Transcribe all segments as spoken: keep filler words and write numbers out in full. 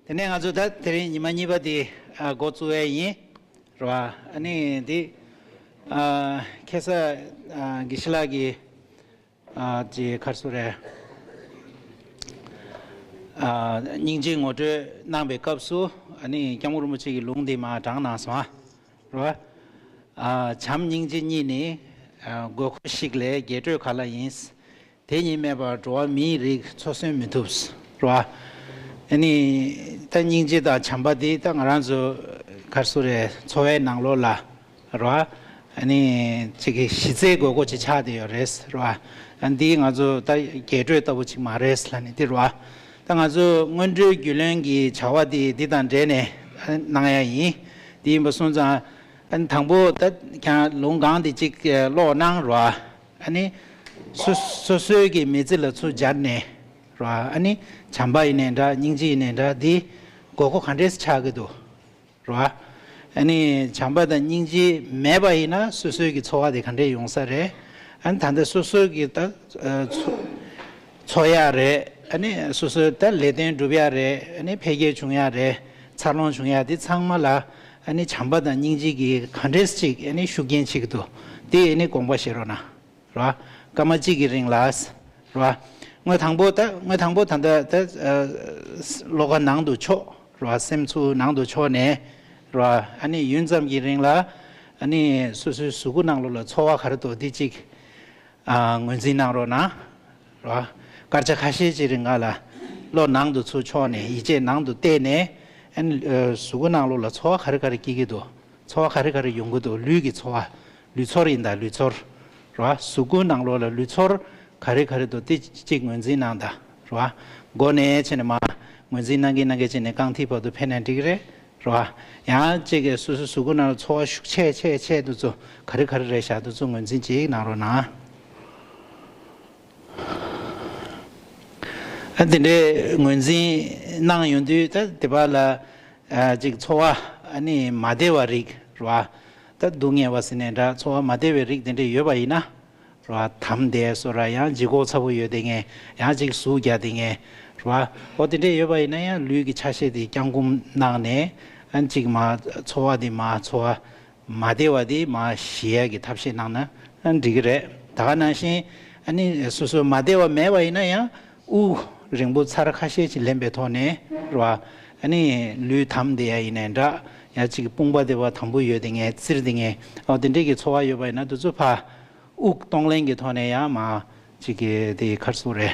དེ་ནས་ང་ཚོ་ད་དེ་རིང་ཉི་མ་གཉིས་པ་དེ་ཨ་འགོ་བཙུགས་ཡས་ཡིན། རེད་བ། ཨ་ནི་འདི་ཨ་ཁ་སང་ཨ་དགེ་བཤེས་ལགས་ཀྱིས་ཨ་ཅེ་ག་རེ་ཟེར་དགོས་རེད། ཨ་སྙིང་རྗེ་ངོ་སྤྲོད་གནང་པའི་སྐབས་སུ་ཨ་ནི་སྐྱབས་མགོན་རིན་པོ་ཆེ་གིས་ལུང་འདི་མར་དྲངས་གནང་སོང་ཨ། རེད་བ། ཨ་བྱམས་སྙིང་རྗེ་གཉིས་ནི་ཨ་དགོས་མཁོ་ཞིག་ལས་རྒྱས་སྤྲོས་ག་ལ་ཡིན། དེ་གཉིས་མེད་པར་འགྲོ་བ་མིའི་རིགས་འཚོ་གསོན་མི་ཐུབ། རེད་བ། ཨ་ནི་ད་སྙིང་རྗེ་དང་བྱམས་པ་འདི་ད་ང་རང་ཚོ་ག་རེ་ཟེར་དགོས་རེད། འཚོ་བའི་ནང་ལོགས་ལ་རེད་བ། ཨ་ནི་ཅིག་གི་གཞི་རྩའི་དགོས་མཁོ་ཅིག་ཆགས་བསྡད་ཡོད་རེད། རེད་བ། ཨ་འདི་ང་ཚོ་ད་རྒྱས་སྤྲོས་ལྟ་བུ་ཅིག་མ་རེད་ལབ་ནས་འདི་རེད་བ། ད་ང་ཚོ་སྔོན་འགྲོའི་རྒྱུས་ལོན་གྱི་བྱ་བ་འདི་འདི་དང་འབྲེལ་ནས་ཨ་གནང་ཡ་ཡིན། འདི་ཡིན་པ་སོང་ཙང་ཨ་ནི་དང་པོ་ད་ཁྱེད་རང་ལུང་གང་འདི་ཅིག་ཀློག་གནང་རེད་བ། ཨ་ནི་སོ་སོ་སོའི་གི་མི་ཚེ་ལ་ཚུར་སྦྱར་ནས་རེད་བ། ཨ་ནི་བྱམས་པ་ཡིན་ནའི་འདྲ། སྙིང་རྗེ་ཡིན་ནའི་འདྲ། འདི་དགོས་མཁོ་ག་འདྲས་ཆགས་ཀྱི་འདུག་རེད་བ། ཨ་ནི་བྱམས་པ་དང་སྙིང་རྗེ་མེད་པ་ཡིན་ན་སོ་སོའི་གི་འཚོ་བ་དེ་ག་འདྲས་ཡོང་ས་རེད། ཨ་ནི་ད་ལྟ་སོ་སོའི་གི་ད་ཨ་འཚོ་འཚོ་ཡག་རེད། ཨ་ནི་སོ་སོའི་ད་ལས་དོན་སྒྲུབ་ཡག་རེད། ཨ་ནི་འཕེལ་རྒྱས་བྱུང་ཡག་རེད། འཚར་ལོངས་བྱུང་ཡག་དེ་ཚང་མ་ལ་ཨ་ནི་བྱམས་པ་དང་སྙིང་རྗེ་གི་ག་འདྲས་ཅིག་ཨ་ནི་ཤུགས་རྐྱེན་བྱེད་ཀྱི་འདུག་དེ་ཨ་ནི་དགོངས་པ་བཞེས་རོགས་གནང་། རེད་བ། སྐར་མ་གཅིག་གི་རིང་ལ། རེད་བ། དངུལ་དང་པོ་ད་དངུལ་དང་པོ་ད་ལྟ་ད་ཨ་བློ་ཁ་ནང་དུ་ཕྱོགས། རེད་བ། སེམས་ཚུར་ནང་དུ་ཕྱོགས་ནས། རེད་བ། ཨ་ནི་ཡུན་ཙམ་གྱི་རིང་ལ་ཨ་ནི་སོ་སོའི་གཟུགས་པོ་ནང་ལོགས་ལ་ཚོར་བ་ག་རེ་འདུག་འདི་གཅིག་ཨ་ངོས་འཛིན་གནང་རོགས་གནང་། རེད་བ། སྐར་ཆ་ཁ་ཤས་ཅིག་རིང་ལ་བློ་ནང་དུ་ཚུར་ཕྱོགས་ནས་ཡིད་ཆེས་ནང་དུ་གཏད་ནས། ཨ་ནི་ཨ་གཟུགས་པོ་ནང་ལོགས་ལ་ཚོར་བ་ག་རེ་ག་རེ་སྐྱེ་གི་འདུག་ཚོར་བ་ག་རེ་ག་རེ་ཡོང་གི་འདུག་ལུས་ཀྱི་ཚོར་བ། ལུས་ཚོར་ཡིན་ད། ལུས་ཚོར། རེད་བ། གཟུགས་པོའི་ནང་ལོགས་ལ་ལུས་ཚོར་ག་རེ་ག་རེ་འདུག་དེ་གཅིག་ངོས་འཛིན་གནང་ད། རེད་བ། མགོ་ནས་བྱས་ནས་མར་ངོས་འཛིན་གནང་གིན་གནང་གིན་བྱས་ནས་རྐང་མཐིལ་བར་དུ་ཕེབས་ན་འགྲིག་གི་རེད། རེད་བ། ཡང་གཅིག་གིས་སོ་སོའི་གཟུགས་པོའི་ནང་ལ་ཚོར་བ་ཤུགས་ཆེ་ཆེ་ཆེ་འདུག་ཚོ་ག་རེ་ག་རེ་རེད་བཞག་འདུག་ཚོ་ངོས་འཛིན་ཅིག་གནང་རོགས་གནང་། ཨ་དེ་འདྲའི་ངོས་འཛིན་གནང་ཡོང་དུས་ད་དེ་བ་ལ་ཨ་ཅིག་ཚོར་བ་ཨ་ནི་མ་བདེ་བ་རིགས་རེད་བ། ད་སྡུག་བསྔལ་བ་ཟེར་ནའི་འདྲ། ཚོར་བ་མ་བདེ་བའི་རིགས་དེ་འདྲ་ཡོད་པ་ཡིན་ན་རེད་བ། དམ་བདེ་བཟོ་འདྲ། ཡང་ལྗིད་ཁོག་ཚ་པོ་ཡོད་དེ་ངས་ཡང་ཅིག་ཟུག་རྒྱག་དེ་ངས་རེད་བ། འོ་དེ་འདྲ་ཡོད་པ་ཡིན་ན་ཡང་ལུས་ཀྱི་ཆ་ཤས་དེ་བརྐྱང་བསྐུམ་གནང་ནས་ཨ་ཅིག་མ་ཚོར་བ་དེ་མ་ཚོར་བ། མ་བདེ་བ་དེ་མར་ཞི་ཡག་གི་ཐབས་ཤེས་གནང་ན་འགྲིག་གི་རེད། ད་ག་ནང་བཞིན་ཨ་ནི་སོ་སོ་མ་བདེ་བ་མེད་པ་ཡིན་ན་ཡང་དབུགས་རིང་པོ་ཚར་ཁ་ཤས་ཅིག་ལེན་པའི་ཐོག་ནས་རེད་བ། ཨ་ནི་ལུས་དམ་བསྡད་ཡ་ཡིན་ནའི་འདྲ། ཡང་ཅིག་དཔུང་པ་དེ་བ་དམ་པོ་ཡོད་དེ་ངས་བཙིར་དེ་ངས་ཨོ་དེ་འདྲས་ཀྱི་ཚོར་བ་ཡོད་པ་ཡིན་ན་དེ་ཚོ་ཕར་དབུགས་གཏོང་ལེན་གྱི་ཐོག་ནས་ཡང་མར་ཅིག་གི་དེ་ག་རེ་ཟེར་དགོས་རེད།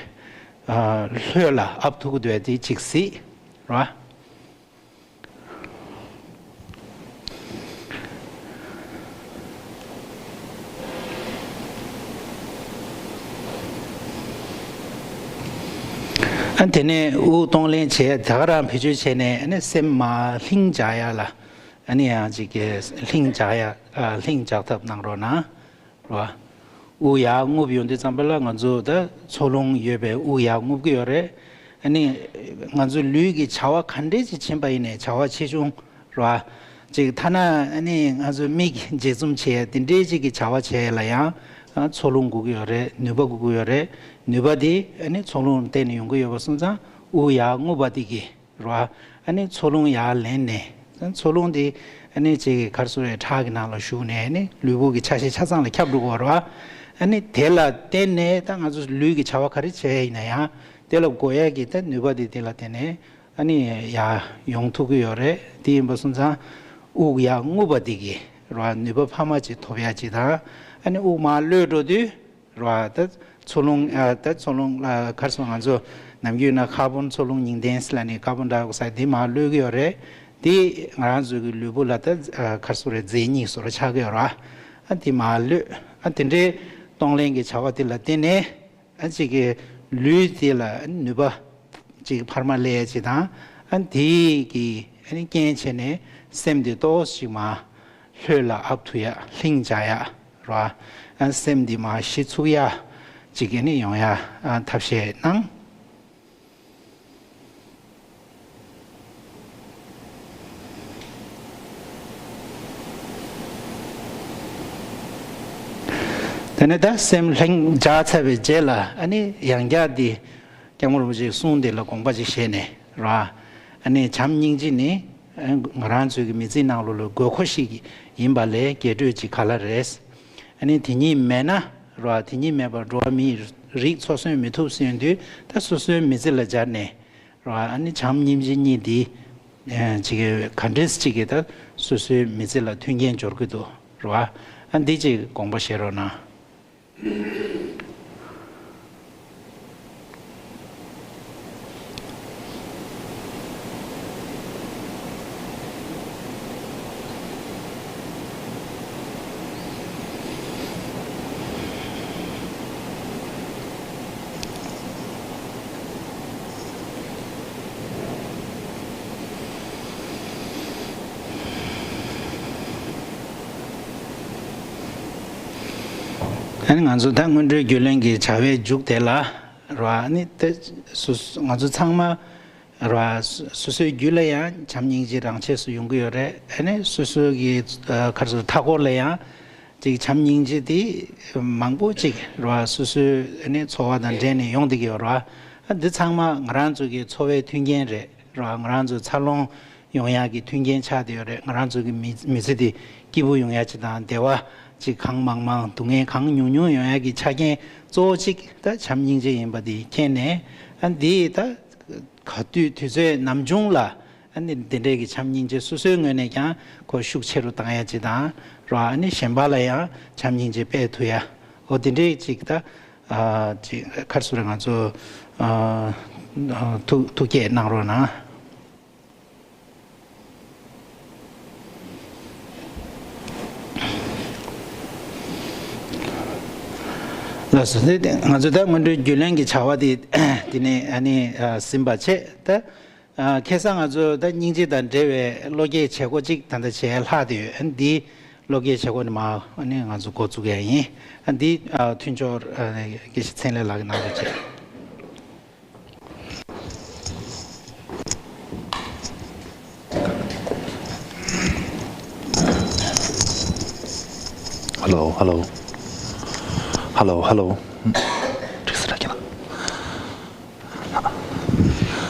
ལྷོད་ལ་ཨབ་ཐུག་གི་འདུག་དེ་ཅིག་གཟིགས་རེད་བ། ཨ་དེ་ནས་དབུགས་གཏོང་ལེན་བྱས། ད་ག་རང་བེད་སྤྱོད་བྱས་ནས་ཨ་ནི་སེམས་མར་ལྷིང་འཇགས་ཡ་ལ། ཨ་ནི་ཡང་ཅིག་གི་ལྷིང་འཇགས་ཡ། ཨ་ལྷིང་འཇགས་ཐབས་གནང་རོགས་གནང་། རེད་བ། དབུགས་ཡར་རྔུབ་ཡོང་དུས་ཙམ་པ་ལ་ང་ཚོ་ད་འཚོ་རླུང་ཡོད་པའི་དབུགས་ཡར་རྔུབ་ཀྱི་ཡོད་རེད། ཨ་ནི་ང་ཚོ་ལུས་ཀྱི་བྱ་བ་ག་འདྲས་ཅིག་ཕྱིན་པ་ཡིན་ནའི་བྱ་བ་ཆེ་ཆུང་རེད་བ། ཅིག་ཐ་ན་ཨ་ནི་ང་ཚོ་མིག་འབྱེད་འཛུམ་བྱེད་དེ་འདྲས་ཅིག་གི་བྱ་བ་བྱེད་ལ་ཡང་ཨ་འཚོ་རླུང་དགོས་ཀྱི་ཡོད་རེད། ནུས་པ་དགོས་ཀྱི་ཡོད་རེད། ནུས་པ་དེ་ཨ་ནི་འཚོ་རླུང་བརྟེན་ནས་ཡོང་གི་ཡོད་པ་སོང་ཙང་དབུགས་ཡར་རྔུབ་པ་དེ་གིས། རེད་བ། ཨ་ནི་འཚོ་རླུང་ཡར་ལེན་ནས། འཚོ་རླུང་དེ་ཨ་ནི་ཅིག་ག་རེ་ཟེར་དགོས་རེད། ཁྲག་གི་ནང་ལ་ཞུགས་ནས་ཨ་ནི་ལུས་པོ་གི་ཆ་ཤས་ཆ་ཚང་ལ་ཁྱབ་འགྲོ་གི་ཡོད་རེད་བ། ཨ་ནི་དེ་ལ་བརྟེན་ནས་ད་ང་ཚོ་ལུས་ཀྱི་བྱ་བ་ག་རེ་བྱས་ཡིན་ན་ཡང་དེ་ལ་དགོས་ཡག་གི་ད་ནུས་པ་དེ་དེ་ལ་བརྟེན་ནས་ཨ་ནི་ཡར་ཡོང་ཐུབ་ཀྱི་ཡོད་རེད། དེ་ཡིན་པ་སོང་ཙང་དབུགས་ཡར་རྔུབ་པ་དེ་གིས་རེད་བ། ནུས་པ་འཕར་མ་ཅིག་ཐོབ་ཡག་ཅིག་དང་། ཨ་ནི་དབུགས་མར་གློད་འགྲོ་དུས། རེད་བ། ད་འཚོ་རླུང་ཨ་ད་འཚོ་རླུང་ཨ་ག་རེ་ཟེར། ང་ཚོ་ནམ་རྒྱུན་ན་ཀར་བོན་འཚོ་རླུང་ཉིང་ལྡན་ཟེར་ལབ་ནས་ཀར་བོན་ཌའི་ཨོག་སའིཌ་འདི་མར་གློད་ཀྱི་ཡོད་རེད། འདི་ང་རང་ཚོ་གི་ལུས་པོ་ལ་ད་ཨ་ག་རེ་ཟེར་དགོས་རེད། རྫས་སྙིགས་བཟོ་འདྲ་ཆགས་ཀྱི་ཡོད་རེད་བ། ཨ་འདི་མར་གློད། ཨ་དེ་འདྲའི་གཏོང་ལེན་གྱི་བྱ་བ་དེ་ལ་བརྟེན་ནས། ཨ་ཅིག་གི་ལུས་དེ་ལ་ནུས་པ་ཅིག་འཕར་མ་སླེབས་ཡ་ཅིག་དང་། ཨ་དེ་གི་ཨ་ནི་རྐྱེན་བྱས་ནས་སེམས་དེ་ཏོག་ཙམ་ཅིག་མར་ལྷོད་ལ་ཨབ་ཐུག་ཡ། ལྷིང་འཇགས་ཡ་རེད་བ། ཨ་སེམས་དེ་མར་ཞི་ཚུགས་ཡ་ཅིག་གི་ནི་ཡོང་ཡ་ཨ་ཐབས་ཤེས་གནང་། དེ་ནས་ད་སེམས་ལྷིང་འཇགས་ཚར་བའི་རྗེས་ལ་ཨ་ནི་ཡང་བསྐྱར་འདི་སྐྱབས་མགོན་རིན་པོ་ཆེའི་གསུང་དེ་ལ་དགོངས་པ་ཅིག་བཞེས་ནས་རེད་བ། ཨ་ནི་བྱམས་སྙིང་རྗེ་ནི་ཨ་ང་རང་ཚོའི་གི་མི་ཚེའི་ནང་ལོགས་ལ་དགོས་མཁོ་ཞིག་ཡིན་པ་ལས་རྒྱས་སྤྲོས་ཅིག་ག་ལ་རེད། ཨ་ནི་དེ་གཉིས་མེད་ན་རོ། དེ་གཉིས་མེད་པར་འགྲོ་བ་མིའི་རིགས་འཚོ་གསོན་མི་ཐུབ་ཟེར་དུས། ད་སོ་སོའི་མི་ཚེ་ལ་སྦྱར་ནས་རོ། ཨ་ནི་བྱམས་སྙིང་རྗེ་གཉིས་འདི་ཨ་ཅིག་ག་འདྲས་ཅིག་གིས་ད་སོ་སོའི་མི་ཚེ་ལ་མཐུན་རྐྱེན་སྦྱོར་གྱི་འདུག་རོ། ཨ་འདི་ཅིག་དགོངས་པ་བཞེས་རོགས་གནང་། ཨ་ནི་ང་ཚོ་ད་སྔོན་འགྲོའི་རྒྱུས་ལོན་གྱི་བྱ་བའི་མཇུག་དེ་ལ་རོ། ཨ་ནི་དེ་སུ་སུ་ང་ཚོ་ཚང་མ་རོ། སོ་སོ་སོའི་རྒྱུད་ལ་ཡང་བྱམས་སྙིང་རྗེ་རང་ཆས་སུ་ཡོང་གི་ཡོད་རེད། ཨ་ནི་སོ་སོ་གི་ཨ་ག་རེ་ཟེར། མཐའ་འཁོར་ལ་ཡང་ཅིག་བྱམས་སྙིང་རྗེ་དེ་མང་པོ་ཅིག་རོ། སོ་སོའི་ཨ་ནི་འཚོ་བ་དང་འབྲེལ་ནས་ཡོང་བསྡད་ཀྱི་ཡོད་རེད་བ། ཨ་འདི་ཚང་མ་ང་རང་ཚོ་གི་འཚོ་བའི་མཐུན་རྐྱེན་རེད་རོ། ང་རང་ཚོ་འཚར་ལོངས་ཡོང་ཡག་གི་མཐུན་རྐྱེན་ཆགས་བསྡད་ཡོད་རེད། ང་རང་ཚོ་གི་མི་མི་ཚེ་འདི་སྐྱིད་པོ་ཡོང་ཡག་ཅིག་དང་། བདེ་བ་ཅིག་གང་མང་མང་སྡུག་བསྔལ་གང་ཉུང་ཉུང་ཡོང་ཡག་གི་ཆ་རྐྱེན་གཙོ་བོ་གཅིག་ད་བྱམས་སྙིང་རྗེ་ཡིན་པ་འདི་མཁྱེན་ནས། ཨ་འདི་ད་ག་དུས་དུས་ཚོད་ནམ་བྱུང་ལ་ཨ་ནི་འདི་འདྲའི་གི་བྱམས་སྙིང་རྗེ་སོ་སོའི་ངོས་ནས་ཀྱང་ཁོ་ཤུགས་ཆེ་རུ་བཏང་ཡག་ཅིག་དང་རོ། ཨ་ནི་གཞན་པ་ལ་ཡང་བྱམས་སྙིང་རྗེ་སྤེལ་ཐུབ་ཡག་འོ་འདི་འདྲའི་ཅིག་ད་ཨ་ཅིག་ག་རེ་ཟེར། ང་ཚོ་ཨ་ཨ་ཐུགས་ཐུགས་བསྐྱེད་གནང་རོགས་གནང་། ལགས་སོ། དེ་ང་ཚོ་ད་སྔོན་འགྲོའི་རྒྱུས་ལོན་གྱི་བྱ་བ་དེ་དེ་ནས་ཨ་ནི་ཨ་ཟིན་པ་བྱས། ད་ཨ་ཁ་སང་ང་ཚོ་ད་སྙིང་རྗེ་དང་འབྲེལ་བའི་བློ་སྐྱེད་བྱེད་སྒོ་གཅིག་ད་ལྟ་བྱས་ལྷག་བསྡད་ཡོད། ཨ་ནི་འདིའི་བློ་སྐྱེད་བྱེད་སྒོ་ནི་མ་ཨ་ནི་ང་ཚོ་འགོ་བཙུགས་ཡག་ཡིན། ཨ་འདི་ཨ་མཐུན་ཕྱོགས་ཨ་དགེ་བཤེས་ཚེ་ལེགས་ལགས་ཀྱིས་གནང་རོགས་བྱེད། Hello, hello. Hello, hello. འགྲིག་སོང་ར་ཁྱེད་ལ།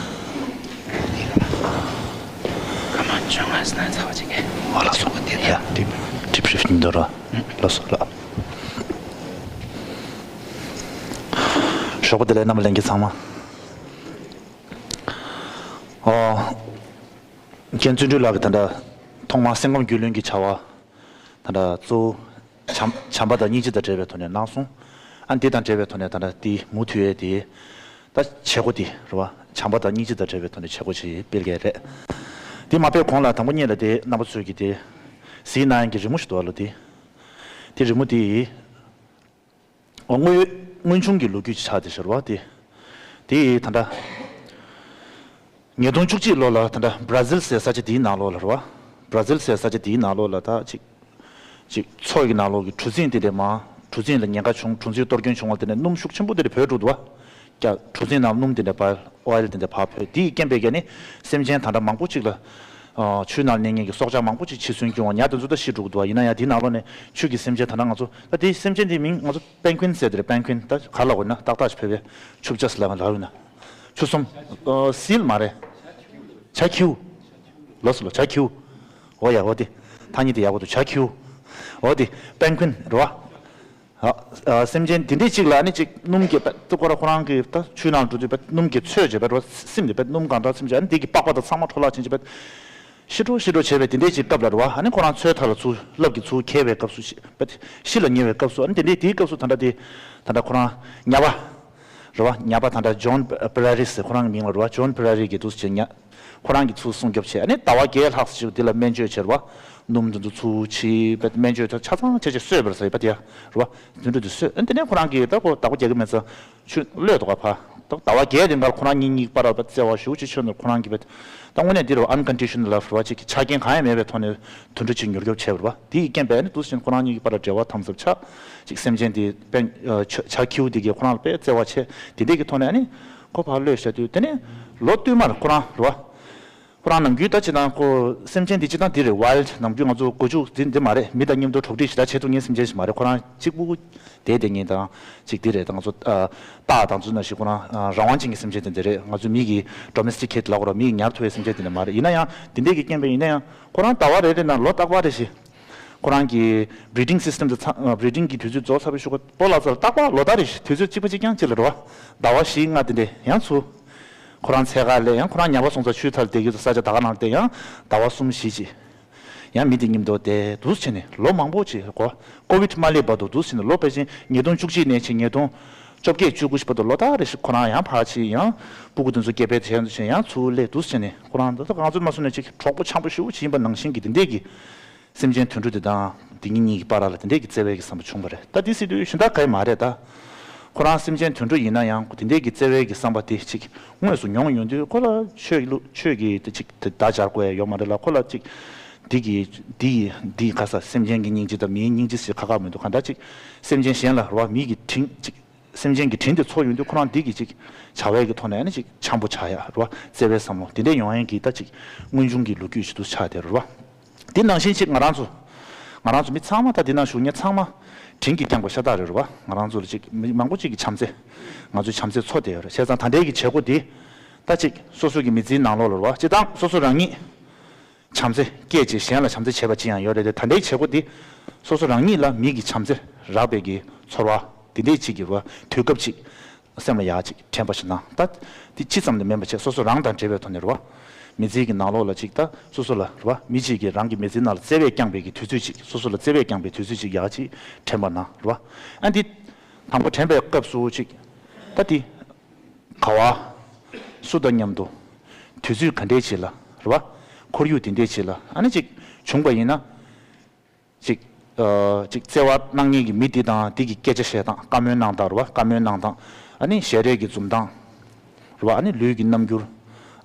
ཁ་མ་བྱུང་ང་སྣ་ཚ་བ་ཅིག་གི། ཨོ་ལགས་སོ། ཡ། ཡ། ཌིབ་ཌིབ་ཧྲིབ་འདོར་ར། ལགས་སོ་ལགས། ཞོགས་པ་བདེ་ལེགས། རྣམ་པ་ལྷན་རྒྱས་ཚང་མ། ཨོ། རྒན་བརྩོན་འགྲུས་ལགས་ཀྱིས་ད་ལྟ་ཐོག་མར་སེམས་ཁམས་རྒྱུས་ལོན་གྱི་བྱ་བ་ད་ལྟ་གཙོ་བོ་བྱམས་བྱམས་པ་དང་སྙིང་རྗེ་དང་འབྲེལ་བའི་ཐོག་ནས་གནང་སོང་། ཨ་འདི་དང་འབྲེལ་བའི་ཐོག་ནས་ད་ལྟ་འདི་མུ་མཐུད་ཡས་དེ་ད་བྱེད་སྒོ་འདི་རེད་བ། བྱམས་པ་དང་སྙིང་རྗེ་དང་འབྲེལ་བའི་ཐོག་ནས་བྱེད་སྒོ་ཅིག་སྤེལ་གྱི་རེད། འདི་མ་སྤེལ་གོང་ལ་དང་པོ་ཉིད་ལ་དེ་རྣམ་པ་ཚོས་ཀྱིས་དེ་གཟིགས་གནང་ཡག་གི་རི་མོ་ཞིག་འདུག་བ་ལོ། དེ་དེ་རི་མོ་དེ། ཨོ། དངོས་ཡོད་དངོས་བྱུང་གི་ལོ་རྒྱུས་ཅིག་ཆགས་བསྡད་ཤག་རེད་བ། དེ་དེ་ད་ལྟ་ཉིས་སྟོང་བཅུ་གཅིག་ལོ་ལ་ད་ལྟ་བྷ་ར་ཟིལ་ཟེར་ས་ཆ་དེའི་ནང་ལོགས་ལ་རེད་བ། བྷ་ར་ཟིལ་ཟེར་ས་ཆ་དེའི་ནང་ལོགས་ལ་ད་ཅིག་ཅིག་མཚོ་ཡི་ནང་ལོགས་ཀྱི་གྲུ་གཟིངས་དེ་འདྲ་མར། གྲུ་གཟིངས་ལ་ཉེན་ཁ་བྱུང་། གྲུ་གཟིངས་གཏོར་སྐྱོན་བྱུང་བ་དེ་ནས་སྣུམ་ཤུགས་ཆེན་པོ་དེ་འདྲ་བུད་འགྲོ་འདུག་བ། ཀྱ་གྲུ་གཟིངས་ནང་སྣུམ་དེ་འདྲ་ཕར། ཨོ་ཡལ་དེ་འདྲ་ཕར་བུད། དེ་ཡི་རྐྱེན་པས་ཀྱ་ནི་སེམས་ཅན་ད་ལྟ་མང་པོ་ཅིག་ལ། ཨ་ཆུའི་ནང་གནས་མཁན་གྱི་སྲོག་ཆགས་མང་པོ་ཅིག་འཆི་གསོན་བྱུང་བ། ཉ་དེ་ཚོ་ད་ཤི་འགྲོ་གི་འདུག་བ། ཡིན་ན་ཡང་དེའི་ནང་ལོགས་ནས་ཆུ་གི་སེམས་ཅན་ད་ལྟ་ང་ཚོ། ད་དེའི་སེམས་ཅན་དེའི་མིང་ང་ཚོ་པེང་ཀུན་ཟེར་དེ་རེད། པེང་ཀུན། ད་ག་ལབ་དགོས་ན་ཏག་ཏག་ཅིག་བོད་པས་ཆུ་བྱ་ཟེར་ལབ་ན་ལབ་ཡོད་ན། ཆུ་སྲུམ། ཨ་སིལ་མ་རེད། བྱ་ཁྱིའུ། ལགས་སོ་ལགས། བྱ་ཁྱིའུ། འོ་ཡ། འོ་དེ་ཐ་སྙད་དེ་ཡག་པོ་འདུག། བྱ་ཁྱིའུ། འོ་དེ་པེང་ཀུན་རེད་བ། ཨ་ཨ་སེམས་ཅན་དེ་འདྲས་ཅིག་ལ་ནི་ཅིག་སྣུམ་གྱིས་པད་ཏི་ཁོ་ར་ཁོ་རང་གི་ད་ཆུའི་ནང་འགྲོ་དུས་པད་སྣུམ་གྱིས་ཚོས་བྱས་པད་རོ། སིམ་དེ་པད་སྣུམ་གང་དྲག་སིམ་བྱས། ཨ་ནི་དེ་གི་པགས་པ་དང་ཚང་མ་འཕྲོ་བརླག་ཕྱིན་བྱས་པད་ཤི་འགྲོ་ཤི་འགྲོ་བྱས་པའི་དེ་འདྲས་ཅིག་སྐབས་ལ་རེད་བ། ཨ་ནི་ཁོ་རང་ཚོའི་མཐའ་ལ་ཚུར་རླབས་ཀྱིས་ཚུར་འཁྱེར་བའི་སྐབས་སུ་ཤི་པད་ཤི་ལ་ཉེ་བའི་སྐབས་སུ། ཨ་ནི་དེ་འདྲས་དེའི་སྐབས་སུ་ད་ལྟ་དེ་ད་ལྟ་ཁོ་རང་ཉ་པ་རེད་བ། ཉ་པ་ད་ལྟ་ཇོན་ཕེ་ར་རི་ཟེར་ཁོ་རང་གི་མིང་ལ་རེད་བ། ཇོན་ཕེ་ར་རི་གིས་འདུག་སེ་བྱས་ཉ། ཁོ་རང་གིས་ཚུར་སྲུང་སྐྱོབ་བྱས། ཨ་ནི་ཟླ་བ་བརྒྱད་ལྷག་ཙམ་ཅིག་འདི་ལ་སྨན་བཅོས་བྱས་རེད་བ། སྣུམ་འདི་ཚོ་ཚུར་ཕྱིས་པ། སྨན་བཅོས་ད་ཆ་ཚང་བྱས་བྱས་གསོས་པ་རེད་ཟེར་བ་དེ་ཡ་རེད་བ། དེ་འདྲ་དེ་གསོས། ཨ་ནི་དེ་ནས་ཁོ་རང་གིས་ད་ཁོ་ཟླ་བ་བརྒྱད་ཀྱི་མེད་ཙང་ཆུ་གློད་འདུག་ག་ཕར། ད་ཟླ་བ་བརྒྱད་དེ་འགར་ཁོ་རང་གཉིས་གཉིས་བར་ལ་བརྩེ་བ་ཞེ་པོ་ཅིག་ཆགས་འདུག། ཁོ་རང་གིས་བས་ད་དངོས་གནས་འདི་རེད་བ། unconditional love རེད་བ། ཅིག་གི་ཆ་རྐྱེན་གང་ཡང་མེད་པའི་ཐོག་ནས་དུད་འགྲོ་ཅིག་མྱུར་སྐྱོབ་བྱས་པ་རེད་བ། དེ་ཡི་རྐྱེན་པས་ཨ་ནི་འདུག་སེ་བྱས་ནས་ཁོ་རང་གཉིས་ཀྱི་བར་ལ་འབྲེལ་བ་དམ་ཟབ་ཆགས། ཅིག་སེམས་ཅན་དེ་པེང་ཨ་བྱ་བྱ་ཁྱིའུ་དེ་གིས་ཁོ་རང་ལ་དཔེ་བརྩེ་བ་བྱས། དེ་འདྲས་ཀྱི་ཐོག་ནས་ཨ་ནི་ཁོ་ཕར་གློད་བཞག་དུས། དེ་ནས་ལོ་བསྟུད་མར་ཁོ་རང་རེད་བ། ཁོ་རང་ནམ་རྒྱུན་ད་ཅི་དང་ཁོ་སེམས་ཅན་འདི་ཅི་དང་འདི་རེད། ཝའིལ་ཌི་ནམ་རྒྱུན་ང་ཚོ་སྒོ་ཕྱུགས་འདི་འདི་མ་རེད། མི་དང་མཉམ་དུ་གྲོགས་འདྲིས་ཞེ་དྲག་བྱེད་ཐུབ་མཁན་སེམས་ཅན་ཞིག་མ་རེད། ཁོ་རང་གཅིག་པུ་བསྡད་བསྡད་མཁན་དང་ཅིག་འདི་རེད། ད་ང་ཚོ་ཨ། སྟག་དང་ཚུལ་ནང་བཞིན་ཁོ་རང་ཨ། རང་དབང་ཅན་གྱི་སེམས་ཅན་དེ་འདྲ་རེད། ང་ཚོ་མི་གི་ཌོ་མེ་སི་ཊི་ཀེ་ཊི་ལབ་དགོས་རེད། མི་ཡིས་ཉར་ཐུབ་པའི་སེམས་ཅན་དེ་འདྲ་མ་རེད། ཡིན་ན་ཡང་དེ་འདྲས་ཀྱི་རྐྱེན་པས་ཡིན་ན་ཡང་ཁོ་རང་ཟླ་བ་རེ་རེ་ནང་ལོ་རྟག་པར་རེ་བཞིན་ཁོ་རང་གི་བྷི་རི་ཌིང་སིས་ཊམ་དེ་ཚང་བྷི་རི་ཌིང་གི་དུས་ཚོད་རྫོགས་ཚར་བའི་གཞུག་གུ་སྤོ་ལགས་ཚོ་ལ་རྟག་པར་ལོ་ལྟར་རེ་བཞིན་དུས་ཚོད་གཅིག་པ་གཅིག་རྐྱང་གཅིག་ལ་འགྲོ་བ། ཟླ་བ་བཞི་ལྔ་དེ་འདྲས་ཡང་ཚུར་ཁོ་རང་འཚོལ་ག་སླེབས། ཡང་ཁོ་རང་ཉ་པ་སོང་ཙང་ཆུ་ཐར་བསྡད་ཀྱི་ས་ཆ་ད་ག་ནང་བསྡད། ཡང་ཟླ་བ་གསུམ་བཞི་ཅིག་ཡང་མི་དེ་མཉམ་དུ་བསྡད་འདུག་བྱས་ནས་ལོ་མང་པོ་ཅིག་གོ། ཀོ་བིད་མ་སླེབས་བར་དུ་འདུག་བྱས་ནས་ལོ་ཕལ་ཆེར་ཉིས་སྟོང་བཅུ་གཅིག་ནས་ཕྱིན་ཉིས་སྟོང་བཅོ་བརྒྱད་བཅུ་དགུ་ཞིག་བར་དུ་ལོ་ལྟར་རེ་བཞིན་ཁོ་རང་ཡང་ཕར་ཕྱིན། ཡང་སྤུ་གུ་དེ་ཚོ་སྐྱེ་འཕེལ་བྱས་འདུག་བྱས་ཡང་ཚུར་སླེབས་འདུག་བྱས་ནས་ཁོ་རང་ད་ལྟ་ང་ཚོ་མ་སོང་ནས་ཅིག་གྲོགས་པོ་འཆམ་པོ་ཞེ་པོ་ཅིག་ཡིན་པ་ནང་བཞིན་གྱི་དེ་འདྲས་ཀྱི་སེམས་ཅན་དུད་འགྲོ་དེ་དང་དེ་གཉིས་གཉིས་ཀྱི་བར་ལ་དེ་འདྲས་ཀྱི་བརྩེ་བའི་གི་བསམ་པ་བྱུང་བ་རེད། ད་དེ་སྲིད་དུས་གཞན་དག་ག་ཡི་མ་རེད། ད་ཁོ་རང་སེམས་ཅན་དུད་འགྲོ་ཡིན་ན་ཡང་དེ་འདྲས་ཀྱི་བརྩེ་བའི་གི་བསམ་པ་དེ་ཅིག་དངོས་སུ་མྱོང་ཡོང་དུས་ཁོ་ལ་ཆོས་ཀྱི་ལུགས་ཆོས་ཀྱི་དེ་ཅིག་དེ་བརྡ་སྦྱར་དགོས་ཡ་ཡོད་མ་རེད་ལ། ཁོ་ལ་ཅིག་འདི་གི་འདི་ཡི་འདི་ག་ས་སེམས་ཅན་གྱི་སྙིང་རྗེ་དང་མིའི་སྙིང་རྗེ་ཟེར་ཁག་ཁག་མི་འདུག་གང་ལྟར་ཅིག་སེམས་ཅན་གཞན་ལ་རེ་བ་མིའི་གི་དྲིན་ཅིག་སེམས་ཅན་གྱི་དྲིན་དེ་ཚོར་ཡོང་དུས་ཁོ་རང་འདི་གི་ཅིག་བྱ་བའི་གི་ཐོག་ནས་ནི་ཅིག་འཆམ་པོ་ཆགས་ཡ་རེད་བ། བརྩེ་བའི་བསམ་བློ་དེ་འདྲས་ཡོང་ཡན་གྱི་ད་ཅིག་དངོས་བྱུང་གི་ལོ་རྒྱུས་ཤིག་ཏུ་ཆགས་བསྡད་རེད་བ། དེ་ནང་བཞིན་ཅིག་ང་རང་ཚོ་ང་རང་ཚོ་མི་ཚང་མ་ད་འདི་ནང་བཞུགས་མཁན་ཚང་མ་དྲིན་གྱིས་བསྐྱངས་པ་ཤ་སྟག་རེད་རེད་བ། ང་རང་ཚོ་ལ་ཅིག་མི་མང་པོ་ཅིག་གི་བྱམས་བརྩེ་ང་ཚོའི་བྱམས་བརྩེ་འཚོ་བསྡད་ཡོད་རེད། བྱས་ཙང་ད་ལྟའི་གི་བྱེད་སྒོ་འདི་ད་ཅིག་སོ་སོ་གི་མི་ཚེའི་ནང་ལོགས་ལ་རེད་བ། སྤྱིར་བཏང་སོ་སོ་རང་ཉིད་བྱམས་བརྩེ་སྐྱེས་བྱས་གཞན་ལ་བྱམས་བརྩེ་བྱེད་པ་ཅི་ཡང་ཡོད་རེད་དེ། ད་ལྟའི་བྱེད་སྒོ་འདི་སོ་སོ་རང་ཉིད་ལ་མིག་གི་བྱམས་བརྩེ་རག་པའི་གི་ཚོར་བ་འདི་འདྲའི་ཅིག་གི་རེད་བ། དུས་སྐབས་ཅིག་སེམས་ལ་ཡག་ཅིག་དྲན་པ་ཞིག་གནང་། ད་འདི་ཅི་ཙམ་དུ་མིན་པ་བྱས་སོ་སོ་རང་དང་འབྲེལ་བའི་ཐོག་ནས་རེད་བ། མི་ཚེའི་གི་ནང་ལོགས་ལ་ཅིག་ད་སོ་སོ་ལ་རེད་བ། མི་གཅིག་གིས་རང་གི་མི་ཚེའི་ནང་ལ་བརྩེ་བས་བསྐྱངས་པའི་གི་དུས་ཚོད་ཅིག་སོ་སོ་ལ་བརྩེ་བས་བསྐྱངས་པའི་དུས་ཚོད་ཅིག་ཡག་ཅིག་དྲན་པ་གནང་རེད་བ། ཨ་འདི་དང་པོ་དྲན་པའི་སྐབས་སུ་ཅིག་ད་འདི་ག་བ། སུ་དང་མཉམ་དུ། དུས་ཚོད་ག་འདྲས་ཅིག་ལ་རེད་བ། ཁོར་ཡུག་དེ་འདྲས་ཅིག་ལ་ཨ་ནི་ཅིག་བྱུང་པ་ཡིན་ན། ཅིག་ཨ། ཅིག་བརྩེ་བ་གནང་མཁན་གྱི་མི་དེ་དང་དེ་གི་སྐད་ཆ་བཤད་སྟངས། བཀའ་མོལ་གནང་སྟངས་རེད་བ། བཀའ་མོལ་གནང་སྟངས། ཨ་ནི་ཞལ་རས་ཀྱི་འཛུམ་མདངས་རེད་བ། ཨ་ནི་ལུས་ཀྱི་རྣམ་འགྱུར།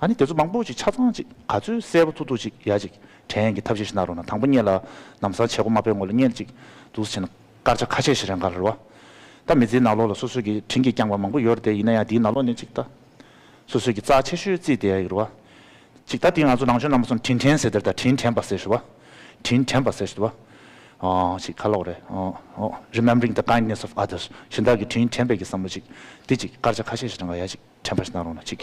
ཨ་ནི་དེ་ཚོ་མང་པོ་ཅིག་ཆ་ཚང་ཅིག་ག་ཚོད་གསལ་པོ་ཐུབ་ཐུབ་ཅིག་ཡ་ཅིག་དྲན་ཡག་གི་ཐབས་ཤེས་ཤིག་གནང་རོགས་གནང་། དང་པོ་སྔོན་ལ་ལམ་སང་བྱེད་སྒོ་མ་སྤེལ་སྔོན་ལ་སྔོན་ལ་ཅིག་འདུག་སེ་བྱས་ན། སྐར་ཆ་ཁ་ཤས་ཤིག་རན་ག་ལ་རེད་བ། ད་མི་ཚེའི་ནང་ལོགས་ལ་སོ་སོ་གི་དྲིན་གྱིས་བསྐྱངས་པ་མང་པོ་ཡོད་རེད་དེ། ཡིན་ན་ཡང་དེའི་ནང་ལོགས་ནས་ཅིག་ད་སོ་སོ་གི་རྩ་ཆེ་ཤོས་བརྩིས་བསྡད་ཡ་ཡོད་རེད་བ། ཅིག་ད་དེ་ང་ཚོ་ནང་ཆོས་རྣམ་པ་ཚོ་དྲིན་དྲན་ཟེར་དེར་ད་དྲིན་དྲན་པ་ཟེར་ཞུ་བ། དྲིན་དྲན་པ་ཟེར་ཞུ་བ། ཨ་ཅིག་ག་ལབ་དགོས་རེད། ཨ་ཨ་remembering the kindness of others། གཞན་དག་གི་དྲིན་དྲན་པའི་གི་བསམ་བློ་ཅིག་དེ་ཅིག་སྐར་ཆ་ཁ་ཤས་ཤིག་རན་ག་ཡ་ཅིག་དྲན་པ་ཞིག་གནང་རོགས་གནང་ཅིག་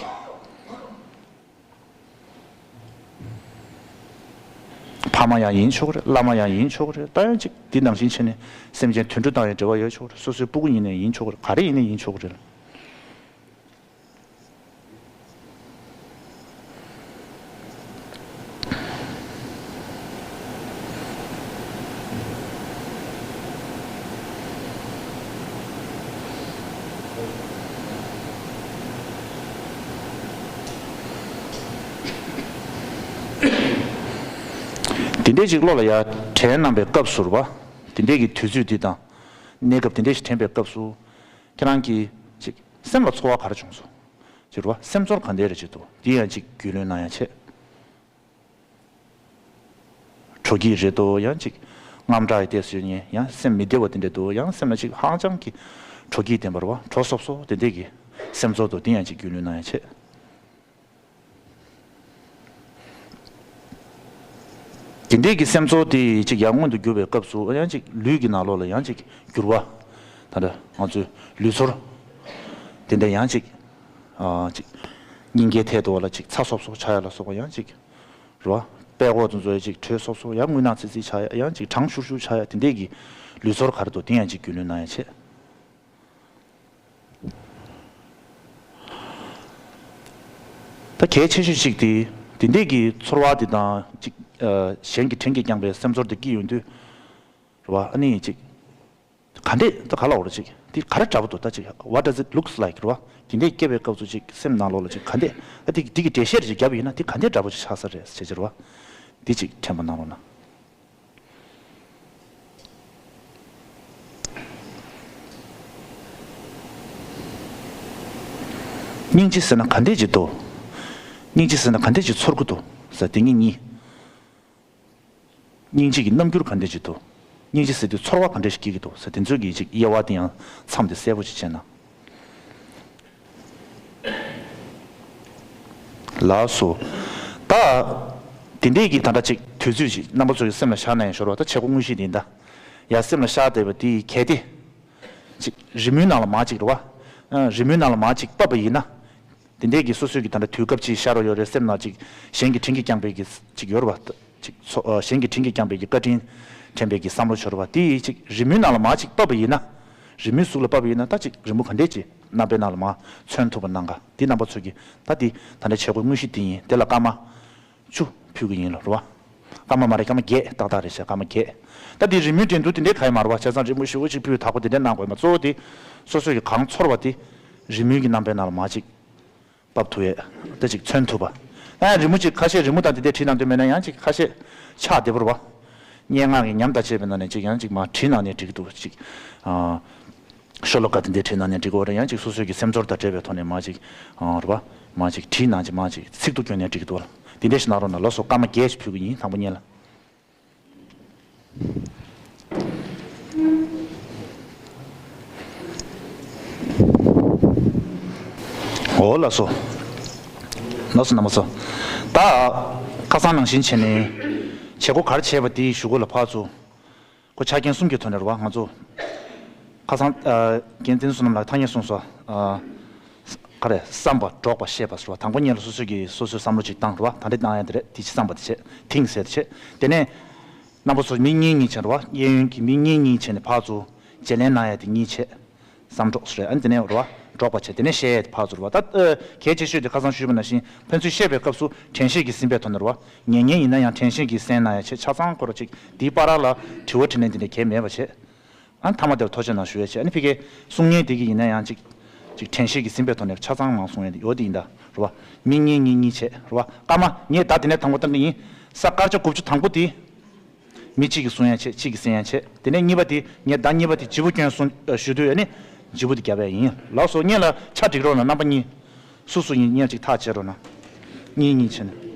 ཕ་མ་ཡང་ཡིན་ཆོག་གི་རེད། བླ་མ་ཡང་ཡིན་ཆོག་གི་རེད། ད་ཡང་ཅིག་འདི་ནང་བཞིན་བྱས་ནས་སེམས་ཅན་དུད་འགྲོ་དང་ཡང་འབྲེལ་བ་ཡོད་ཆོག་གི་རེད། སོ་སོའི་སྤུ་གུ་ཡིན་ནའི་ཡིན་ཆོག་གི་རེད། ག་རེ་ཡིན་ནའི་ཡིན་ཆོག་གི་རེད། དེ་འདྲས་ཅིག་བློ་ལ་ཡ་དྲན་གནང་པའི་སྐབས་སུ་རེད་བ། དེ་འདྲས་ཀྱི་དུས་ཚོད་འདི་དང་གནས་སྐབས་དེ་འདྲས་ཤིག་དྲན་པའི་སྐབས་སུ། ཁྱེད་རང་གིས་ཅིག་སེམས་ལ་ཚོར་བ་ག་རེ་བྱུང་སོང་། ཅིག་རེད་བ། སེམས་ཚོར་ག་འདྲས་རེ་ཅིག་འདུག་འདི་ཡང་ཅིག་རྒྱུས་ལོན་གནང་ཡ་བྱས། དྲོ་སྐྱིད་རེད་དོ། ཡང་ཅིག་དངངས་སྐྲག་ཡི་ལྟས་སུ་ཡོད་ཉེན། ཡང་སེམས་མི་བདེ་བ་དེ་འདྲས་འདུག་ཡང་སེམས་ལ་ཅིག་ཧང་ཅང་གི་དྲོ་སྐྱིད་ལྡན་པ་རེད་བ། དྲོ་སོབ་སོབ་དེ་འདྲས་ཀྱི་སེམས་ཚོར་འདུག་འདི་ཡང་ཅིག་རྒྱུས་ལོན་གནང་ཡ་བྱས། དེ་འདྲས་ཀྱི་སེམས་ཚོར་དེ་ཅིག་ཡར་མངོན་དུ་གྱུར་པའི་སྐབས་སུ་ཡང་ཅིག་ལུས་ཀྱི་ནང་ལོགས་ལ་ཡང་ཅིག་འགྱུར་བ། ད་ལྟ་ང་ཚོའི་ལུས་ཚོར་དེ་འདྲ་ཡང་ཅིག་ཨ་ཅིག་སྙིང་གའི་ཐད་དུ་བ་ལ་ཅིག་ཚ་སོབ་སོབ་ཆགས་ཡ་ལ་སོགས་པ་ཡང་ཅིག་རེད་བ། པད་ཀོག་དེ་ཚོ་ཡང་ཅིག་དྲོད་སོབ་སོབ། ཡང་རྔུལ་ནག་ཚིལ་ཚིལ་ཆགས་ཡ། ཡང་ཅིག་གྲང་ཤུར་ཤུར་ཆགས་ཡ། དེ་འདྲས་ཀྱི་ལུས་ཚོར་ག་རེ་འདུག་དེ་ཡང་ཅིག་རྒྱུས་ལོན་གནང་ཡ་བྱས། ད་གལ་ཆེ་ཤོས་ཅིག་དེ། དེ་འདྲས་ཀྱི་ཚོར་བ་དེ་དང་ཅིག་ཨ་གཞན་གྱི་དྲིན་གྱིས་བསྐྱངས་པའི་སེམས་ཚོར་དེ་སྐྱེ་ཡོང་དུས། རེད་བ། ཨ་ནི་ཅིག་ག་འདྲས་ད་ག་ལབ་དགོས་རེད། ཅིག་དེ་ག་རེ་འདྲ་པོ་འདུག་ད་ཅིག what does it looks like རེད་བ། དེ་འདྲས་སྐྱེ་བའི་སྐབས་སུ་ཅིག་སེམས་ནང་ལོགས་ལ་ཅིག་ག་འདྲས། ད་དེ་དེ་གི་འགྲེལ་བཤད་རེ་ཅིག་བརྒྱབ་པ་ཡིན་ན་དེ་ག་འདྲས་འདྲ་པོ་ཅིག་ཆགས་ས་རེད་ཟེར་གྱི་རེད་བ། དེ་ཅིག་དྲན་པ་གནང་རོགས་གནང་། སྙིང་རྗེ་ཟེར་ན་ག་འདྲས་ཅིག་འདུག་སྙིང་རྗེ་ཟེར་ན་ག་འདྲས་ཅིག་ཚོར་གྱི་འདུག་ཟེར་དེ་གཉིས་གཉིས། སྙིང་རྗེ་གི་རྣམ་འགྱུར་ག་འདྲས་ཅིག་འདུག་སྙིང་རྗེ་ཟེར་དུས་ཚོར་བ་ག་འདྲས་ཤིག་སྐྱེ་གི་འདུག་ཟེར་དེ་ཚོའི་གི་ཅིག་དབྱེ་བ་དེ་ཡང་མཚམས་དེ་གསལ་པོ་ཅིག་བྱས་ན། ལགས་སོ། ད་དེ་འདྲས་ཀྱི་ད་ལྟ་ཅིག་དུས་ཚོད་ཅིག་རྣམ་པ་ཚོ་ཡི་སེམས་ལ་ཤར་ན་ཡང་ཤོར་བ། ད་བྱེད་སྒོ་དངོས་གཞི་དེ་ཡིན་ད། ཡ་སེམས་ལ་ཤར་བསྡད་པ་དེ་གལ་ཏེ་ཅིག་རི་མོའི་ནང་ལ་མ་ཅིག་རེད་བ། ཨ། རི་མོའི་ནང་ལ་མ་ཅིག་ཕབ་པ་ཡིན་ན། དེ་འདྲས་ཀྱི་སོ་སོའི་གི་ད་ལྟ་དུས་སྐབས་ཅིག་ཤར་བ་ཡོད་རེད། སེམས་ནང་ཅིག་གཞན་གྱི་དྲིན་གྱིས་བསྐྱངས་པའི་གི་ཅིག་ཡོད་རེད་བ། ཅིག་ཚོ། ཨ། གཞན་གྱི་དྲིན་གྱིས་བསྐྱངས་པའི་གི་བཀའ་དྲིན་དྲན་པའི་གི་བསམ་བློ་ཤོར་བ་དེ་ཅིག་རི་མོའི་ནང་ལ་མ་ཅིག་ཕབ་པ་ཡིན་ན། རི་མོའི་གཟུགས་ལ་ཕབ་པ་ཡིན་ན། ད་ཅིག་རི་མོ་ག་འདྲས་ཅིག་རྣམ་པའི་ནང་ལ་མ་མཚོན་ཐུབ་པ་གནང་ག། དེ་རྣམ་པ་ཚོ་གི་ད་དེ་ད་ལྟ་བྱེད་སྒོ་དངོས་གཞི་དེ་ཡིན། དེ་ལ་སྐར་མ་བཅུ་ཕུལ་གི་ཡིན་ལ་རེད་བ། སྐར་མ་མ་རེད། སྐར་མ་བརྒྱད་ཏག་ཏག་རེད་ཤག་སྐར་མ་བརྒྱད། ད་དེ་རི་མོའི་འགྲན་བསྡུར་དེ་འདྲའི་ག་ཡི་མ་རེད་བ། བྱས་ཙང་རི་མོ་ཞེ་པོ་ཅིག་ཕུལ། དག་པོ་དེ་འདྲའི་གནང་དགོས་མ། གཙོ་བོ་དེ་སོ་སོ་གི་གང་ཚོར་བ་དེ་རི་མོའི་གི་རྣམ་པའི་ནང་ལ་མ་ཅིག་ཕབ་ཐུབ་ཡས། ད་ཅིག་མཚོན་ཐུབ་པ། ད་ཡང་རི་མོ་ཅིག་ཁ་ཤས་རི་མོ་དང་དེ་འདྲའི་བྲིས་གནང་འདོད་མེད་ན་ཡང་ཅིག་ཁ་ཤས་ཆགས་བདེ་པོ་རེད་བ། སྙན་ངག་གི་ཉམས་དང་བཅས་པའི་ནང་ནས་ཅིག་ཡང་ཅིག་མ་བྲིས་གནང་ནས་འགྲིག་གི་འདུག་ཅིག་ཨ། ཤོ་ལོ་ཀ་དེ་འདྲའི་བྲིས་གནང་ནས་འགྲིག་གི་རེད། ཡང་ཅིག་སོ་སོའི་གི་སེམས་ཚོར་དང་འབྲེལ་བའི་ཐོག་ནས་མ་ཅིག་ཨ། རེད་བ། མ་ཅིག་བྲིས་གནང་ཅིག་མ་ཅིག་ཚིག་ཐོ་བསྐྱོན་ནས་འགྲིག་གི་འདུག་ལ། དེ་འདྲ་ཞིག་གནང་རོགས་གནང་། ལགས་སོ། སྐར་མ་བརྒྱད་ཅིག་ཕུལ་གི་ཡིན། དང་པོ་ཉིད་ལ། འོ་ལགས་སོ། ལགས་སོ་རྣམ་པ་ཚོ། ད་ཁ་སང་ནང་བཞིན་བྱས་ནས་བྱེད་སྒོ་ག་རེ་བྱས་པ་དེའི་གཞུག་གུ་ལ་ཕར་ཚུར། ཁོ་ཆ་རྐྱེན་གསུམ་གྱི་ཐོག་ནས་རེད་བ། ང་ཚོ་ཁ་སང་ཨ། རྒན་བསྟན་འཛིན་བསོད་ནམས་ལགས་ཐ་སྙད་གསུངས་སོང་། ཨ། ག་རེ། བསམ་པ་སྒྲོག་པ་བཤད་པ་ཟེར་བ། དང་པོ་ཉིད་ལ་སོ་སོ་གིས་སོ་སོའི་བསམ་བློ་ཅིག་བཏང་རེད་བ། ད་འདི་གནང་ཡ་དེ་རེད། དེ་ཅིག་བསམ་པ་དེ་བྱས། ཐིང་ཟེར་དེ་བྱས། དེ་ནས་རྣམ་པ་ཚོ་མི་གཉིས་གཉིས་བྱས་རེད་བ། གཡས་གཡོན་གྱི་མི་གཉིས་གཉིས་བྱས་ནས་ཕར་ཚུར་བརྗེ་ལེན་གནང་ཡ་དེ་གཉིས་བྱས། བསམ་སྒྲོག་ཟེར་རེད། ཨ་ནི་དེ་ནས་རེད་བ། སྒྲོག་པ་བྱས། དེ་ནས་བཤད་ཡ་དེ་ཕར་ཚུར་རེད་བ། ད་ཨ། གལ་ཆེ་ཤོས་དེ་ཁ་སང་ཞུས་པ་ནང་བཞིན་ཕན་ཚུན་བཤད་པའི་སྐབས་སུ་དྲན་ཤེས་ཀྱིས་ཟིན་པའི་ཐོག་ནས་རེད་བ། ཉན་མཁན་ཡིན་ན་ཡང་དྲན་ཤེས་ཀྱིས་གསན་གནང་ཡ་བྱས། ཆ་ཚང་ཁོ་ར་ཅིག་དེའི་བར་ལ་དྲི་བ་དྲིས་ལན་དེ་འདྲ་གང་ཡང་མེད་པ་བྱས། ཨ་ནི་མཐའ་མ་དེར་ཐུགས་རྗེ་གནང་ཞུ་ཡས་བྱས། ཨ་ནི་ཕ་གིའི་གསུང་མཁན་དེ་གི་ཡིན་ན་ཡང་ཅིག་ཅིག་དྲན་ཤེས་ཀྱིས་ཟིན་པའི་ཐོག་ནས་ཆ་ཚང་མང་གསུང་ཡས་དེ་ཡོད་དེ་ཡིན་ད་རེད་བ། མི་གཉིས་གཉིས་གཉིས་བྱས་རེད་བ། སྐར་མ་ངས་ཟླ་དེ་ནས་དང་པོ་བཏང་གི་ཡིན། ས་སྐར་ཆ་དགུ་བཅུ་དང་པོ་དེ་མི་གཅིག་གིས་གསུང་ཡས་བྱས། གཅིག་གིས་གསན་ཡས་བྱས། དེ་ནས་གཉིས་པ་དེ་ངས་ཟླ་གཉིས་པ་དེ་བརྗེ་པོ་སྐྱོན་གསུང་ཞུ་འདོད་ཡོད་ནི་བརྗེ་པོ་དེ་རྒྱབ་ཡས་ཡིན། ལགས་སོ། སྔོན་ལ་ཆ་སྒྲིག་རོགས་གནང་། རྣམ་པ་གཉིས། སུ་སུ་ཡིན་མཉམ་གཅིག་ཐག་བཅད་རོགས་གནང་། གཉིས་གཉིས་བྱས་ནས།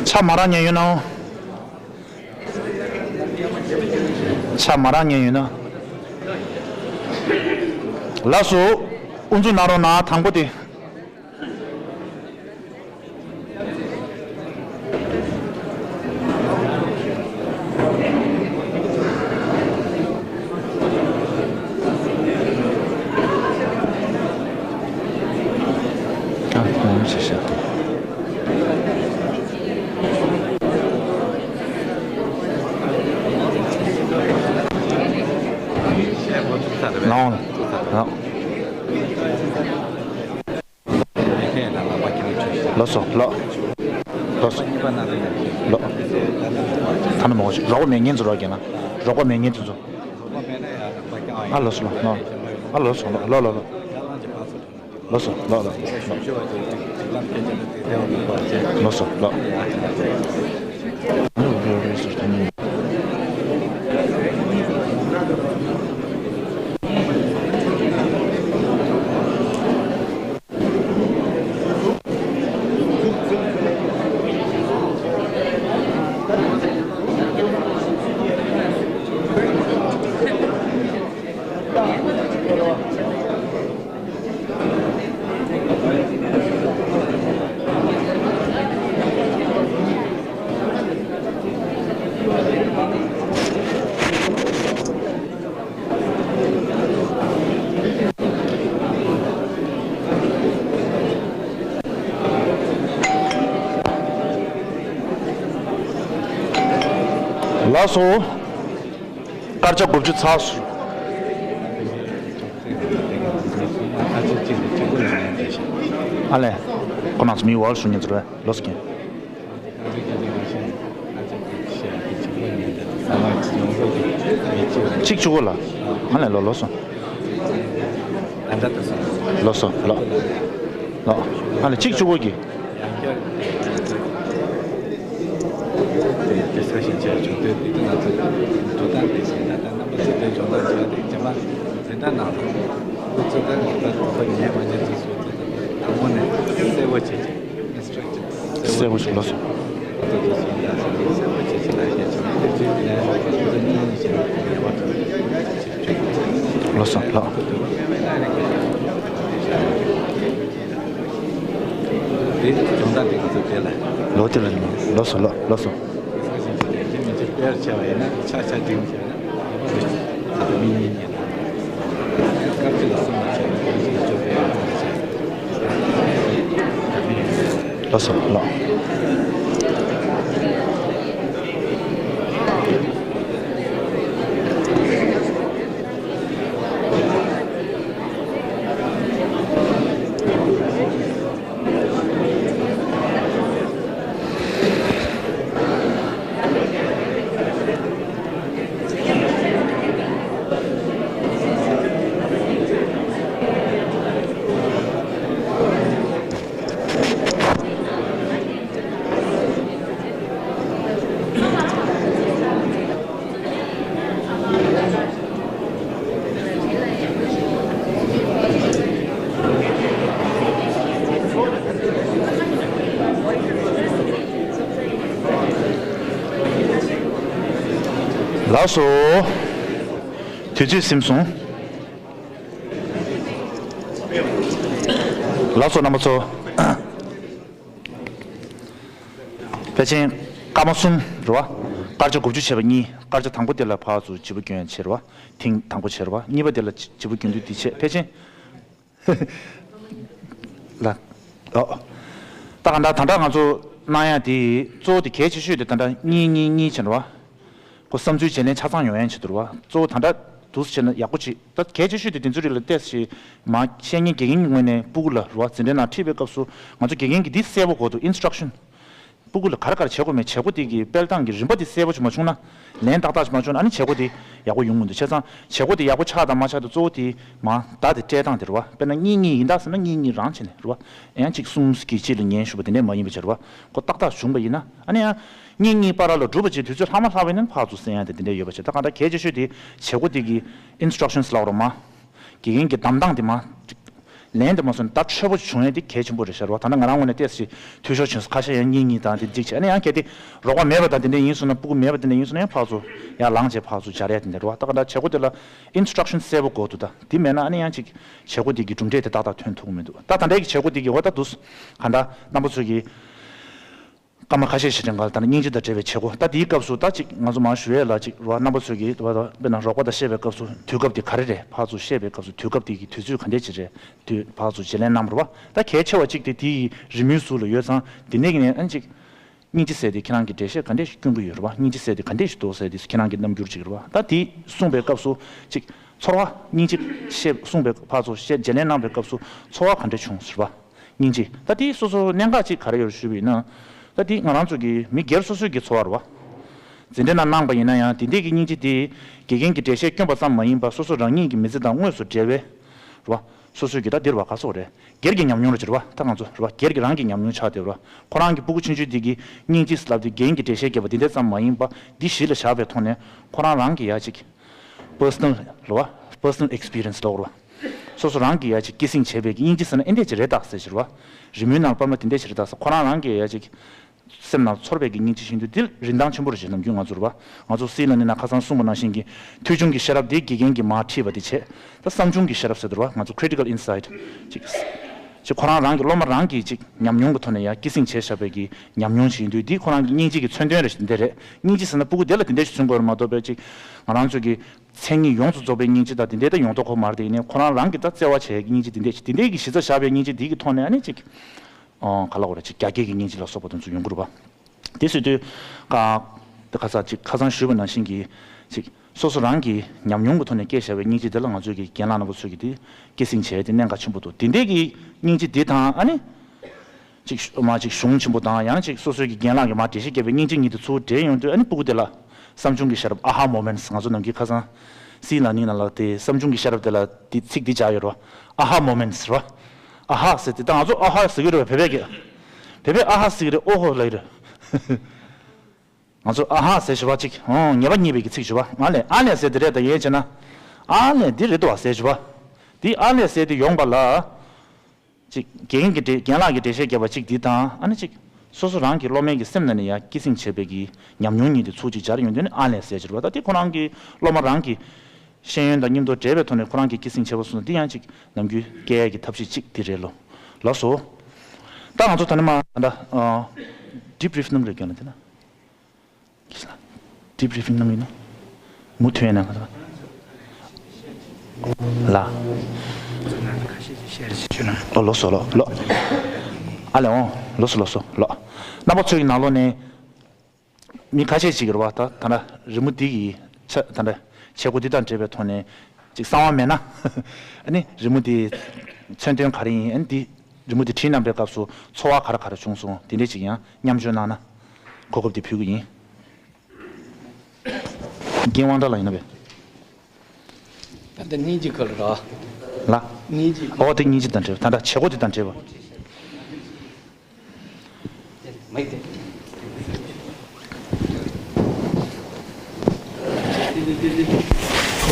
ཆ་མ་རག་མཁན་ཡོད་ན། ཆ་མ་རག་མཁན་ཡོད་ན། ལགས་སོ། དབུ་འཛུགས་གནང་རོགས་གནང་། དང་པོ་དེ། ལགས། ལགས། ལགས་སོ། ལགས། ལགས་སོ། ལགས། ད་ནི་མོ་ཅིག་རོགས་པ་མེད་མཁན་ཚོ་རོགས་རྒྱག་ན། རོགས་པ་མེད་མཁན་དེ་ཚོ། ཨ། ལགས་སོ། ལགས། ལགས། ཨ། ལགས་སོ། ལགས། ལགས། ལགས། ལགས། ལགས་སོ། ལགས། ལགས། ལགས། ལགས་སོ། ལགས། ལགས་སོ། སྐར་ཆ་དགུ་བཅུ་ཚར་སོང་། ཨ་ལས། ཁོ་རང་ཚོ་མི་ཝར་ལ་ཞུ་མཁན་ཚོ་རེད། ལོས་ཀྱི། གཅིག་བཅུ་དགུ་ལ། ཨ་ལས། ལོས། ལོས་སོང་། ལོས་སོང་། ལོས། ལོས། ཨ་ལས། གཅིག་བཅུ་དགུ་གི། གསལ་པོ་ཞིག་ལོས་སོང་། ལགས་སོ་ལགས། ལོ་དེ་ལ་ལགས་སོ་ལགས་ལགས་སོ། ལགས་སོ་ལགས། ལགས་སོ། དུས་ཚོད་ཟིན་སོང་། ལགས་སོ་རྣམ་པ་ཚོ། ཕལ་ཆེར་སྐར་མ་གསུམ་རེད་བ། སྐར་ཆ་དགུ་བཅུ་བྱས་པ་གཉིས། སྐར་ཆ་དང་པོ་དེ་ལ་ཕར་ཚུར་བྱིས་པ་སྐྱོན་བྱས་རེད་བ། ཐེངས་དང་པོ་བྱས་རེད་བ། གཉིས་པ་དེ་ལ་བྱིས་པ་སྐྱོན་དུས་དེ་བྱས། ཕལ་ཆེར་ལ། ཨོ། ད་ག་འདྲ་ད་ལྟ་ང་ཚོ་གནང་ཡ་དེ་གཙོ་བོ་དེ་གལ་ཆེ་ཤོས་དེ་ད་ལྟ་གཉིས་གཉིས་གཉིས་བྱས་རེད་བ། ཁོ་བསམ་ཚུལ་བརྗེ་ལེན་ཆ་ཚང་ཡོང་ཡན་ཆེད་དུ་རེད་བ། གཙོ་བོ་ད་ལྟ་འདུག་སེ་བྱས་ན་ཡག་པོ་བྱེད། ད་གལ་ཆེ་ཤོས་དེ་དེ་ཚོ་རིགས་ལ་ཏོག་ཙམ་མར་བཤད་མཁན་དགེ་རྒན་གྱི་ངོས་ནས་སྤུ་གུ་ལ་རེད་བ། འཛིན་གྲྭའི་ནང་ཁྲིད་པའི་སྐབས་སུ་ང་ཚོ་དགེ་རྒན་གྱིས་འདི་གསལ་པོ་གོ་འདུག instruction། སྤུ་གུ་ལ་ག་རེ་ག་རེ་བྱེད་དགོས་མེད། བྱེད་སྒོ་དེ་གི་སྤེལ་སྟངས་ཀྱི་རིམ་པ་དེ་གསལ་པོ་ཅིག་མ་བྱུང་ན། ལན་ཏག་ཏག་ཅིག་མ་བྱུང་ན་ཨ་ནི་བྱེད་སྒོ་དེ་ཡག་པོ་ཡོང་གི་མི་འདུག་བྱས་ཙང་བྱེད་སྒོ་དེ་ཡག་པོ་ཆགས་དང་མ་ཆགས་དེ་གཙོ་བོ་དེ་མར་བརྡ་དེ་སྤྲད་སྟངས་དེ་རེད་བ། དཔེར་ན་གཉིས་གཉིས་ཡིན་ད་ཟེར་ན་གཉིས་གཉིས་རང་བྱས་ནས་རེད་བ། ཡང་གཅིག་གསུམ་གྱིས་གཅིག་ལ་ཉན་ཞུ་བ་དེ་འདྲས་མ་ཡིན་པ་བྱས་རེད་བ། ཁོ་ཏག་ཏག་བྱུང་པ་ཡིན་ན་ཨ་ནི་ཡང་། གཉིས་གཉིས་པ་ར་ལ་སྒྲུབ་པ་བྱེད་དུས་ཚོད་ལྷག་མ་ལྷག་པ་ཡིན་ན་ཕར་ཚུར་གསན་ཡ་དེ་དེ་འདྲ་ཡོད་པ་བྱེད། ད་གང་ལྟར་གལ་ཆེ་ཤོས་དེ་བྱེད་སྒོ་དེ་གི་instructions་ལབ་རོགས་མ། དགེ་རྒན་གྱི་གདམ་སྟངས་དེ་མ། ལན་དེ་མ་སོང་ད་འཕྲོད་པོ་བྱུང་ཡ་དེ་གལ་ཆེན་པོ་རེད་ཤག་རེད་བ། ད་ནི་ང་རང་ངོས་ནས་ཏོག་ཙམ་འཐུས་ཤོར་བྱུང་སོང་། ཁ་ཤས་ཡང་གཉིས་གཉིས་དང་དེ་འགྲིག་བྱས་ཨ་ནི་ཡང་གལ་ཏེ་རོགས་པ་མེད་པ་དང་དེ་འདྲ་ཡིན་སོང་ན་སྤུ་གུ་མེད་པ་དེ་འདྲ་ཡིན་སོང་ན་ཡང་ཕར་ཚུར་ཡར་ལངས་བྱས་ཕར་ཚུར་སྦྱར་ཡ་དེ་འདྲ་རེད་བ། ད་གང་ལྟར་བྱེད་སྒོ་དེ་ལ་instructions་གསལ་པོ་དགོས་འདུག་ད་དེ་མེད་ན་ཨ་ནི་ཡང་ཅིག་བྱེད་སྒོ་དེ་གི་གྲུབ་འབྲས་དེ་ཏག་ཏག་ཐོན་ཐུབ་ཀྱི་མི་འདུག་ད་ད་ལྟའི་གི་བྱེད་སྒོ་དེ་གི་འོ་ད་འདུག་ག་འདྲ་རྣམ་པ་ཚོས་གི་སྐར་མ་ཁ་ཤས་ཤིག་རིང་ག་ལ་ད་ནི་སྙིང་རྗེ་དང་འབྲེལ་བའི་བྱེད་སྒོ་ད་དེའི་སྐབས་སུ་ད་ཅིག་ང་ཚོ་མང་ཞུ་ཡས་ལ་ཅིག་རོ་རྣམ་པ་ཚོས་ཀྱིས་དཔེར་ན་རོགས་པ་དང་བཤད་པའི་སྐབས་སུ་དུས་སྐབས་དེ་ག་རེ་རེད། ཕར་ཚུར་བཤད་པའི་སྐབས་སུ་དུས་སྐབས་དེ་གི་དུས་ཚོད་ག་འདྲས་ཅིག་རེད། དུས་ཕར་ཚུར་བརྗེ་ལེན་གནང་བ་རེད་བ། ད་གལ་ཆེ་བ་ཅིག་དེ་དེའི་རི་མོའི་ཟུར་ལ་ཡོད་ཙང་དེ་ནས་ཀྱི་ནས་ཨ་ཅིག་སྙིང་རྗེ་ཟེར་དེ་ཁྱེད་རང་གི་འགྲེལ་བཤད་ག་འདྲས་ཤིག་སྐྱོན་གྱི་ཡོད་རེད་བ། སྙིང་རྗེ་ཟེར་དེ་ག་འདྲས་ཤིག་འདུག་ཟེར་དེ་ཁྱེད་རང་གི་རྣམ་འགྱུར་ཅིག་རེད་བ། ད་དེ་གསུངས་པའི་སྐབས་སུ་ཅིག་ཚོར་བ་སྙིང་རྗེ་བཤད་གསུངས་པའི་ཕར་ཚུར་བཤད་བརྗེ་ལེན་གནང་པའི་སྐབས་སུ་ཚོར་བ་ག་འདྲས་བྱུང་ཟེར་བ། སྙིང་རྗེ། ད་དེ་སོ་སོ་གནད་འགག་ཅིག་ག་རེ་ཡོད་ཞུས་པ་ཡིན་ན། ད་དེ་ང་རང་ཚོ་གི་མི་སྒེར་སོ་སོའི་གི་འཚོ་བ་རེད་བ། འཛིན་གྲྭ་ནང་གནང་པ་ཡིན་ན་ཡང་དེ་འདྲས་ཀྱི་སྙིང་རྗེ་དེ་དགེ་རྒན་གྱི་འགྲེལ་བཤད་བསྐྱོན་པ་ཙམ་མ་ཡིན་པར་སོ་སོ་རང་ཉིད་ཀྱི་མི་ཚེ་དང་དངོས་སུ་འབྲེལ་བའི་རེད་བ། སོ་སོའི་གི་ད་འདིར་བ་ག་སོག་རེད། སྒེར་གྱི་ཉམས་མྱོང་རེད་ཅེས་རེད་བ། ད་ང་ཚོ་རེད་བ་སྒེར་གྱི་རང་གི་ཉམས་མྱོང་ཆགས་བསྡད་རེད་བ། ཁོ་རང་གི་སྤུ་གུ་ཆུང་ཆུང་དེ་གི་སྙིང་རྗེ་ལབ་དེ་རྒན་གྱི་འགྲེལ་བཤད་བརྒྱབ་པ་དེ་འདྲས་ཙམ་མ་ཡིན་པ་འདི་གཞི་ལ་བཞག་པའི་ཐོག་ནས་ཁོ་རང་རང་གི་ཡ་ཅིག personal་རེད་བ། personal experience་ལབ་རེད་བ། སོ་སོ་རང་གིས་ཡ་ཅིག་སྐྱེད་སྲིང་བྱས་པའི་སྙིང་རྗེ་ཟེར་ན་ཨེ་འདྲས་ཅིག་རེད་ད་ཟེར་ཞེས་རེད་བ། རི་མོའི་ནང་པར་མ་དེ་འདྲས་ཅིག་རེད་ད་ཟེར་ཁོ་རང་རང་གིས་ཡ་ཅིག་སེམས་ནང་ཚོར་བའི་གི་སྙིང་རྗེ་ཞིག་འདུག་འདི་རིན་ཐང་ཆེན་པོ་རེད་ཅེས་ནམ་རྒྱུན་ང་ཚོ་རེད་བ། ང་ཚོ་སྲིད་ལ་ནི་ན་ཁ་སང་གསུངས་པ་ནང་བཞིན་གྱི་མཐོ་ཆུང་གི་ཤེས་རབ་དེ་དགེ་རྒན་གྱིས་མར་ཁྲིད་པ་དེ་བྱས། ད་བསམ་བྱུང་གི་ཤེས་རབ་ཟེར་དུ་རེད་བ། ང་ཚོ་critical insight་ཅིག་ཅིག་ཁོ་རང་རང་གི་སློབ་མ་རང་གིས་ཅིག་ཉམས་མྱོང་གི་ཐོག་ནས་ཡ་སྐྱེད་སྲིང་བྱས་བཞག་པའི་གི་ཉམས་མྱོང་ཞིག་ཡིན་དུས་འདི་ཁོ་རང་གི་སྙིང་རྗེ་གི་མཚོན་དོན་རེད་ཅེས་འདི་རེད། སྙིང་རྗེ་ཟེར་ན་སྤུ་གུ་དེ་ལ་དེ་འདྲས་ཞིག་མཚོན་དགོས་རེད་མ་གཏོགས་པའི་ཅིག་ང་རང་ཚོ་གི་མཚན་ཉིད་ཡོངས་སུ་རྫོགས་པའི་སྙིང་རྗེ་དང་དེ་འདྲའི་ད་ཡོང་མདོག་ཁ་པོ་མ་རེད་དེ། ཡིན་ནའི་ཁོ་རང་རང་གིས་ད་བརྩེ་བ་བྱེད་ཡག་གི་སྙིང་རྗེ་དེ་འདྲས་ཅིག་དེ་འདྲའི་གི་གཞི་རྩ་བཞག་པའི་སྙིང་རྗེ་དེ་གི་ཐོག་ནས་ཨ་ནི་ཅིག་ཨོ་ག་ལ་གོ་རེད་ཅིག་རྒྱ་སྐྱེད་ཀྱི་སྙིང་རྗེ་ལ་སོགས་པ་དེ་ཚོ་ཡོང་གི་རེད་བ། དེ་ཟེར་དུས་ཀ་དེ་ཁ་ས་ཅིག་ཁ་སང་ཞུས་པ་ནང་བཞིན་གྱི་ཅིག་སོ་སོ་རང་གི་ཉམས་མྱོང་གི་ཐོག་ནས་སྐྱེས་བཞག་པའི་སྙིང་རྗེ་དེ་ལ་ང་ཚོས་ཀྱི་རྒན་ལགས་རྣམ་པ་ཚོས་ཀྱི་དེ་སྐྱེད་སྲིང་བྱས་དེ་གནད་འགག་ཆེན་པོ་འདུག་དེ་འདྲའི་གི་སྙིང་རྗེ་དེ་དང་ཨ་ནི། ཅིག་མ་ཅིག་གཞུང་ཆེན་པོ་དང་ཡང་ཅིག་སོ་སོའི་གི་རྒན་ལགས་ཀྱིས་མར་འགྲེལ་བཤད་བརྒྱབ་པའི་སྙིང་རྗེ་གཉིས་དེ་ཚུར་འབྲེལ་ཡོང་དུས་ཨ་ནི་སྤུ་གུ་དེ་ལ་བསམ་བྱུང་གི་ཤེས་རབ་ཨ་ཧ་མོ་མེན་ཊི་སི། ང་ཚོ་ནམ་རྒྱུན་ཁ་སང་སྲིད་ལ་ནིང་ན་ལ་དེ་བསམ་བྱུང་གི་ཤེས་རབ་དེ་ལ་དེ་ཚིག་འདི་སྦྱར་ཡོད་རེད་བ། ཨ་ཧ་མོ་མེན་ཊི་སི་རེད་བ། ཨ་ཧ་ཟེར་དེ་ད་ང་ཚོ་ཨ་ཧ་ཟེར་གི་རེད་བ། བོད་པས་ཀྱི་བོད་པས་ཨ་ཧ་ཟེར་གི་རེད། ཨོ་ཧོ་ལབ་ཀྱི་རེད། ང་ཚོ་ཨ་ཧ་ཟེར་ཞུ་བ་ཅིག་ཨོ་ངེས་པ་རྙེད་པའི་གི་ཚིག་ཞུ་བ་ང་ལས་ཨ་ལས་ཟེར་དེ་རེད་ད་ཡིན་བྱས་ན་ཨ་ལས་འདི་རེད་དོ་བ་ཟེར་ཞུ་བ། འདི་ཨ་ལས་ཟེར་དེ་ཡོང་པ་ལ། ཅིག་རྒན་གྱི་འགྲེལ་རྒན་ལགས་ཀྱི་འགྲེལ་བཤད་བརྒྱབ་པ་ཅིག་འདི་དང་ཨ་ནི་ཅིག་ སོ་སོ་རང་གི་སློབ་མའི་གི་སེམས་ནང་ནས་ཡང་སྐྱེད་སྲིང་བྱེད་པའི་གི་ཉམས་མྱོང་གཉིས་དེ་ཚུར་ཅིག་སྦྱར་ཡོང་དུས་ནི་ཨ་ལས་ཟེར་གྱི་རེད་པ། ད་དེ་ཁོ་རང་གི་སློབ་མ་རང་གི་ཤེས་ཡོན་དང་མཉམ་དུ་འདྲེས་པའི་ཐོག་ནས་ཁོ་རང་གི་སྐྱེད་སྲིང་བྱེད་པ་སོང་ན་འདི་ཡང་ཅིག་ནམ་རྒྱུན་སྐྱེ་ཡས་ཀྱི་ཐབས་ཤེས་གཅིག་དེ་རེད་ལོ། ལགས་སོ། ད་ང་ཚོ་ད་ནི་མ་ད་ལྟ་ཌི་བྷི་རིཕ་གནང་རེད་སྐྱོན་ལ་དེ་ན། ཌི་བྷི་རིཕ་གནང་ཡིན་ན། མུ་མཐུད་ཡིན་ན་ག་ལ། ཨོ་ལོ་སོ་ལོ་ལོ། ཨ་ལེ་ཨོ་ལོ་སོ་ལོ་སོ་ལོ། རྣམ་པ་ཚོའི་ནང་ལོགས་ནས། མི་ཁ་ཤས་ཅིག་རེད་བ། ད་ད་ལྟ་རི་མོ་འདི་གི་ཆ་ད་ལྟ་བྱེད་སྒོ་འདི་དང་འབྲེལ་བའི་ཐོག་ནས་ཅིག་གསང་བ་མེད་ན། ཨ་ནི་རི་མོ་འདི་མཚོན་དོན་ག་རེ་ཡིན། ཨ་ནི་འདི་རི་མོ་འདི་བྲིས་གནང་པའི་སྐབས་སུ་ཚོར་བ་ག་རེ་ག་རེ་བྱུང་སོང་། དེ་འདྲས་ཅིག་ཡང་མཉམ་སྤྱོད་གནང་ན་གོ་སྐབས་འདི་ཕུལ་གི་ཡིན། རྒན་དབང་གྲགས་ལགས་ཡིན་ན་བས། ད་ལྟ་སྙིང་རྗེ་ཁ་ལ་ར། ལ། སྙིང་རྗེ་ཁ། ཨོ་དེ་སྙིང་རྗེ་དང་འབྲེལ་བ། ད་ལྟ་བྱེད་སྒོ་འདི་དང་འབྲེལ་བ།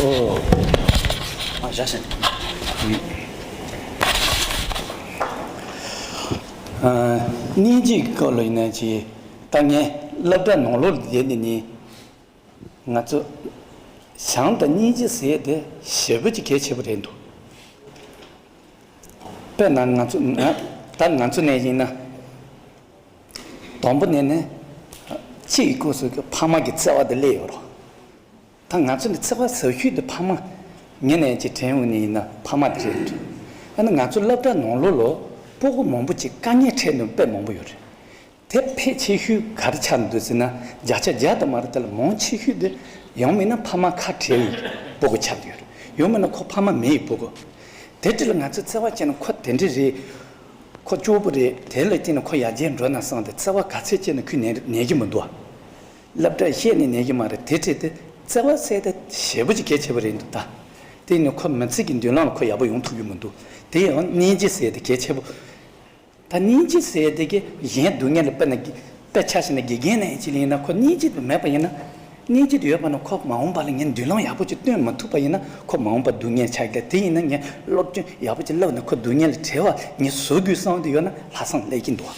ཨོ། ཨ་བཞག་ཤིང་། ཨ། སྙིང་རྗེ་སྐོར་ལ་ཡིན་ན་ཅི། ད་ངས་སློབ་གྲྭ་ནང་ལོགས་ལ་བསྡད་ནས་ནི། ང་ཚོ་བྱམས་དང་སྙིང་རྗེ་ཟེར་ཡས་དེ་ཞེ་པོ་ཅིག་གལ་ཆེ་པོ་རེད་འདུག་དཔེར་ན་ང་ཚོ་ང་ད་ང་ཚོ་ནས་ཡིན་ན། དང་པོ་ནས་ནི་སྤྱི་ཡི་སྐབས་སུ་གི་ཕ་མ་གི་བརྩེ་བ་དེ་སླེབས་ཡོད་རེད། ད་ང་ཚོ་ནི་བརྩེ་བ་ཟབ་ཤོས་དེ་ཕ་མ། ངས་ནས་ཅིག་དྲན་འོང་ནི་ཡིན་ན་ཕ་མ་དེ་རེད། ཨ་ནི་ང་ཚོ་སློབ་གྲྭ་ནང་ལོགས་ལ་སྤུ་གུ་མང་པོ་ཅིག་དཀའ་ངལ་འཕྲད་མཁན་དཔེ་མང་པོ་ཡོད་རེད། དེ་ཕལ་ཆེ་ཤོས་ག་རེ་ཆགས་འདུག་ཟེར་ན། བརྒྱ་ཆ་བརྒྱ་དུ་མ་རེད། དེ་ལ་མང་ཆེ་ཤོས་དེ་ཡང་མིན་ན་ཕ་མ་ཁ་བྲལ་བའི་སྤུ་གུ་ཆགས་འདུག་ཡོད་རེད། ཡང་མིན་ན་ཁོ་ཕ་མ་མེད་པའི་སྤུ་གུ། དེ་འདྲ་ལ་ང་ཚོས་བརྩེ་བ་བྱས་ན་ཁོ་དེ་འདྲ་རེད། ཁོ་སྐྱོ་པོ་རེད། དེ་ལ་བརྟེན་ནས་ཁོ་ཡར་རྒྱས་འགྲོ་ན་བསམ་སྟེ་བརྩེ་བ་ག་ཚད་བྱས་ན་ཁོས་ནན་ནན་གྱི་མི་འདུག་སློབ་གྲྭར་བཤད་ནས་ནན་གྱི་མ་རེད། དེ་འདྲ་དེ་བརྩེ་བ་ཟེར་དེ་ཞེ་པོ་ཅིག་གལ་ཆེ་བ་རེད་འདུག་ད་དེ་ནི་ཁོ་མི་ཚེ་གི་མདུན་ལམ་ལ་ཁོ་ཡག་པོ་ཡོང་ཐུབ་ཀྱི་མི་འདུག་དེ་ཡང་སྙིང་རྗེ་ཟེར་དེ་གལ་ཆེ་པོ། ད་སྙིང་རྗེ་ཟེར་དེ་གི་གཞན་སྡུག་བསྔལ་ལ་དཔེར་ན་དཔེ་ཆ་བཞག་ན་དགེ་རྒན་ནང་ཅིག་ཡིན་ན་ཁོ་སྙིང་རྗེ་དེ་མེད་པ་ཡིན་ན། སྙིང་རྗེ་དེ་ཡོད་པ་ན་ཁོ་མ་འོངས་པ་ལ་ངས་མདུན་ལམ་ཡག་པོ་ཅིག་སྟོན་མ་ཐུབ་པ་ཡིན་ན་ཁོ་མ་འོངས་པ་སྡུག་བསྔལ་ཆགས་ཀྱི། དེ་ཡིན་ན་ངས་སློབ་སྦྱོང་ཡག་པོ་ཅིག་བསླབས་ན་ཁོ་སྡུག་བསྔལ་ལས་བྲལ་བ་ངས་བཟོ་དགོས་བསམ་དེ་ཡོད་ན་ལྷག་བསམ་སླེབས་ཀྱི་འདུག་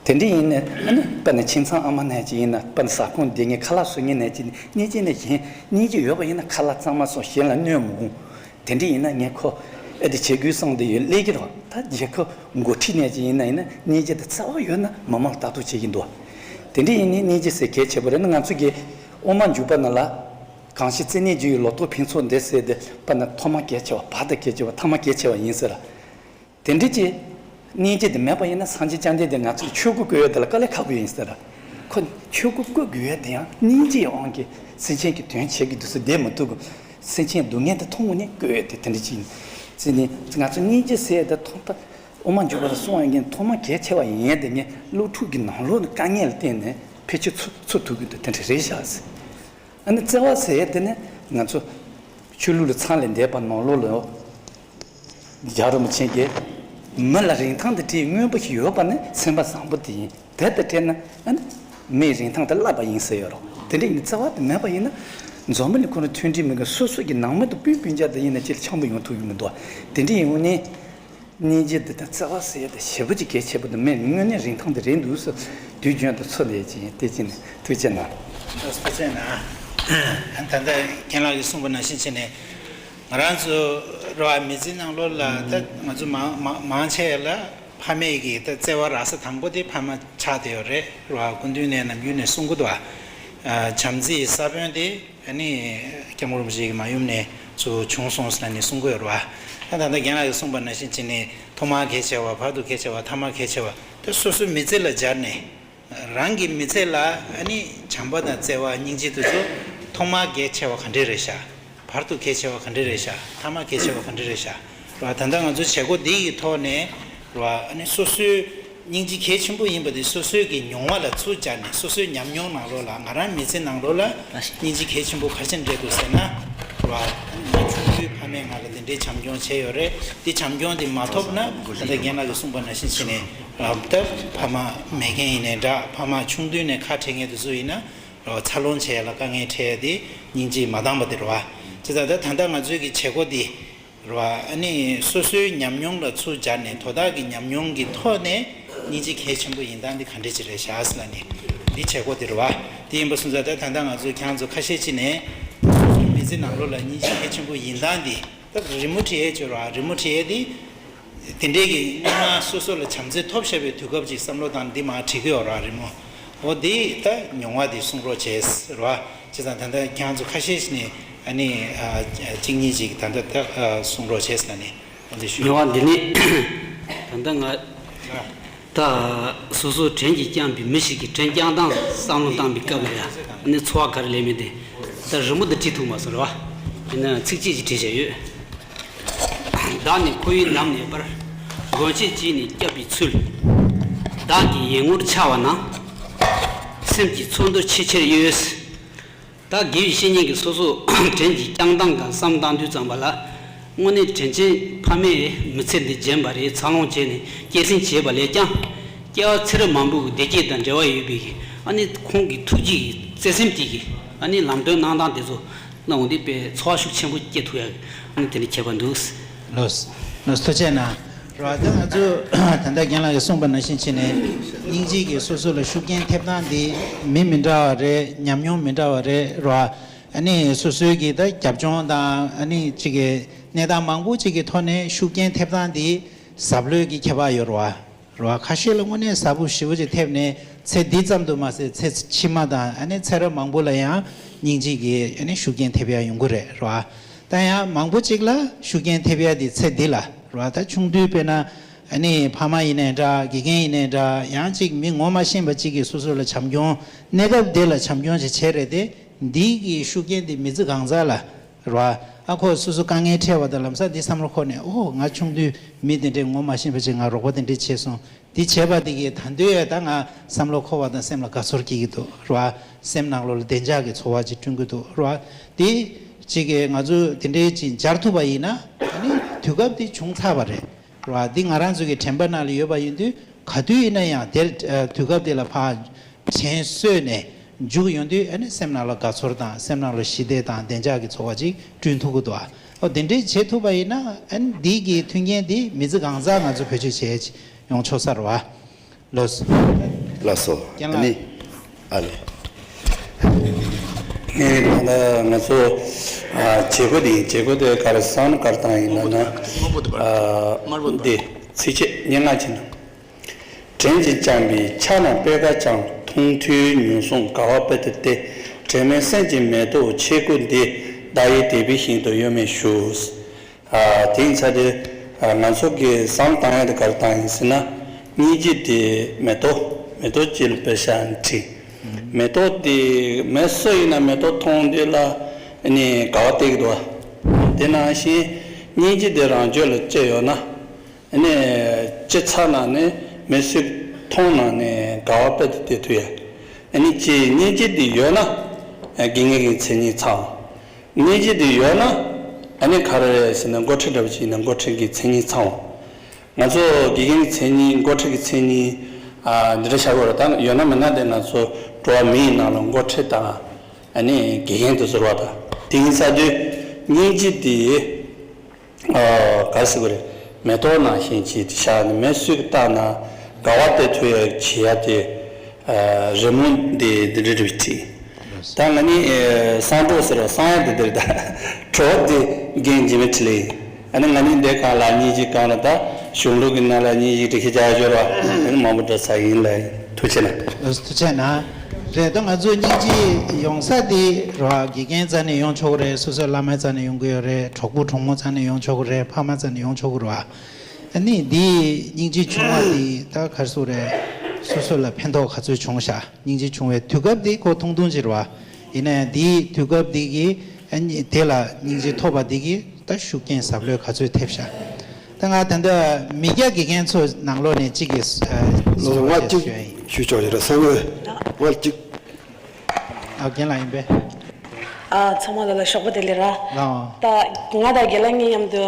དེ་འདྲ་ཡིན་ནས་ཨ་ནི་དཔེར་ན་ཁྱིམ་ཚང་ཨ་མ་ནང་ཅིག་ཡིན་ན། དཔེར་ན་ཟ་ཁང་བསྡད་མཁན་ཁ་ལག་བཟོ་མཁན་ནང་ཅིག་ཡིན་ནས། སྙིང་རྗེ་ནས་གཞན་སྙིང་རྗེ་ཡོད་པ་ཡིན་ན་ཁ་ལག་གཙང་མ་བཟོ། གཞན་ལ་གནོད་མི་དགོས། དེ་འདྲ་ཡིན་ན་ངས་ཁོ་ཨེ་འདི་བྱེད་དགོས་བསམ་དེ་ཡོད་སླེབས་ཀྱི་རེད། ད་རྒྱལ་ཁབ་འགོ་ཁྲིད་ནང་ཅིག་ཡིན་ན་ཡིན་ན་སྙིང་རྗེ་དང་བརྩེ་བ་ཡོད་ན་མི་མང་ལ་ལྟ་རྟོག་བྱེད་ཀྱི་འདུག་དེ་འདྲ་ཡིན་ནས་སྙིང་རྗེ་ཟེར་གལ་ཆེ་པོ་རེད། ང་ཚོ་གི་དབུ་མ་འཇུག་པ་ནང་ལ་གང་ཞིག་བརྩེ་ནས་འཇུག་པའི་ལོ་ཏོག་ཕུན་ཚོགས་འདི་ཟེར་དེ་དཔེར་ན་ཐོག་མ་གལ་ཆེ་བ། བར་དུ་གལ་ཆེ་བ། ཐ་མ་གལ་ཆེ་བ་ཡིན་ཟེར། དེ་འདྲ་ཅིག་སྙིང་རྗེ་དེ་མེད་པ་ཡིན་ན་སངས་རྒྱས་བཅོམ་ལྡན་འདས་ང་ཚོར་ཆོས་སྐུ་བཀོད་ཡོད་དེ་ལ་དཀའ་ལས་ཁག་པོ་ཡིན་ཟེར། ཁོ་ཆོས་སྐུ་བཀོད་དགོས་ཡོད་དེ་ཡང་སྙིང་རྗེའི་དབང་གིས་སེམས་ཅན་གྱི་དོན་བྱེད་ཀྱི་འདུག་ཟེར་བསྡད་མི་ཐུབ་གི། སེམས་ཅན་སྡུག་བསྔལ་དེ་མཐོང་ནས་བཀོད་ཡོད་དེ་དེ་འདྲ་ཅིག་ཡིན་ཟེར་ནས། ང་ཚོ་སྙིང་རྗེ་ཟེར་ཡ་དེ་ཐོག་མཐའ་དབུ་མ་འཇུག་པ་ལ་གསུངས་པ་ཡིན་ཐོག་མ་གལ་ཆེ་བ་ཡིན་ཡ་དེ་ངས་སློབ་ཕྲུག་གི་ནང་ལོགས་ནས་དཀའ་ངལ་ལ་བརྟེན་ནས་ཕལ་ཆེར་ཚུར་ཚུར་ཐུག་གི་འདུག་དེ་འདྲ་རེད་ཤག་ཟེར། ཨ་ནི་བརྩེ་བ་ཟེར་ཡ་དེ་ནི་ང་ཚོ་ཆོས་ལུགས་ལ་ཚང་ལས་འདས་པ་ནང་ལོགས་ལ་རྒྱལ་བ་རིན་པོ་ཆེ་གིས་མི་ལ་རིན་ཐང་དང་བྲལ་བའི་དངོས་པོ་ཞིག་ཡོད་པ་ནི་སེམས་པ་བཟང་པོ་དེ་ཡིན། དེ་དང་བྲལ་ན་ཨ་ནི་མིའི་རིན་ཐང་དེ་བརླག་པ་ཡིན་ཟེར་ཡོད་རེད། དེ་འདྲ་ཡིན་ན་བརྩེ་བ་དེ་མེད་པ་ཡིན་ན་འཛམ་བུ་གླིང་ཁོ་ན་མཐུན་སྒྲིལ་མེད་མཁན་སོ་སོ་གི་ནང་མི་དང་སྤུན་སྤུན་ཀྱག་དེ་ཡིན་ན་ཅི་ལ་འཆམ་པོ་ཡོང་ཐུབ་ཀྱི་མི་འདུག་དེ་འདྲ་ཡིན་དུས་ནི། སྙིང་རྗེ་འདི་དང་བརྩེ་བ་ཟེར་ཡ་དེ་ཞེ་པོ་ཅིག་གལ་ཆེ་པོ་འདུག་མེད་དངོས་གནས་རིན་ཐང་དེ་རེད་འདུག་ཟེར་དུས་རྒྱུན་དུ་ཚོར་བསྡད་ཀྱི་ཡིན། དེ་ཅི་ནས་ཐུགས་རྗེ་གནང་། ཐུགས་རྗེ་གནང་། ད་ལྟ་རྒན་ལགས་ཀྱིས་གསུངས་པ་ནང་བཞིན་བྱས་ནས་ང་རང་ཚོ་རེད་བ། མི་ཚེ་ནང་ལོགས་ལ་ད་ང་ཚོ་མང་མང་མང་ཆེ་ལ་ཕ་མེས་ཀྱི་ད་བརྩེ་བ་རག་ས་དང་པོ་དེ་ཕ་མ་ཆགས་བསྡད་ཡོད་རེད། རེད་བ། སྐུ་མདུན་ནས་ནམ་རྒྱུན་ནས་གསུང་གི་འདུག་བ། བྱམས་བརྩེའི་ས་བོན་དེ། ཨ་ནི་སྐྱབས་མགོན་རིན་པོ་ཆེ་གི་མ་ཡུམ་ནས་ཚུར་བྱུང་སོང་ཟེར་ནས་གསུང་གི་ཡོད་རེད་བ། ད་ད་ལྟ་རྒན་ལགས་ཀྱིས་གསུངས་པ་ནང་བཞིན་བྱས་ནས་ཐོག་མར་གལ་ཆེ་བ། བར་དུ་གལ་ཆེ་བ། ཐ་མར་གལ་ཆེ་བ་དེ་སོ་སོའི་མི་ཚེ་ལ་སྦྱར་ནས། རང་གི་མི་ཚེ་ལ་ཨ་ནི་བྱམས་པ་དང་བརྩེ་བ་སྙིང་རྗེ་དེ་ཚོ་ཐོག་མར་གལ་ཆེ་བ་ག་འདྲས་རེད་ཤག་བར་དུ་གལ་ཆེ་བ་ག་འདྲས་རེད་ཤག་ཐ་མར་གལ་ཆེ་བ་ག་འདྲས་རེད་ཤག་རེད་བ། ད་ལྟ་ང་ཚོ་བྱེད་སྒོ་འདི་ཡི་ཐོག་ནས་རེད་བ། ཨ་ནི་སོ་སོའི་སྙིང་རྗེ་གལ་ཆེན་པོ་ཡིན་པ་དེ་སོ་སོའི་གི་མྱོང་བ་ལ་ཚུར་སྦྱར་ནས། སོ་སོའི་ཉམས་མྱོང་ནང་ལོགས་ལ། ང་རང་མི་ཚེ་ནང་ལོགས་ལ་སྙིང་རྗེ་གལ་ཆེན་པོ་ག་རེ་བྱས་ནས་འདྲེས་འདུག་ཟེར་ན། རེད་བ། ང་ཆུང་དུས་ཕ་མས་ང་ལ་འདི་འདྲའི་བྱམས་སྐྱོང་བྱས་ཡོད་རེད། འདི་བྱམས་སྐྱོང་འདི་མ་ཐོབ་ན་ད་ལྟ་རྒན་ལགས་ཀྱིས་གསུངས་པ་ནང་བཞིན་བྱས་ནས། རེད་བ། ད་ཕ་མ་མེད་མཁན་ཡིན་ནའི་འདྲ། ཕ་མ་ཆུང་དུས་ནས་ཁ་བྲལ་མཁན་དེ་ཚོ་ཡིན་ན། རེད་བ། འཚར་ལོངས་བྱེད་ཡ་ལ་དཀའ་ངལ་འཕྲད་ཡ་དེ་སྙིང་རྗེ་མ་འདང་བ་དེ་རེད་བ། བྱས་ཙང་ད་ད་ལྟ་ང་ཚོའི་གི་བྱེད་སྒོ་འདི་རེད་བ། ཨ་ནི་སོ་སོའི་ཉམས་མྱོང་ལ་ཚུར་སྦྱར་ནས། དོ་བདག་གི་ཉམས་མྱོང་གི་ཐོག་ནས་ སྙིང་རྗེ་གལ་ཆེན་པོ་ཡིན་སྟངས་འདི་ག་འདྲ་ཅིག་རེད་ཤག་ཟེར་ལབ་ནས་འདི་བྱེད་སྒོ་དེ་རེད་བ། དེ་ཡིན་པ་སོང་ཙང་ད་ད་ལྟ་ང་ཚོ་ཁྱེད་རང་ཚོ་ཁ་ཤས་ཅིག་ནས་མི་ཚེ་ནང་ལོགས་ལ་སྙིང་རྗེ་གལ་ཆེན་པོ་ཡིན་སྟངས་འདི་ད་རི་མོ་བྲིས་ཡས་ཅིག་རེད་བ། རི་མོ་བྲིས་ཡས་འདི་དེ་འདྲའི་གི་སྔོན་མ་སོ་སོ་ལ་བྱམས་བརྩེ་ཐོབ་བཞག་པའི་དུས་སྐབས་ཅིག་བསམ་བློ་བཏང་འདི་མར་བྲིས་གི་ཡོད་རེད་བ། རི་མོ་འོ་འདི་ད་མྱོང་བ་འདི་གསུང་རོགས་བྱས་རེད་བ། བྱས་ཙང་ད་ལྟ་ཁྱེད་རང་ཚོ་ཁ་ཤས་ཤིག་ནས་ཨ་ནི་ཨ་གཅིག་གཉིས་ཅིག་ད་ལྟ་ད་ཨ་གསུང་རོགས་བྱས་ཟེར་ནས་འོ་འདི་ཞུ། མྱོང་བ་འདི་ནི་ད་ལྟ་ང་ད་སོ་སོ་དྲིན་གྱིས་བསྐྱངས་པའི་མི་ཞིག་གིས་དྲིན་བསྐྱངས་སྟངས་བསམ་བློ་བཏང་པའི་སྐབས་ལ་ཡང་ཨ་ནི་ཚོར་བ་ག་རེ་ལས་མེད་དེ། ད་རི་མོ་འདི་བྲིས་ཐུབ་མ་སོང་རེད་བ། ཡིན་ན་ཚིགས་བཅད་ཅིག་བྲིས་བཞག་ཡོད། བདག་ནི་ཁོ་བོའི་ནམ་ནས་པར། མགོན་ཁྱེད་ཀྱིས་ནི་བསྐྱབས་པའི་ཚུལ། བདག་གི་ཡིད་ངོར་འཆར་བ་ན། སེམས་ཀྱི་ཚོར་འདུ་ཆེས་ཆེར་གཡོས། ད་དགེ་བའི་བཤེས་གཉེན་གྱིས་སོ་སོ་དྲིན་གྱིས་བསྐྱངས་སྟངས་སྒང་བསམ་བཏང་དུས་ཙམ་པ་ལ། དངོས་གནས་དྲིན་ཅན་ཕ་མས་མི་ཚེ་འདི་རྒྱན་པ་རེད། འཚར་ལོངས་བྱས་ནས་སྐྱེད་སྲིང་བྱས་པ་ལས་ཀྱང་། སྐྱེ་བ་ཚེ་རབས་མང་པོའི་བདེ་སྐྱིད་དང་འབྲེལ་བ་ཡོད་པའི་ཨ་ནི་ཁོང་གི་ཐུགས་རྗེ་ཡི་བརྩེ་སེམས་དེ་གིས་ཨ་ནི་ལམ་སྟོན་གནང་སྟངས་དེ་ཚོ་གནང་འོང་དུས་དཔེ་ཚོར་བ་ཤུགས་ཆེན་པོ་སྐྱེ་ཐུབ་ཡ་ཨ་ནི་དེ་འདྲ་ཁྱད་པར་འདུག། ལོས། ལོས་ཐུགས་རྗེ་ཆེ་གནང་། རེད་བ། ད་ང་ཚོ་ད་ལྟ་རྒན་ལགས་ཀྱིས་གསུངས་པ་ནང་བཞིན་བྱས་ནས་སྙིང་རྗེ་གིས་སོ་སོ་ལ་ཤུགས་རྐྱེན་ཐེབས་སྟངས་འདི་མི་མི་འདྲ་བ་རེད། ཉམས་མྱོང་མི་འདྲ་བ་རེད། རེད་བ། ཨ་ནི་སོ་སོའི་གི་ད་རྒྱབ་ལྗོངས་དང་ཨ་ནི་གཅིག་གི་གནས་སྟངས་མང་པོ་གཅིག་གི་ཐོག་ནས་ཤུགས་རྐྱེན་ཐེབས་སྟངས་འདི་ཟབ་ལོས་ཀྱི་ཁྱད་པར་ཡོད་རེད་བ། རེད་བ། ཁ་ཤས་ལ་དངོས་གནས་ཟབ་པོ་ཞེ་པོ་ཅིག་ཐེབས་ནས་ཚེ་འདི་ཙམ་དུ་མ་ཟད་ཚེ་ཕྱི་མ་དང་ཨ་ནི་ཚེ་རབས་མང་པོ་ལ་ཡང་སྙིང་རྗེ་གིས་ཨ་ནི་ཤུགས་རྐྱེན་ཐེབས་ཡ་ཡོང་གི་རེད། རེད་བ། ད་ཡང་མང་པོ་ཅིག་ལ་ཤུགས་རྐྱེན་ཐེབས་ཡ་དེ་ཚེ་འདི་ལ་རེད་བ། ད་ཆུང་དུས་དཔེར་ན་ཨ་ནི་ཕ་མ་ཡིན་ནའི་འདྲ། དགེ་རྒན་ཡིན་ནའི་འདྲ། ཡང་ཅིག་མི་ངོ་མ་ཤེས་པ་ཅིག་གིས་སོ་སོ་ལ་བྱམས་སྐྱོང་གནས་སྐབས་དེ་ལ་བྱམས་སྐྱོང་ཅིག་བྱས་རེད་དེ། འདི་གི་ཤུགས་རྐྱེན་དེ་མི་ཚེ་གང་ཟག་ལ་རེད་བ། ཨ་ཁོ་སོ་སོ་དཀའ་ངལ་འཕྲད་པ་དང་ལམ་སང་འདི་བསམ་བློ་འཁོར་ནས། ཨོ་ང་ཆུང་དུས་མི་དེ་འདྲས་ངོ་མ་ཤེས་པ་ཅིག་ང་རོགས་པ་དེ་འདྲས་བྱས་སོང་། འདི་བྱས་པ་དེ་གིས་ད་དུང་ཡང་ད་ང་བསམ་བློ་འཁོར་བ་དང་སེམས་ལ་དགའ་ཚོར་སྐྱེ་གི་འདུག། རེད་བ། སེམས་ནང་ལོགས་ལ་བདེ་འཇགས་ཀྱི་ཚོར་བ་ཅིག་བསྐྲུན་གི་འདུག། རེད་བ། དེ་ཅིག་གིས་ང་ཚོ་དེ་འདྲས་ཅིག་སྦྱར་ཐུབ་པ་ཡིན་ན་ཨ་ནི་དུས་སྐབས་དེ་བྱུང་ཚར་བ་རེད། རེད་བ། འདི་ང་རང་ཚོ་གི་དྲན་པ་ནང་ལ་ཡོད་པ་ཡིན་དུས་ག་དུས་ཡིན་ན་ཡང་དེར་ཨ་དུས་སྐབས་དེ་ལ་ཕར་དྲན་གསོས་ནས་འཇུག་ཡོང་དུས་ཨ་ནི་སེམས་ནང་ལ་དགའ་ཚོར་དང་སེམས་ནང་ལ་ཞི་བདེ་དང་བདེ་འཇགས་ཀྱི་ཚོར་བ་ཅིག་བསྐྲུན་ཐུབ་ཀྱི་འདུག། ཨ། ཨོ་དེ་འདྲས་བྱེད་ཐུབ་པ་ཡིན་ན་ཨ་ནི་འདི་གི་མཐུན་རྐྱེན་འདི་མི་ཚེ་གང་ཟག་ང་ཚོ་བེད་སྤྱོད་བྱེད་ཡོང་ཆོག་ས་རེད་བ། ལགས་སོ། ལགས་སོ། རྒན་ལགས། ཨ་ནི། ཨ་ལེ། ངས་ད་ལྟ་ང་ཚོ་ཨ་བྱེད་སྒོ་འདི་བྱེད་སྒོ་དེ་ག་རེ་བསམ་བློ་ག་རེ་བཏང་ཡིན་ལབ་ན། ཨ་འདི་ཚིགས་བཅད་སྙན་ངག་ཅིག་ནང་། དྲིན་གྱིས་བསྐྱངས་པའི་ཕྱག་ན་པད་དཀར་འཆང་། མཐོང་ཐོས་ཉོན་སྲུང་དགའ་བ་དཔལ་དུ་སྟེ། དྲི་མེད་སེམས་ཀྱི་མེ་ཏོག་ཆེ་ཀུན་འདི། བདག་ཡིད་དད་པའི་ཞིང་དུ་གཡོ་མེད་ཞུ། ཨ་དེ་ཡིན་ཙང་དེ་ཨ་ང་ཚོ་གི་བསམ་བཏང་ཡ་དེ་ག་རེ་བཏང་ཡིན་ཟེར་ན། སྙིང་རྗེ་དེ་མེ་ཏོག་མེ་ཏོག་ཅིག་ལ་དཔེ་བཞག་ནས་བྲིས། མེ་ཏོག་དེ་མི་སུ་ཡིན་ན་མེ་ཏོག་མཐོང་དུས་ལ་ནི་དགའ་བ་སྟེར་གི་འདུག་བ། དེ་ནང་བཞིན་སྙིང་རྗེ་དེ་རང་རྒྱུད་ལ་སྐྱེས་ཡོད་ན། ཨ་ནི་སྐྱེས་ཚར་ན་ནི་མི་སུས་མཐོང་ན་ནི་དགའ་བ་དཔེ་དེ་དེ་ཐུབ་ཡ། ཨ་ནི་ཅི་སྙིང་རྗེ་འདི་ཡོད་ན་ཨ་དགེ་རྒན་གྱི་མཚན་སྙན་ཚང་། སྙིང་རྗེ་འདི་ཡོད་ན་ཨ་ནི་ག་རེ་རེད་ཟེར་ན་འགོ་ཁྲིད་འདྲ་པོ་ཅིག་ཡིན་ན་འགོ་ཁྲིད་ཀྱི་མཚན་སྙན་ཚང་བ། ང་ཚོ་དགེ་རྒན་གྱི་མཚན་སྙན་འགོ་ཁྲིད་ཀྱི་མཚན་སྙན་ཨ་འདི་འདྲ་བྱ་དགོས་རེད། ད་ཡོད་ན་མེད་ན་དེ་ང་ཚོ་འགྲོ་བ་མིའི་ནང་ལ་འགོ་ཁྲིད་དང་ཨ་ནི་དགེ་རྒན་དེ་ཚོ་རེད་བ། ད་དེ་ཡིན་ས་དུས་སྙིང་རྗེ་འདི། ཨ་ག་རེ་ཟེར་དགོས་རེད། མེ་ཏོག་ནང་བཞིན་བྱས་ཏེ་བཞག་ནས་མི་སུས་བལྟས་ན་དགའ་བ་དེ་ཐོབ་ཡ་བྱེད་ཡ་དེ། ཨ་རི་མོ་འདི་འདི་འདྲ་འདྲ་བྲིས། ད་ང་ནི་ཨ་གསང་གྲོགས་ཟེར་བ་གསང་ཡ་དེ་འདིར་ད་གྲོགས་དེ་རྒན་འཇིགས་མེད་འཕྲིན་ལས་ཡིན། ཨ་ནི་ང་ནི་འདི་གང་ལ་སྙིང་རྗེ་གང་ལ་ད་གཞུང་ལུགས་ཀྱི་ནང་ལ་སྙིང་རྗེ་དེ་ཤེས་བྱ་སྦྱོར་བ་ཨ་ནི་མང་པོ་འདྲ་ས་ཡིན་ལ་ཐུགས་རྗེ་ཆེ་གནང་། ཐུགས་རྗེ་ཆེ་གནང་། རེད། ད་ང་ཚོ་སྙིང་རྗེ་ཡོང་ས་དེ་རེད་བ། དགེ་རྒན་རྩ་ནས་ཡོང་ཆོག་གི་རེད། སོ་སོའི་བླ་མའི་རྩ་ནས་ཡོང་གི་ཡོད་རེད། གྲོགས་པོ་གྲོགས་མོ་རྩ་ནས་ཡོང་ཆོག་གི་རེད། ཕ་མ་རྩ་ནས་ཡོང་ཆོག་གི་རེད་བ། ཨ་ནི་འདི་སྙིང་རྗེ་བྱུང་བ་འདི་ད་ག་རེ་ཟེར་དགོས་རེད། སོ་སོ་ལ་ཕན་ཐོགས་ག་ཚོད་བྱུང་ཤག། སྙིང་རྗེ་བྱུང་བའི་དུས་སྐབས་འདི་ཁོ་ཐུང་ཐུང་ཅིག་རེད་བ། ཡིན་ན་ཡང་འདིའི་དུས་སྐབས་འདི་གི་ཨ་ནི་དེ་ལ་སྙིང་རྗེ་ཐོབ་པ་འདི་གི་ད་ཤུགས་རྐྱེན་ཟབ་ལོས་ག་ཚོད་ཐེབས་ཤག། ད་ང་ད་ལྟ་མི་སྐྱ་དགེ་རྒན་ཚོ་ནང་ལོགས་ནས་གཅིག་གིས་ཨ་གསུང་བ་ཞུ་ཡ་ཡིན། ཞུ་ཆོག་ཡོད་རེད། ས་ངོས་ང་གཅིག། ཨ་རྒན་ལགས་ཡིན་པས། ཨ་ཚང་མ་ལ་ལ་ཞོགས་པ་བདེ་ལེགས་ར། ལགས། ད་ང་དང་རྒན་ལགས་གཉིས་མཉམ་དུ་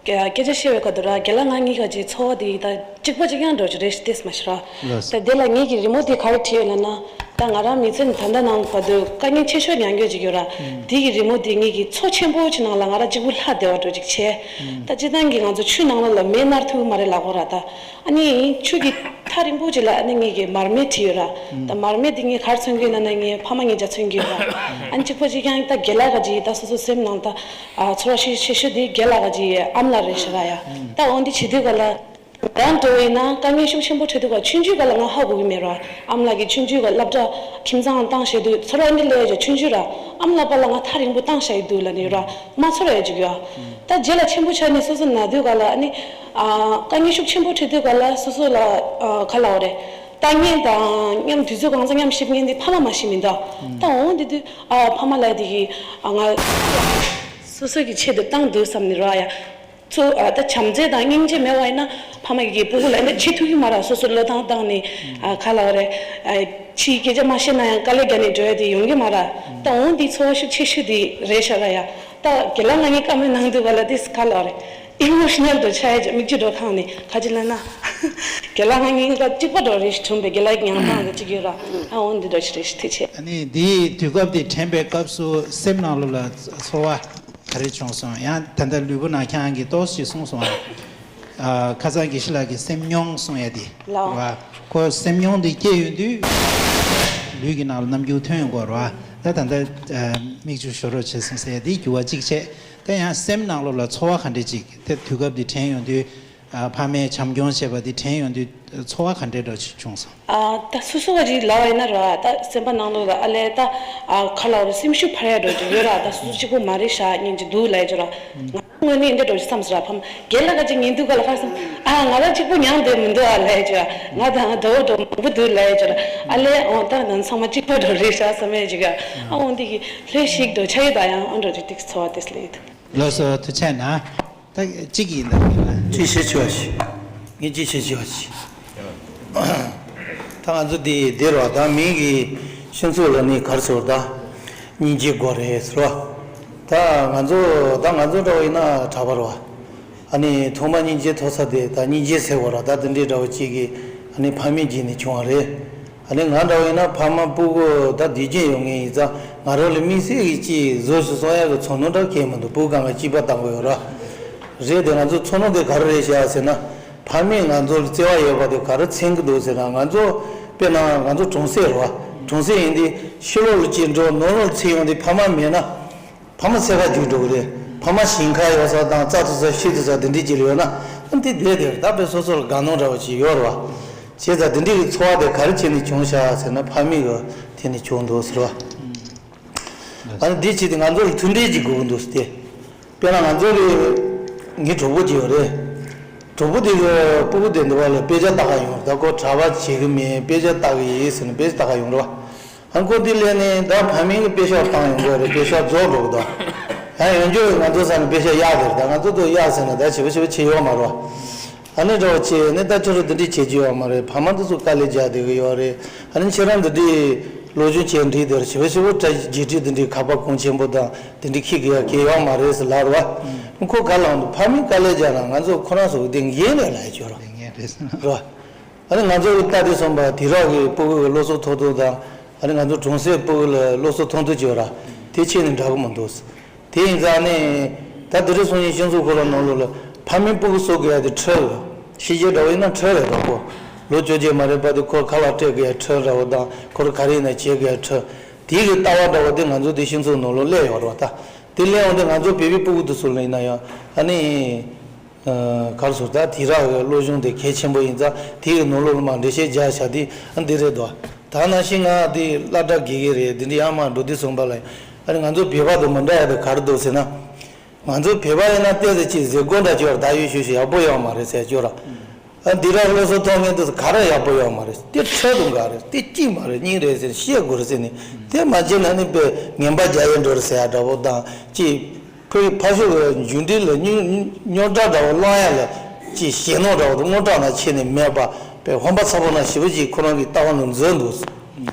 སྐད་ཆ་བཤད་པའི་ཁ་ཐུག་ར། རྒན་ལགས་ང་གཉིས་ཀ་ཅིག་ཚོར་བ་དེ་ད་གཅིག་པ་གཅིག་རྐྱང་འདྲ་ཅིག་རེད་ཤག། ཏོག་ཙམ་མ་ཤི་ར། ལགས། ད་དེ་ལ་ངེད་ཀྱི་རི་མོ་དེ་ག་རེ་བྲིས་ཡོད་ལབ་ན། ད་ང་རང་མི་ཚེ་ནི་ད་ལྟ་ནང་བར་དུ་དཀའ་ངལ་ཆེ་ཤོས་མྱངས་ཡོད་ཅིག་ཡོད་ར། ཨུམ། དེ་གི་རི་མོ་དེ་ངེད་ཀྱི་མཚོ་ཆེན་པོ་ཅིག་ནང་ལ་ང་རང་གཅིག་པུ་ལྷག་བསྡད་པ་འདྲ་ཅིག་བྱས། ཨུམ། ད་སྤྱིར་བཏང་གི་ང་ཚོ་ཆུ་ནང་ལོགས་ལ་མེ་མནར་ཐུབ་ཀྱི་མ་རེད་ལབ་ཀྱི་ཡོད་ར། ད་ཨ་ནི་ཆུ་གི་ད་ ཐག་རིང་པོ་ཅིག་ལ་ཨ་ནི་ངེད་ཀྱི་མར་མེ་བྲིས་ཡོད་ར། ད་མར་མེ་འདི་ངས་ག་རེ་མཚོན་གྱི་ཡོད་ན་ནི་ངའི་ཕ་མ་ངེད་ཅག་མཚོན་གྱི་ཡོད་ར། ཨ་ནི་གཅིག་པོ་གཅིག་རྐྱང་ད་རྒན་ལགས་ཀྱི་ད་སོ་སོ་སེམས་ནང་ད་ཨ་ཚོར་བ་ཤི་ཤི་ཤི་འདི་རྒན་ལགས་ཀྱི་ཨ་མ་ལགས་རེད་ཤག་ར་ཡ། ད་འོ་འདི་བྱེད་དུས་ག་ལ། ཡང་འགྲོ་བས་ན་དཀའ་ངལ་ཤུགས་ཆེན་པོ་འཕྲད་དུས་ག་ཆུང་ཆུང་ག་ལ་ང་ཧ་གོ་གི་མེད་ར། ཨ་མ་ལགས་ཀྱིས་ཆུང་ཆུང་ག་སློབ་གྲྭ་ཁྱིམ་ཚང་བཏང་བྱས་དུས་ཚོར་བ་འདི་ལས་ཀྱང་ཆུང་ཆུང་ར། ཨ་མ་ལགས་པ་ལ་ང་ཐག་རིང་པོ་བཏང་བཞག་ཡི་འདུག་ལབ་ནས་ར། མ་ཚོར་ཡ་ཅིག་ཡོད། ད་རྗེས་ལ་ཆེན་པོ་ཆགས་ནས་སོ་སོ་ན་དུས་ག་ལ་ཨ་ནི། ཨ་དཀའ་ངལ་ཤུགས་ཆེན་པོ་འཕྲད་དུས་ག་ལ་སོ་སོ་ལ་ཨ་ག་ལབ་དགོས་རེད། ལྟ་མཁན་དང་མཉམ་དུས་ཚོད་གང་ཙམ་མཉམ་གཤིབ་མཁན་འདི་ཕ་མ་མ་གཞི་མི་འདུག་ད་འོང་དེ་དུས་ཨ་ཕ་མ་ལབ་དེ་གི་ཨ་ང་སོ་སོ་གི་ཆེད་དུ་བཏང་འདུག་བསམ་ནས་ར་ཡ། ཚོ་ཨ་ད་བྱམས་བརྩེ་དང་སྙིང་རྗེ་མེད་པ་ཡིན་ན་ཕ་མ་གིས་སྤུ་གུ་ལ་ཨེ་འདྲ་བྱེད་ཐུབ་ཀྱི་མ་རེད། སོ་སོ་བློས་བཏང་བཏང་ནས་ཨ་ག་ལབ་དགོས་རེད། ཨ་ཕྱིའི་སྐད་ཆ་མ་བཤད་ན་ཡང་དཀའ་ལས་རྒྱག་ནས་འགྲོ་ཡ་དེ་ཡོང་གི་མ་རེད། ད་འོང་དེ་ཚོར་བ་ཤུགས་ཆེ་ཤོས་དེ་རེད་ཤག་ར་ཡ། ད་རྒན་ལགས་ང་གཉིས་བཀའ་མོལ་གནང་དུས་ག་ལ་དེ་ག་ལབ་དགོས་རེད། ཨི་མོ་ཤི་ནལ་དུ་ཆགས་ཡ་ཅིག་མིག་ཆུ་འགྲོ་ཁང་ནས་ག་ཅི་ལབ་ན། རྒན་ལགས་ང་གཉིས་ཀ་གཅིག་པ་འགྲོ་རེད་ཤི་དྲུང་པའི་རྒན་ལགས་ཉང་ཐང་དུ་གཅིག་ཡོད་ར། ཨ་འོང་འདི་འགྲོ་ཤི་རེད་ཤི་ཐུགས་ཆེ། ཨ་ནི་འདིའི་དུས་སྐབས་དེ་དྲན་པའི་སྐབས་སུ་སེམས་ནང་ལོགས་ལ་ཚོར་བ་ག་རེ་བྱུང་སོང་། ཡང་ད་ལྟ་ལུས་པོ་ནང་ཁྱེད་རང་གིས་ཏོག་ཙམ་གསུངས་སོང་ཨ། ཨ་ཁ་སང་དགེ་བཤེས་ལགས་ཀྱིས་སེམས་མྱོང་གསུང་ཡ་དེ་ལའོ། རེད་བ། ཁོ་སེམས་མྱོང་དེ་སྐྱེས་ཡོང་དུས་ལུས་ཀྱི་ནང་ལ་རྣམ་འགྱུར་ཐོན་ཡོང་གི་རེད་བ། ད་ད་ལྟ་ཨ་མིག་ཆུ་ཤོར་རོགས་བྱས་སོང་ཟེར་ཡ་དེ་འགྱུར་བ་གཅིག་བྱས། ད་ཡང་སེམས་ནང་ལོགས་ལ་ཚོར་བ་ག་འདྲས་ཅིག་དེ་དུས་སྐབས་དེ་དྲན་ཡོང་དུས། ཨ་ཕ་མས་བྱམས་སྐྱོང་བྱས་པ་དེ་དྲན་ཡོང་དུས་ཚོར་བ་ག་འདྲས་འདྲ་ཞིག་བྱུང་སོང་། ཨ་ད་སོ་སོ་བ་ཅིག་ལབ་པ་ཡིན་ན་ར་ད་སེམས་པ་ནང་ལོགས་ལ་ཨ་ལས་ད་ཨ་ག་ལབ་རེད། སེམས་ཤུགས་འཕར་ཡ་འདྲ་ཅིག་ཡོད་ར། ད་སོ་སོ་གཅིག་པོ་མ་རེད་ཤག་སྙིང་རྗེ་འདུག་ལབ་ཡ་ཅིག་ར། ང་དངོས་གནས་འདི་འདྲ་ཅིག་བསམ་སོང་ར། ཕ་མ་རྒན་ལགས་ཀྱི་ཉིན་དུས་ག་ལ་ཁ་སང་ཨ་ང་རང་གཅིག་པོ་མྱངས་བསྡད་མི་འདུག་ཨ་ལབ་ཡ་ཅིག་ར། ང་དང་ང་ཟླ་བོ་འདྲ་མང་པོ་འདུག་ལབ་ཡ་ཅིག་ར། ཨ་ལས་འོ་ད་ང་ཚང་མ་གཅིག་པ་འདྲ་རེད་ཤག་བསམ་ཡ་ཅིག་ག་ཨ་འོ་འདི་གི་ལྷོད་ཤིག་འདྲ་ཆགས་ཡོད། ད་ཡང་ཨ་འདྲ་ཅིག་ཏིག་ཚོར་བ་དེ་སླེབས་ཡོད། ལགས་སོ་ཐུགས་རྗེ་གནང་། ད་གཅིག་ཡིན་ད། གཅིག་བྱེད་ཆོག་ཞིག་ངས་གཅིག་བྱེད་ཆོག་ཞིག་ད་ང་ཚོ་འདི་འདིར་བ་ད་མིང་གི་ཤིང་ཚུགས་ལ་ནི་གར་ཟེར་བ་ད་སྙིང་རྗེ་དགོས་རེད་ཟེར་བ། ད་ང་ཚོ་ད་ང་ཚོ་འདྲ་བ་ཡིན་ན་གྲྭ་པ་རེད་བ། ཨ་ནི་ཐོག་མ་སྙིང་རྗེ་ཐོབ་ས་དེ་ད་སྙིང་རྗེ་ཟེར་བ་ར་ད་དེ་འདྲའི་འདྲ་བ་གཅིག་གི་ཨ་ནི་ཕ་མེས་རྗེས་ནས་བྱུང་བ་རེད། ཨ་ནི་ང་འདྲ་བ་ཡིན་ན་ཕ་མ་སྤུ་གུ་ད་དུས་རྒྱུན་ཡོང་མཁན་ཡིན་ཙང་ང་རང་ལ་དམིགས་བསལ་གྱི་ཅིག་བཟོ་ཞིག་གསོག་ཡག་གི་ཚོར་སྣང་འདྲ་གང་ཡང་མི་འདུག་སྤུ་གུ་གང་ག་སྐྱིད་པ་བཏང་དགོས་ཡོད་ར། རེད་དེ་ང་ཚོ་ཚོར་སྣང་དེ་ག་རེ་རེད་བཞག་ཟེར་ན། ཕ་མས་ང་ཚོར་བརྩེ་བ་ཡོད་པ་དེ་ག་རེ་མཚོན་གྱི་འདུག་ཟེར་ན་ང་ཚོ་དཔེར་ན་ང་ཚོ་གྲོང་གསེབ་རེད་བ། གྲོང་གསེབ་ཡིན་དུས་ཕྱི་ལོགས་ལ་ཅིག་འགྲོ་ནང་ལོགས་ལ་ཅིག་ཡོང་དུས་ཕ་མ་མེད་ན། ཕ་མ་འཚོལ་ག་རྒྱུག་འགྲོ་གི་རེད། ཕ་མ་ཞིང་ཁ་ཡོད་ས་དང་རྩྭ་འཐུ་ས་ཤིང་འཐུ་ས་དེ་འདྲའི་ཅིག་ལ་ཡོད་ན་ཨ་འདི་བསྡད་དེ་ད་དཔེ་སོ་སོ་ལ་དགའ་སྣང་འདྲ་བོ་ཅིག་ཡོད་རེད་བ། བྱས་ཙང་དེ་འདྲའི་གི་ཚོར་བ་དེ་ག་རེ་བྱས་ནས་བྱུང་ཤག་ཟེར་ན་ཕ་མེས་གི་དེ་ནས་བྱུང་འདུག་ཟེར་བ། ཨ་ནི་འདི་བྱས་ཏེ་ང་ཚོ་ལ་མཐུན་སྒྲིལ་ཅིག་དགོས་ཀྱི་འདུག་ཟེར་ཏེ། དཔེར་ན་ང་ཚོ་གི་ངའི་གྲོགས་པོ་ཅིག་ཡོད་རེད། གྲོགས་པོ་དེ་གི་སྤུ་གུ་དེ་འདི་བ་ལ་དཔེ་ཆ་ལྟ་ག་ཡོང་། ད་ཁོ་གྲྭ་པ་བྱེད་གི་མེད། དཔེ་ཆ་ལྟ་གི་ཡིན་ཟེར་ནས་དཔེ་ཆ་ལྟ་ག་ཡོང་རེད་བ། ཨ་ཁོ་འདི་སླེབས་ནས་ད་ཕ་མིང་གི་དཔེ་ཤག་བཏང་ཡོང་དགོས་རེད། དཔེ་ཤག་རྫོགས་འགྲོ་གི་འདུག་ཡང་ཡོང་རྒྱུ་ང་ཚོ་ས་ནས་དཔེ་ཤག་གཡར་དེ་རེད། ད་ང་ཚོ་དུ་གཡར་ཟེར་ན་ད་བྱེད་པ་བྱེད་པ་བྱེད་ཡོད་མ་རེད་བ། ཨ་ནི་འདྲ་བོ་བྱས་ནས་ད་ཁྱོད་རང་འདི་འདྲས་བྱེད་རྒྱུ་ཡོད་མ་རེད། ཕ་མ་འདི་ཚོ་དཀའ་ལས་རྒྱག་བསྡད་གི་ཡོད་རེད། ཨ་ནི་ཁྱེད་རང་འདི་འདྲས་སློབ་སྦྱོང་བྱས་འགྲིག་དེར་བྱེད་པ་བྱེད་པ་ད་རྗེས་ཁྲིད་འདི་འདྲས་ཁ་པར་གོང་ཆེན་པོ་དང་འདི་འདྲས་ཁྱེད་ཀྱི་ཡ་གལ་ཡོད་མ་རེད་ཟེར་ལབ་རེད་བ། ཁོ་ག་ལ་འདུག་ཕ་མས་དཀའ་ལས་རྒྱག་ན་ང་ཚོ་ཁོ་རང་ཚོ་གི་དེ་འགན་རེད་ལབ་ཡ་ཅིག་ཡོད་རེད། འགན་རེད་ཟེར་ན། རེད་བ། ཨ་ནི་ང་ཚོ་གི་ལྟ་དེ་སོང་པ་དེ་རག་གི་སྤུ་གུ་གི་སློབ་གསོ་ཐོབ་ཐང་དང་། ཨ་ནི་ང་ཚོ་གྲོང་གསེབ་སྤུ་གུ་ལ་སློབ་གསོ་ཐོབ་ཐང་ཅིག་ཡོད་ར། དེ་ཁྱེད་ནས་འདྲ་གི་མི་འདུག་དེ་ཡིན་ཙང་ནི། ད་དེ་རིང་སང་ཉིན་སྤྱི་ཚོགས་ཁོ་རང་ནང་ལོགས་ལ་ཕ་མས་སྤུ་གུ་གསོ་དགོས་ཡ་དེ་ཁྲེལ། ཕྱི་རྒྱལ་འདྲ་བོ་ཡིན་ན་ཁྲེལ་རེད་དོ་ཁོ། ལོ་བཅོ་བརྒྱད་མ་རེད་པ་དེ་ཁོ་ཁ་ལག་སྤྲད་དགོས་ཡ་ཁྲེལ་འདྲ་བོ་དང་ཁོ་རང་ག་རེ་ཡིན་ན་བྱེད་དགོས་ཡ་ཁྲེལ། དེ་གི་ལྟ་བ་འདྲ་བོ་དེ་ང་ཚོ་དེ་སྤྱི་ཚོགས་ནང་ལོགས་སླེབས་ཡོད་རེད་བ་ད། དེ་སླེབས་འོང་དུས་ང་ཚོ་བོད་པའི་སྤུ་གུ་དེ་ཚོ་ལ་ཡིན་ན་ཡང་ཨ་ནི། ག་རེ་ཟེར་ད་དེང་རབས་ཀྱི་སློབ་སྦྱོང་དེ་གལ་ཆེན་པོ་ཡིན་ཙང་དེ་གི་ནང་ལོགས་ལ་མར་འགྲེལ་བཤད་རྒྱག་བྱ་དེ་ཨ་འདི་རེད་དོ། ད་ནང་བཞིན་ང་དེ་སློབ་གྲྭ་དགེ་རྒན་རེད། དེ་འདྲ་ཡང་མར་འགྲོ་དུས་ཙམ་པ་ལ་ཨ་ནི་ང་ཚོ་བོད་པ་དང་མི་འདྲ་ཡ་དེ་ག་རེ་འདུག་ཟེར་ན། ང་ཚོ་བོད་པ་ཡིན་ན་ཏོག་ཙམ་ཅིག་ཟེར་དགོས་འདྲ་ཅིག་ཡོད་རེད། ད་ཡོད་ཤོས་ཤིག་ཡག་པོ་ཡོད་མ་རེད་ཟེར་ཅིག་ཡོད་ར། ཨ་འདི་རག་སློབ་གསོ་ཐོབ་མཁན་དེ་ཚོ་ག་རེ་ཡག་པོ་ཡོད་མ་རེད། དེ་ཁྲེལ་དང་འགལ་རེད། དེ་སྐྱིད་མ་རེད། སྙིང་རེད་ཟེར་བཤད་དགོས་རེད་ཟེར་ནས་དེ་མ་བྱས་ན་ནི་དཔེ་ངན་པ་རྒྱག་ཡས་འགྲོ་རེད་ཟེར་ཡ་འདྲ་བོ་དང་ཅིག་ཁོའི་ཕ་ཤུལ་གྱི་འཇུག་འབྲས་ལ་རྙོག་རྙོག་དྲ་འདྲ་བོ་སློང་ཡ་ལ་ཅིག་ཞེད་སྣང་འདྲ་བོ་དང་དངངས་སྐྲག་ནང་ཆེ་ནས་མེད་པ་དཔེ་ཧོན་པ་ཚ་པོ་ནང་ཞེ་པོ་ཅིག་ཁོ་རང་གི་ལྟ་བ་ནང་འཛུལ་འདུག་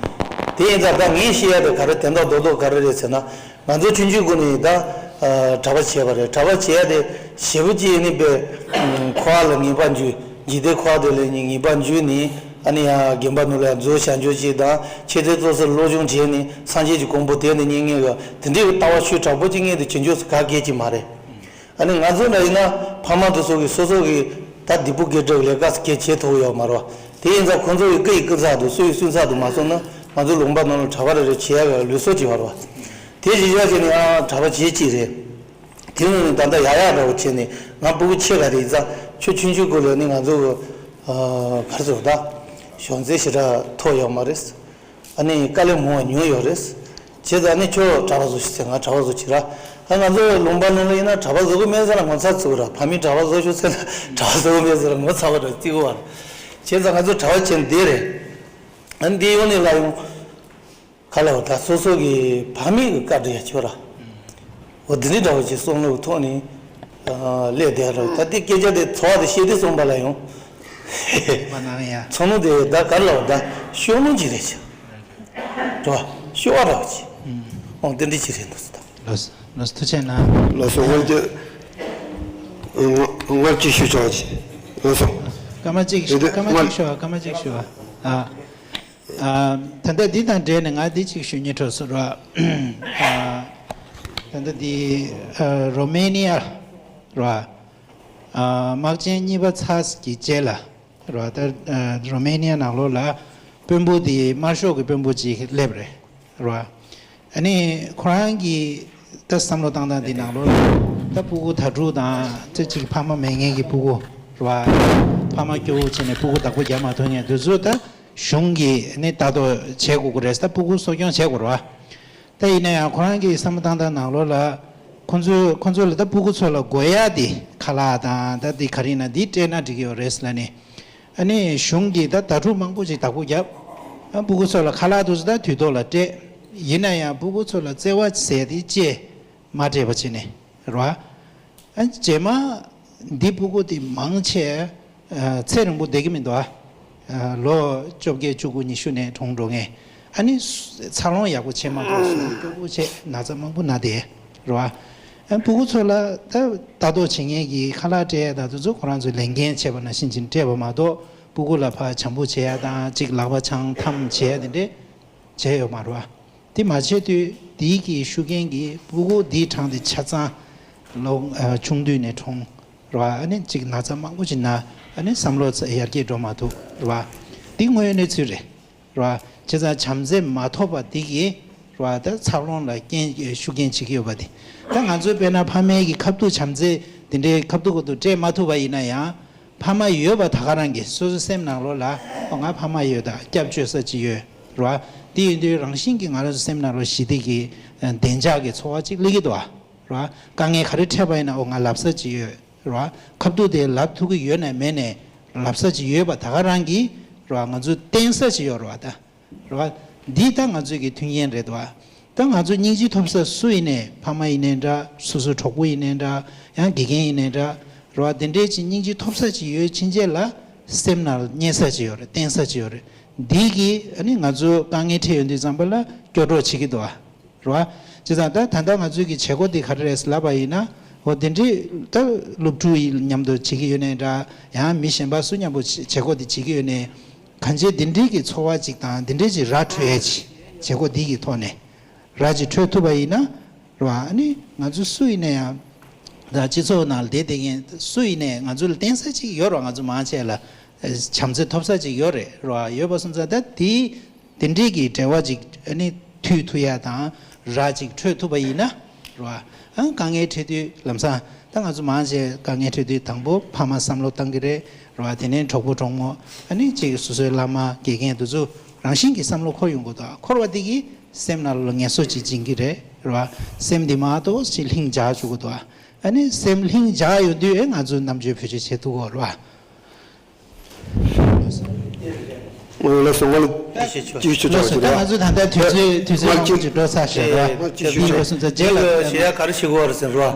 དེ་ཡིན་ཙང་ད་ངས་བཤད་ཡ་དེ་ག་རེ་དོན་དག་རྡོག་རྡོག་ག་རེ་རེད་ཟེར་ན། ང་ཚོ་ཆུང་ཆུང་སྒང་ནས་ད་གྲྭ་པ་བྱས་པ་རེད། གྲྭ་པ་བྱས་ཡ་དེ་ཞེ་པོ་ཅིག་ནི་དཔེ་འཁོར་བ་ལ་ངེས་པར་འཇུག་འཇིག་རྟེན་འཁོར་བ་དེ་ལ་ངེས་པར་འཇུག་ནས་ཨ་ནི་ཡང་དགོན་པ་ནང་ལ་ཡང་འཛུལ་བྱ་འཇུག་ཅིག་དང་ཆེ་མཐོའི་སློབ་གསོ་སློབ་སྦྱོང་བྱས་ནས་སངས་རྒྱས་ཀྱི་གོ་འཕང་དེ་ནས་རྙེད་མཁན་གྱི་དེ་འདྲའི་གི་ལྟ་བ་ཤུགས་དྲག་པོ་ཅིག་ངས་དེ་བྱེད་འཇུག་ག་གེ་ཅིག་མ་རེད། ཨ་ནི་ང་ཚོ་འདྲ་ཡིན་ན་ཕ་མ་དེ་ཚོ་གིས་སོ་སོ་གི་ད་སྡིག་པོ་དགེ་སྒྲུབ་ལས་ཀ་གེ་བྱེད་ཐུབ་ཡོད་མ་རེད་བ། དེ་ཡིན་ཙང་ཁོང་ཚོ་ཡི་སྐུ་ཡི་སྐུ་ཚ་འདུག་སུ་ཡི་སུན་ཚ་འདུག་མ་སོང་ན་ང་ཚོ་ལུང་པ་ནང་ལ་གྲྭ་པ་རེ་རེ་བྱེད་ཡ་གི་ལུས་སྲོག་ཅིག་བར་བ། དེ་གཞི་བཞག་བྱས་ནས་ཡང་གྲྭ་པ་བྱེད་ཅིག་རེད། དེ་ནང་ནས་ད་ལྟ་ཡག་ཡག་འདྲ་བོ་བྱས་ནས་ང་སྤུ་གུ་ཆེ་ག་རེ་ཡིན་ཙང་ཁྱོད་ཆུང་ཆུང་སྐུ་ལ་ནི་ང་ཚོ་གི་ག་རེ་ཟེར་ད་གཞོན་ཚད་ཞེ་དྲག་མཐོ་ཡོད་མ་རེད། ཨ་ནི་དཀའ་ལས་མང་བ་མྱོང་ཡོད་རེད། བྱས་ཙང་ཨ་ནི་ཁྱོད་གྲྭ་པ་བཟོ་ཤིག་ཟེར་ང་གྲྭ་པ་བཟོ་ཅིག་ར། ཨ་ང་ཚོ་ལུང་པ་ནང་ལ་ཡིན་ན་གྲྭ་པ་བཟོ་གི་མེད་ཟེར་ན་ངོ་ཚ་ཚུགས་ར། ཕ་མས་གྲྭ་པ་བཟོ་ཤོག་ཟེར་ན་གྲྭ་པ་བཟོ་གི་མེད་ཟེར་ན་ངོ་ཚ་བ་འདྲ་བརྩི་གི་བ་ར། བྱས་ཙང་ང་ཚོ་གྲྭ་པ་བྱས་ནས་བསྡད་རེད། ཨ་ནི་འདི་ཡོང་ནས་ལ་ཡོང་། ག་ལ་བ་ད་སོ་སོ་གི་ཕ་མེས་ཀྱི་བཀའ་དྲིན་ཡ་ཆོ་ར། འོ་འདི་འདྲའི་འདྲ་བོ་ཅིག་བསམ་བློ་གི་ཐོག་ནས་ཨ་སླེབས་བསྡད་ར། ད་དེ་སྐད་ཆ་དེ་ཚོར་བ་དེ་བཤད་དུས་བསམ་པ་ལ་ཡོང་། མ་གནང་ཡ། ཚོར་སྣང་དེ་ད་ག་ལ་བ་ད་ཤོར་སྣང་ཅིག་རེད་ཆ། འགྲོ་བ་ཤོར་བ་འདྲ་བོ་ཅིག་འོང་དེ་འདྲའི་ཅིག་རེད་འདུག་ཟེར་ད། ལགས་སོ། ལགས་སོ། ཐུགས་རྗེ་གནང་། ལགས་སོ། ངོ་ཅི་ང་ཅི་ཞུ་ཆོག་ཅིག་ལགས་སོ། སྐར་མ་གཅིག་སྐར་མ་གཅིག་ཞུ་བ། སྐར་མ་གཅིག་ཞུ་བ། ཨ། ཨ། ད་ལྟ་འདི་དང་འབྲེལ་ནས་ང་འདི་གཅིག་ཞུ་སྙིང་འདོད་སོང་ར། ཨ། ད་ལྟ་འདི་ཨ། རོ་མེ་ནི་ཡ་ར། ཨ། དམག་ཆེན་གཉིས་པ་ཚར་གྱི་རྗེས་ལ་ར། ད་ཨ། རོ་མེ་ནི་ཡ་ནང་ལོགས་ལ་དཔོན་པོ་འདི་དམར་ཤོག་གི་དཔོན་པོ་ཅིག་སླེབས་རེད་ར། ཨ་ནི་ཁོ་རང་གི་ད་བསམ་བློ་བཏང་སྟངས་འདི་ནང་ལོགས་ལ་ད་སྤུ་གུ་དྭ་ཕྲུག་དང་ད་ཅིག་ཕ་མ་མེད་མཁན་གྱི་སྤུ་གུ་ར། ཕ་མ་སྐྱོ་བོ་བྱས་ནས་སྤུ་གུ་བདག་པོ་རྒྱབ་མ་ཐུབ་མཁན་དེ་ཚོ་ད་གཞུང་གིས་ནི་ལྟ་རྟོག་བྱེད་དགོས་ཀྱི་རེད། ད་སྤུ་གུ་གསོ་སྐྱོང་བྱེད་དགོས་རེད་བ། ད་ཡིན་ན་ཡང་ཁོ་རང་གི་བསམ་བློ་བཏང་སྟངས་ནང་ལོགས་ལ་ཁོ་ཚོས་ཁོ་ཚོ་ལ་ད་སྤུ་གུ་ཚོ་ལ་དགོས་ཡ་དེ་ཁ་ལག་དང་ད་དེ་ག་རེ་ཡིན་ན་དེ་སྤྲད་ན་འགྲིག་གི་ཡོད་རེད་ལབ་ནས། ཨ་ནི་གཞུང་གིས་ད་དྭ་ཕྲུག་མང་པོ་ཅིག་བདག་པོ་བརྒྱབ། ཨ་སྤུ་གུ་ཚོ་ལ་ཁ་ལག་དེ་ཚོ་ད་དུས་ཐོག་ལ་སྤྲད། ཡིན་ན་ཡང་སྤུ་གུ་ཚོ་ལ་བརྩེ་བ་ཟེར་དེ་ཅིག་མ་སྤྲད་པ་བྱས་ནས་རེད་བ། ཨ་རྗེས་མ་འདི་སྤུ་གུ་དེ་མང་ཆེ་ཨ་ཚེ་རིང་པོ་བསྡད་ཀྱི་མི་འདུག་ཨ། ཨ་ལོ་བཅོ་བརྒྱད་བཅུ་དགུ་ཉི་ཤུ་ནས་གྲོངས་འགྲོ་མཁན། ཨ་ནི་འཚར་ལོངས་ཡག་པོ་བྱེད་མ་ཐུབ་སོང་། སྐྱོ་པོ་བྱས་ན་ཚ་མང་པོ་ན་བསྡད་རེད་བ། ཨ་སྤུ་གུ་ཚོ་ལ་ད་ལྟ་རྟོག་བྱེད་མཁན་གྱི་ཁ་ལག་སྤྲད་ཡ་ད་དེ་ཚོ་ཁོ་རང་ཚོས་ལས་འགན་བྱས་པ་ནང་བཞིན་ཅིག་སྤྲད་པ་མ་གཏོགས་སྤུ་གུ་ལ་ཕར་བྱམས་པོ་བྱེད་ཡ་དང་ཅིག་ལག་པ་འཆང་འཐམ་བྱེད་ཡ་དེ་འདྲས་བྱས་ཡོད་མ་རེད་བ། དེ་མ་བྱས་དུས་དེའི་གི་ཤུགས་རྐྱེན་གྱིས་སྤུ་གུ་འདིའི་གྲངས་དེ་ཆ་ཚང་ལོ་ཨ་ཆུང་དུས་ནས་གྲོངས་རེད་བ། ཨ་ནི་ཅིག་ན་ཚ་མང་པོ་ཅིག་ན་ཨ་ནི་བསམ་བློ་ཚ་ཡར་རྒྱས་འགྲོ་མ་ཐུབ་རེད་བ། འདི་དངོས་ཡོད་གནས་ཚུལ་རེད། རེད་བ། བྱས་ཙང་བྱམས་བརྩེ་མ་ཐོབ་པ་འདི་གིས་རེད་བ། ད་འཚར་ལོངས་ལ་རྐྱེན་ཤུགས་རྐྱེན་བྱེད་ཀྱི་ཡོད་པ་དེ། ད་ང་ཚོའི་དཔེར་ན་ཕ་མའི་གི་ཁ་ཐུག་བྱམས་བརྩེ་འདི་འདྲའི་ཁ་ཐུག་ཁ་ཐུག་སྤྲད་མ་ཐུབ་པ་ཡིན་ན་ཡང་། ཕ་མ་ཡོད་པ་ད་ག་རང་གིས་སོ་སོའི་སེམས་ནང་ལོགས་ལ་ཨོ་ང་ཕ་མ་ཡོད་ད་སྐྱབས་བཅོལ་ས་ཅིག་ཡོད་རེད་བ། དེ་ཡིན་དུས་རང་བཞིན་གྱིས་ང་རང་ཚོ་སེམས་ནང་ལོགས་ཞི་བདེ་གི་བདེ་འཇགས་ཀྱི་ཚོར་བ་ཅིག་སླེབས་ཀྱི་འདུག་བ། རེད་བ། དཀའ་ངལ་ག་རེ་འཕྲད་པ་ཡིན་ན་ཨོ་ང་ལབ་ས་ཅིག་ཡོད་རེད་བ། ཁ་ཐུག་དེ་ལབ་ཐུབ་ཀྱི་ཡོད་ནའི་མེད་ནའི་ལབ་ས་ཅིག་ཡོད་པ་ད་ག་རང་གིས་རེད་བ། ང་ཚོ་བརྟེན་ས་ཅིག་ཡོད་རེད་བ་ད། རེད་བ། འདི་ད་ང་ཚོའི་གི་མཐུན་རྐྱེན་རེད་བ། ད་ང་ཚོ་སྙིང་རྗེ་ཐོབ་ས་སུ་ཡིན་ནའི་ཕ་མ་ཡིན་ནའི་འདྲ་སོ་སོའི་གྲོགས་པོ་ཡིན་ནའི་འདྲ་ཡང་དགེ་རྒན་ཡིན་ནའི་འདྲ་རེད་བ། དེ་འདྲའི་ཅིག་སྙིང་རྗེ་ཐོབ་ས་ཅིག་ཡོད་ཕྱིན་ཆད་ལ་སེམས་ནང་ལ་རྙེད་ས་ཅིག་ཡོད་རེད། བརྟེན་ས་ཅིག་ཡོད་རེད། འདི་གིས་ཨ་ནི་ང་ཚོ་དཀའ་ངལ་འཕྲད་ཡོང་དུས་ཙམ་པ་ལ་སྐྱོ་གྲོགས་བྱེད་ཀྱི་འདུག་བ། རེད་བ། བྱས་ཙང་ད་ད་ལྟ་ང་ཚོའི་གི་བྱེད་སྒོ་འདི་ག་རེ་རེད་ལབ་པ་ཡིན་ན། འོ་དེ་འདྲའི་ད་སློབ་ཕྲུག་ཡིན་མཉམ་དུ་བྱེད་ཀྱི་ཡོད་ནའི་འདྲ་ཡང་མི་གཞན་པ་སུ་མཉམ་པོ་བྱེད་སྒོ་འདི་བྱེད་ཀྱི་ཡོད་ནའི། གང་ཅི་འདི་འདྲའི་གི་ཚོར་བ་ཅིག་དང་འདི་འདྲའི་ཅིག་ར་འཕྲོད་ཡས་ཅིག་བྱེད་སྒོ་འདི་གི་ཐོག་ནས་ར་ཅིག་འཕྲོད་ཐུབ་པ་ཡིན་ན་རེད་བ། ཨ་ནི་ང་ཚོ་སུ་ཡིན་ན་ཡང་ད་སྤྱི་ཚོགས་ནང་ལ་བསྡད་བསྡད་མཁན་སུ་ཡིན་ནའི་ང་ཚོ་ལ་བརྟེན་ས་ཅིག་ཡོད་རེད་བ། ང་ཚོ་མང་ཆེ་ལ་བྱམས་བརྩེ་ཐོབ་ས་ཅིག་ཡོད་རེད་རེད་བ། ཡོད་པ་སོང་ཙང་ད་དེའི་དེ་འདྲའི་གི་འབྲེལ་བ་ཅིག་ཨ་ནི་མཐུད་ཐུབ་ཡ་དང་ར་ཅིག་འཕྲོད་ཐུབ་པ་ཡིན་ན་རེད་བ། ཨ་དཀའ་ངལ་འཕྲད་དུས་ལམ་སང་ད་ང་ཚོ་མང་ཆེ་དཀའ་ངལ་འཕྲད་དུས་དང་པོ་ཕ་མ་བསམ་བློ་བཏང་གི་རེད་རེད་བ། དེ་ནས་གྲོགས་པོ་གྲོགས་མོ་ཨ་ནི་ཅིག་སོ་སོའི་བླ་མ་དགེ་རྒན་དེ་ཚོ་རང་བཞིན་གྱིས་བསམ་བློ་འཁོར་ཡོང་གི་འདུག་འཁོར་བ་དེ་གིས་སེམས་ནང་ལ་ངལ་གསོ་ཅིག་སྦྱིན་གྱི་རེད་རེད་བ། སེམས་འདི་མ་གཏོགས་ཅིག་ལྷིང་འཇགས་བཅུག་གི་འདུག་ཨ་ནི་སེམས་ལྷིང་འཇགས་ཡོང་དུས་ཨེ་ང་ཚོ་རྣམ་དཔྱོད་བེད་སྤྱོད་བྱེད་ཐུབ་གོ་རེད་བ། ལགས་སོ། ལགས་སོ། ད་ང་ཚོ་ད་ལྟ་དུས་ཚོད་དུས་ཚོད་མང་པོ་ཅིག་འགྲོ་ཚར་ཤག་རེད་བ། དེ་ལ་སོང་ཙང་རྗེས་ལ་ཞེ་ཡ་ག་རེ་ཞིག་གོ་རེད་ཟེར་རོ།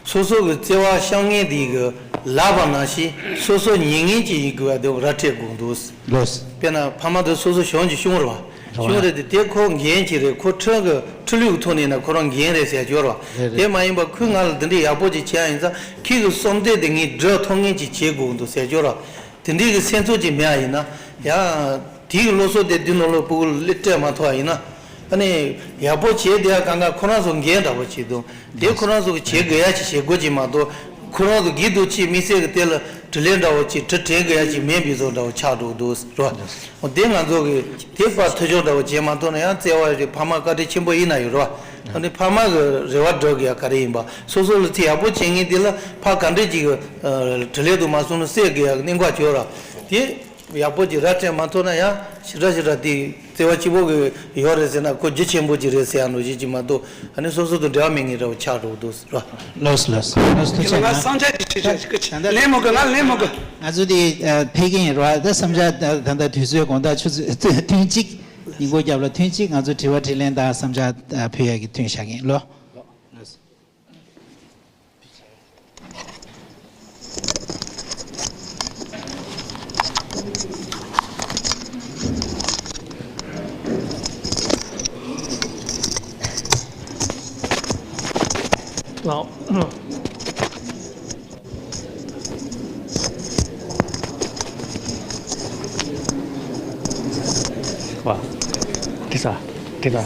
སོ་སོ་གི་བརྩེ་བ་བཤམ་མཁན་དེ་གི་ལབ་པ་ནང་བཞིན་སོ་སོ་ཉན་མཁན་ཅིག་ཡིན་དགོས་པ་དེ་ར་སྤྲད་དགོས་འདུག་ལགས་སོ། དཔེར་ན་ཕ་མ་དེ་སོ་སོ་གཞོན་གྱི་གཞོན་རེད་བ། རེད་བ། གཞོན་རེད་དེ་དེ་ཁོ་འགན་ཅིག་རེད། ཁོ་ཁྲིམས་ཀྱི་ཁྲིམས་ལུགས་ཐོག་ནས་ན་ཁོ་རང་འགན་རེད་ཟེར་རྒྱུ་རེད་བ། རེད་རེད། དེ་མ་ཡིན་པ་ཁོས་ང་ལ་འདི་འདྲའི་ཡག་པོ་ཅིག་བྱས་ཡིན་ཙང་ཁྱེད་ཀྱི་བསམ་དོན་དེ་ངས་སྒྲུབ་ཐུབ་མཁན་ཅིག་བྱེད་དགོས་འདུག་ཟེར་རྒྱུ་རེད་བ། དེ་འདྲའི་གི་སེམས་ཚོར་ཅིག་མེད་པ་ཡིན་ན་ཡང་དེའི་གི་སློབ་གསོ་དེ་འདི་ནང་ལོགས་སྤུ་གུ་ལ་སྤྲད་མ་ཐུབ་པ་ཡིན་ན། ཨ་ནི་ཡག་པོ་བྱས་བསྡད་ཡ་གང་ག་ཁོ་རང་ཚོ་འགན་འདྲ་པོ་བྱེད་དུས་དེ་ཁོ་རང་ཚོ་གི་བྱེད་དགོས་ཡ་ཅིག་བྱེད་དགོས་ཅིག་མ་གཏོགས་ ཁོ་རང་ཚོ་སྒེར་དུ་ཅིག་དམིགས་བསལ་གྱི་དེ་ལ་དྲིན་ལན་འདྲ་བོ་ཅིག་དྲི་དྲན་དགོས་ཡ་ཅིག་མེད་པའི་བཟོ་འདྲ་བོ་ཆགས་འགྲོ་གི་འདུག་རེད་བ། འོ་དེ་ང་ཚོ་གི་དེ་ཕར་ཐུགས་སྦྱོར་འདྲ་བོ་བྱས་མ་ཐུབ་ན་ཡང་བརྩེ་བ་རེད་ཕ་མ་བཀའ་དྲིན་ཆེན་པོ་ཡིན་ན་ཡོད་རེད་བ། ཨ་ནི་ཕ་མ་གི་རེ་བ་སྒྲུབ་དགོས་ཡ་ག་རེ་ཡིན་པ་སོ་སོ་ལ་ཅིག་ཡག་པོ་བྱེད་མཁན་དེ་ལ་ཕར་ག་འདྲས་ཅིག་གི་དྲིན་ལན་དུ་མ་སོང་ན་སེལ་དགོས་ཡ་གི་གནད་འགག་ཡོད་རེད་བ། དེ། ཡག་པོ་ཅིག་ར་སྤྲད་མ་ཐུབ་ན་ཡང་ཞེ་དྲག་ཞེ་དྲག་དེ་བརྩེ་བ་སྐྱིད་པོ་གི་ཡོད་རེད་ཟེར་ན་ཁོ་རྒྱུ་ཆེན་པོ་ཅིག་རེད་ཟེར་ཡ་ནོ་ཞིག་ཅིག་མ་གཏོགས་ཨ་ནི་སོ་སོ་དང་འབྲེལ་བ་མེད་ངེས་འདྲ་བོ་ཆགས་འགྲོ་གི་འདུག་ཟེར་བ། ལོས་ལོས་ལོས་ཐུགས་རྗེ་ཆེ། ང་བསམ་འཆར་ཅིག་ཞུ་ཆ་ཞིག་ལན་མོ་གི་ང་ལན་མོ་གི་ང་ཚོ་དེ་ཕེབས་ཀྱི་ཡིན་ར་ད་བསམ་འཆར་ད་ད་ལྟ་དུས་ཚོད་དགོང་དག་ཆུ་ཚོད་ཐུན་གཅིག་ཉིན་གུང་རྒྱབ་ལ་ཐུན་གཅིག་ང་ཚོ་དྲི་བ་དྲིས་ལན་དང་བསམ་འཆར་ཕུལ་ཡ་གི་ཐུན་བཞག་གི་ཡིན་ལོ། ལགས། ཁྲི་ཟ། ཁྲི་ཟ།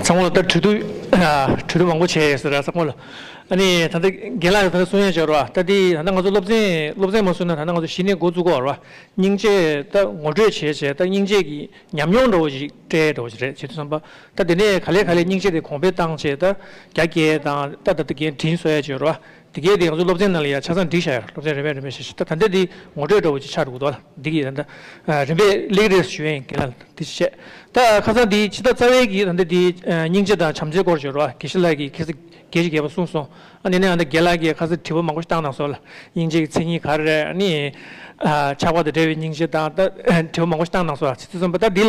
ཚང་མ་ལ་ད་གྲོས་བསྡུར་གྲོས་བསྡུར་མང་པོ་བྱས་ཡོད་ཟེར་ར་ཚང་མ་ལ། ཨ་ནི་ད་ལྟ་རྒན་ལགས་ད་ལྟ་གསུང་ཡས་བྱས་ར་ད་འདི་ད་ལྟ་ང་ཚོ་སློབ་ཚན་སློབ་ཚན་མ་གསུངས་ན་ད་ལྟ་ང་ཚོ་གཞི་ནས་འགོ་བཙུགས་དགོས་ར། སྙིང་རྗེ་ད་ངོ་སྤྲོད་བྱས་བྱས་ད་སྙིང་རྗེ་གི་ཉམས་མྱོང་འདྲ་བོ་ཞིག་སྤྲད་འདྲ་བོ་ཞིག་རེད་བྱེད་དུས་ཙམ་པ་ད་དེ་ནས་ག་ལེ་ག་ལེ་སྙིང་རྗེ་དེ་གོང་འཕེལ་བཏང་བྱས་ད་རྒྱ་སྐྱེད་དང་ད་ད་ལྟ་རྒན་དྲིན་གཟོ་ཡས་བྱས་ར། དེ་གས་དེ་ང་ཚོ་སློབ་ཚན་ནང་ལ་ཡ་ཆ་ཚང་བསྒྲིགས་བཞག་ཡ་སློབ་ཚན་རིམ་པས་རིམ་པས་བྱས་ཤིག་ད་ད་ལྟ་དེ་ངོ་སྤྲོད་འདྲ་བོ་ཅིག་ཆགས་འགྲོ་གི་འདུག་ལ་འདི་གི་ད་ལྟ་རིམ་པས་སླེབས་རེས་ཞུ་ཡས་ཡིན་རྒན་ལགས་འདི་ཞེས་ད་ཁ་སང་འདི་ཕྱི་ཟླ་རྩ་བའི་གི་ད་ལྟ་འདི་སྙིང་རྗེ་དང་བྱམས་བརྩེའི་སྐོར་བརྗོད་རོགས་དགེ་བཤེས་ལགས་ཀྱིས་ཁ་སང་རྒྱས་ཤིག་རྒྱས་པ་གསུངས་སོང་། ཨ་ནི་ནས་ཨ་ད་རྒན་ལགས་ཀྱིས་ཁ་སང་དྲི་བ་མང་པོ་ཞིག་བཏང་གནང་སོང་ལ་སྙིང་རྗེ་གི་མཚན་ཉིད་ག་རེ་རེད་ཨ་ནི་ཆགས་པ་དང་འབྲེལ་བའི་སྙིང་རྗེ་དང་ད་དྲི་བ་མང་པོ་ཞིག་བཏང་གནང་སོང་ལ་ཚིག་ཚིག་སོང་པ་ད་འདི་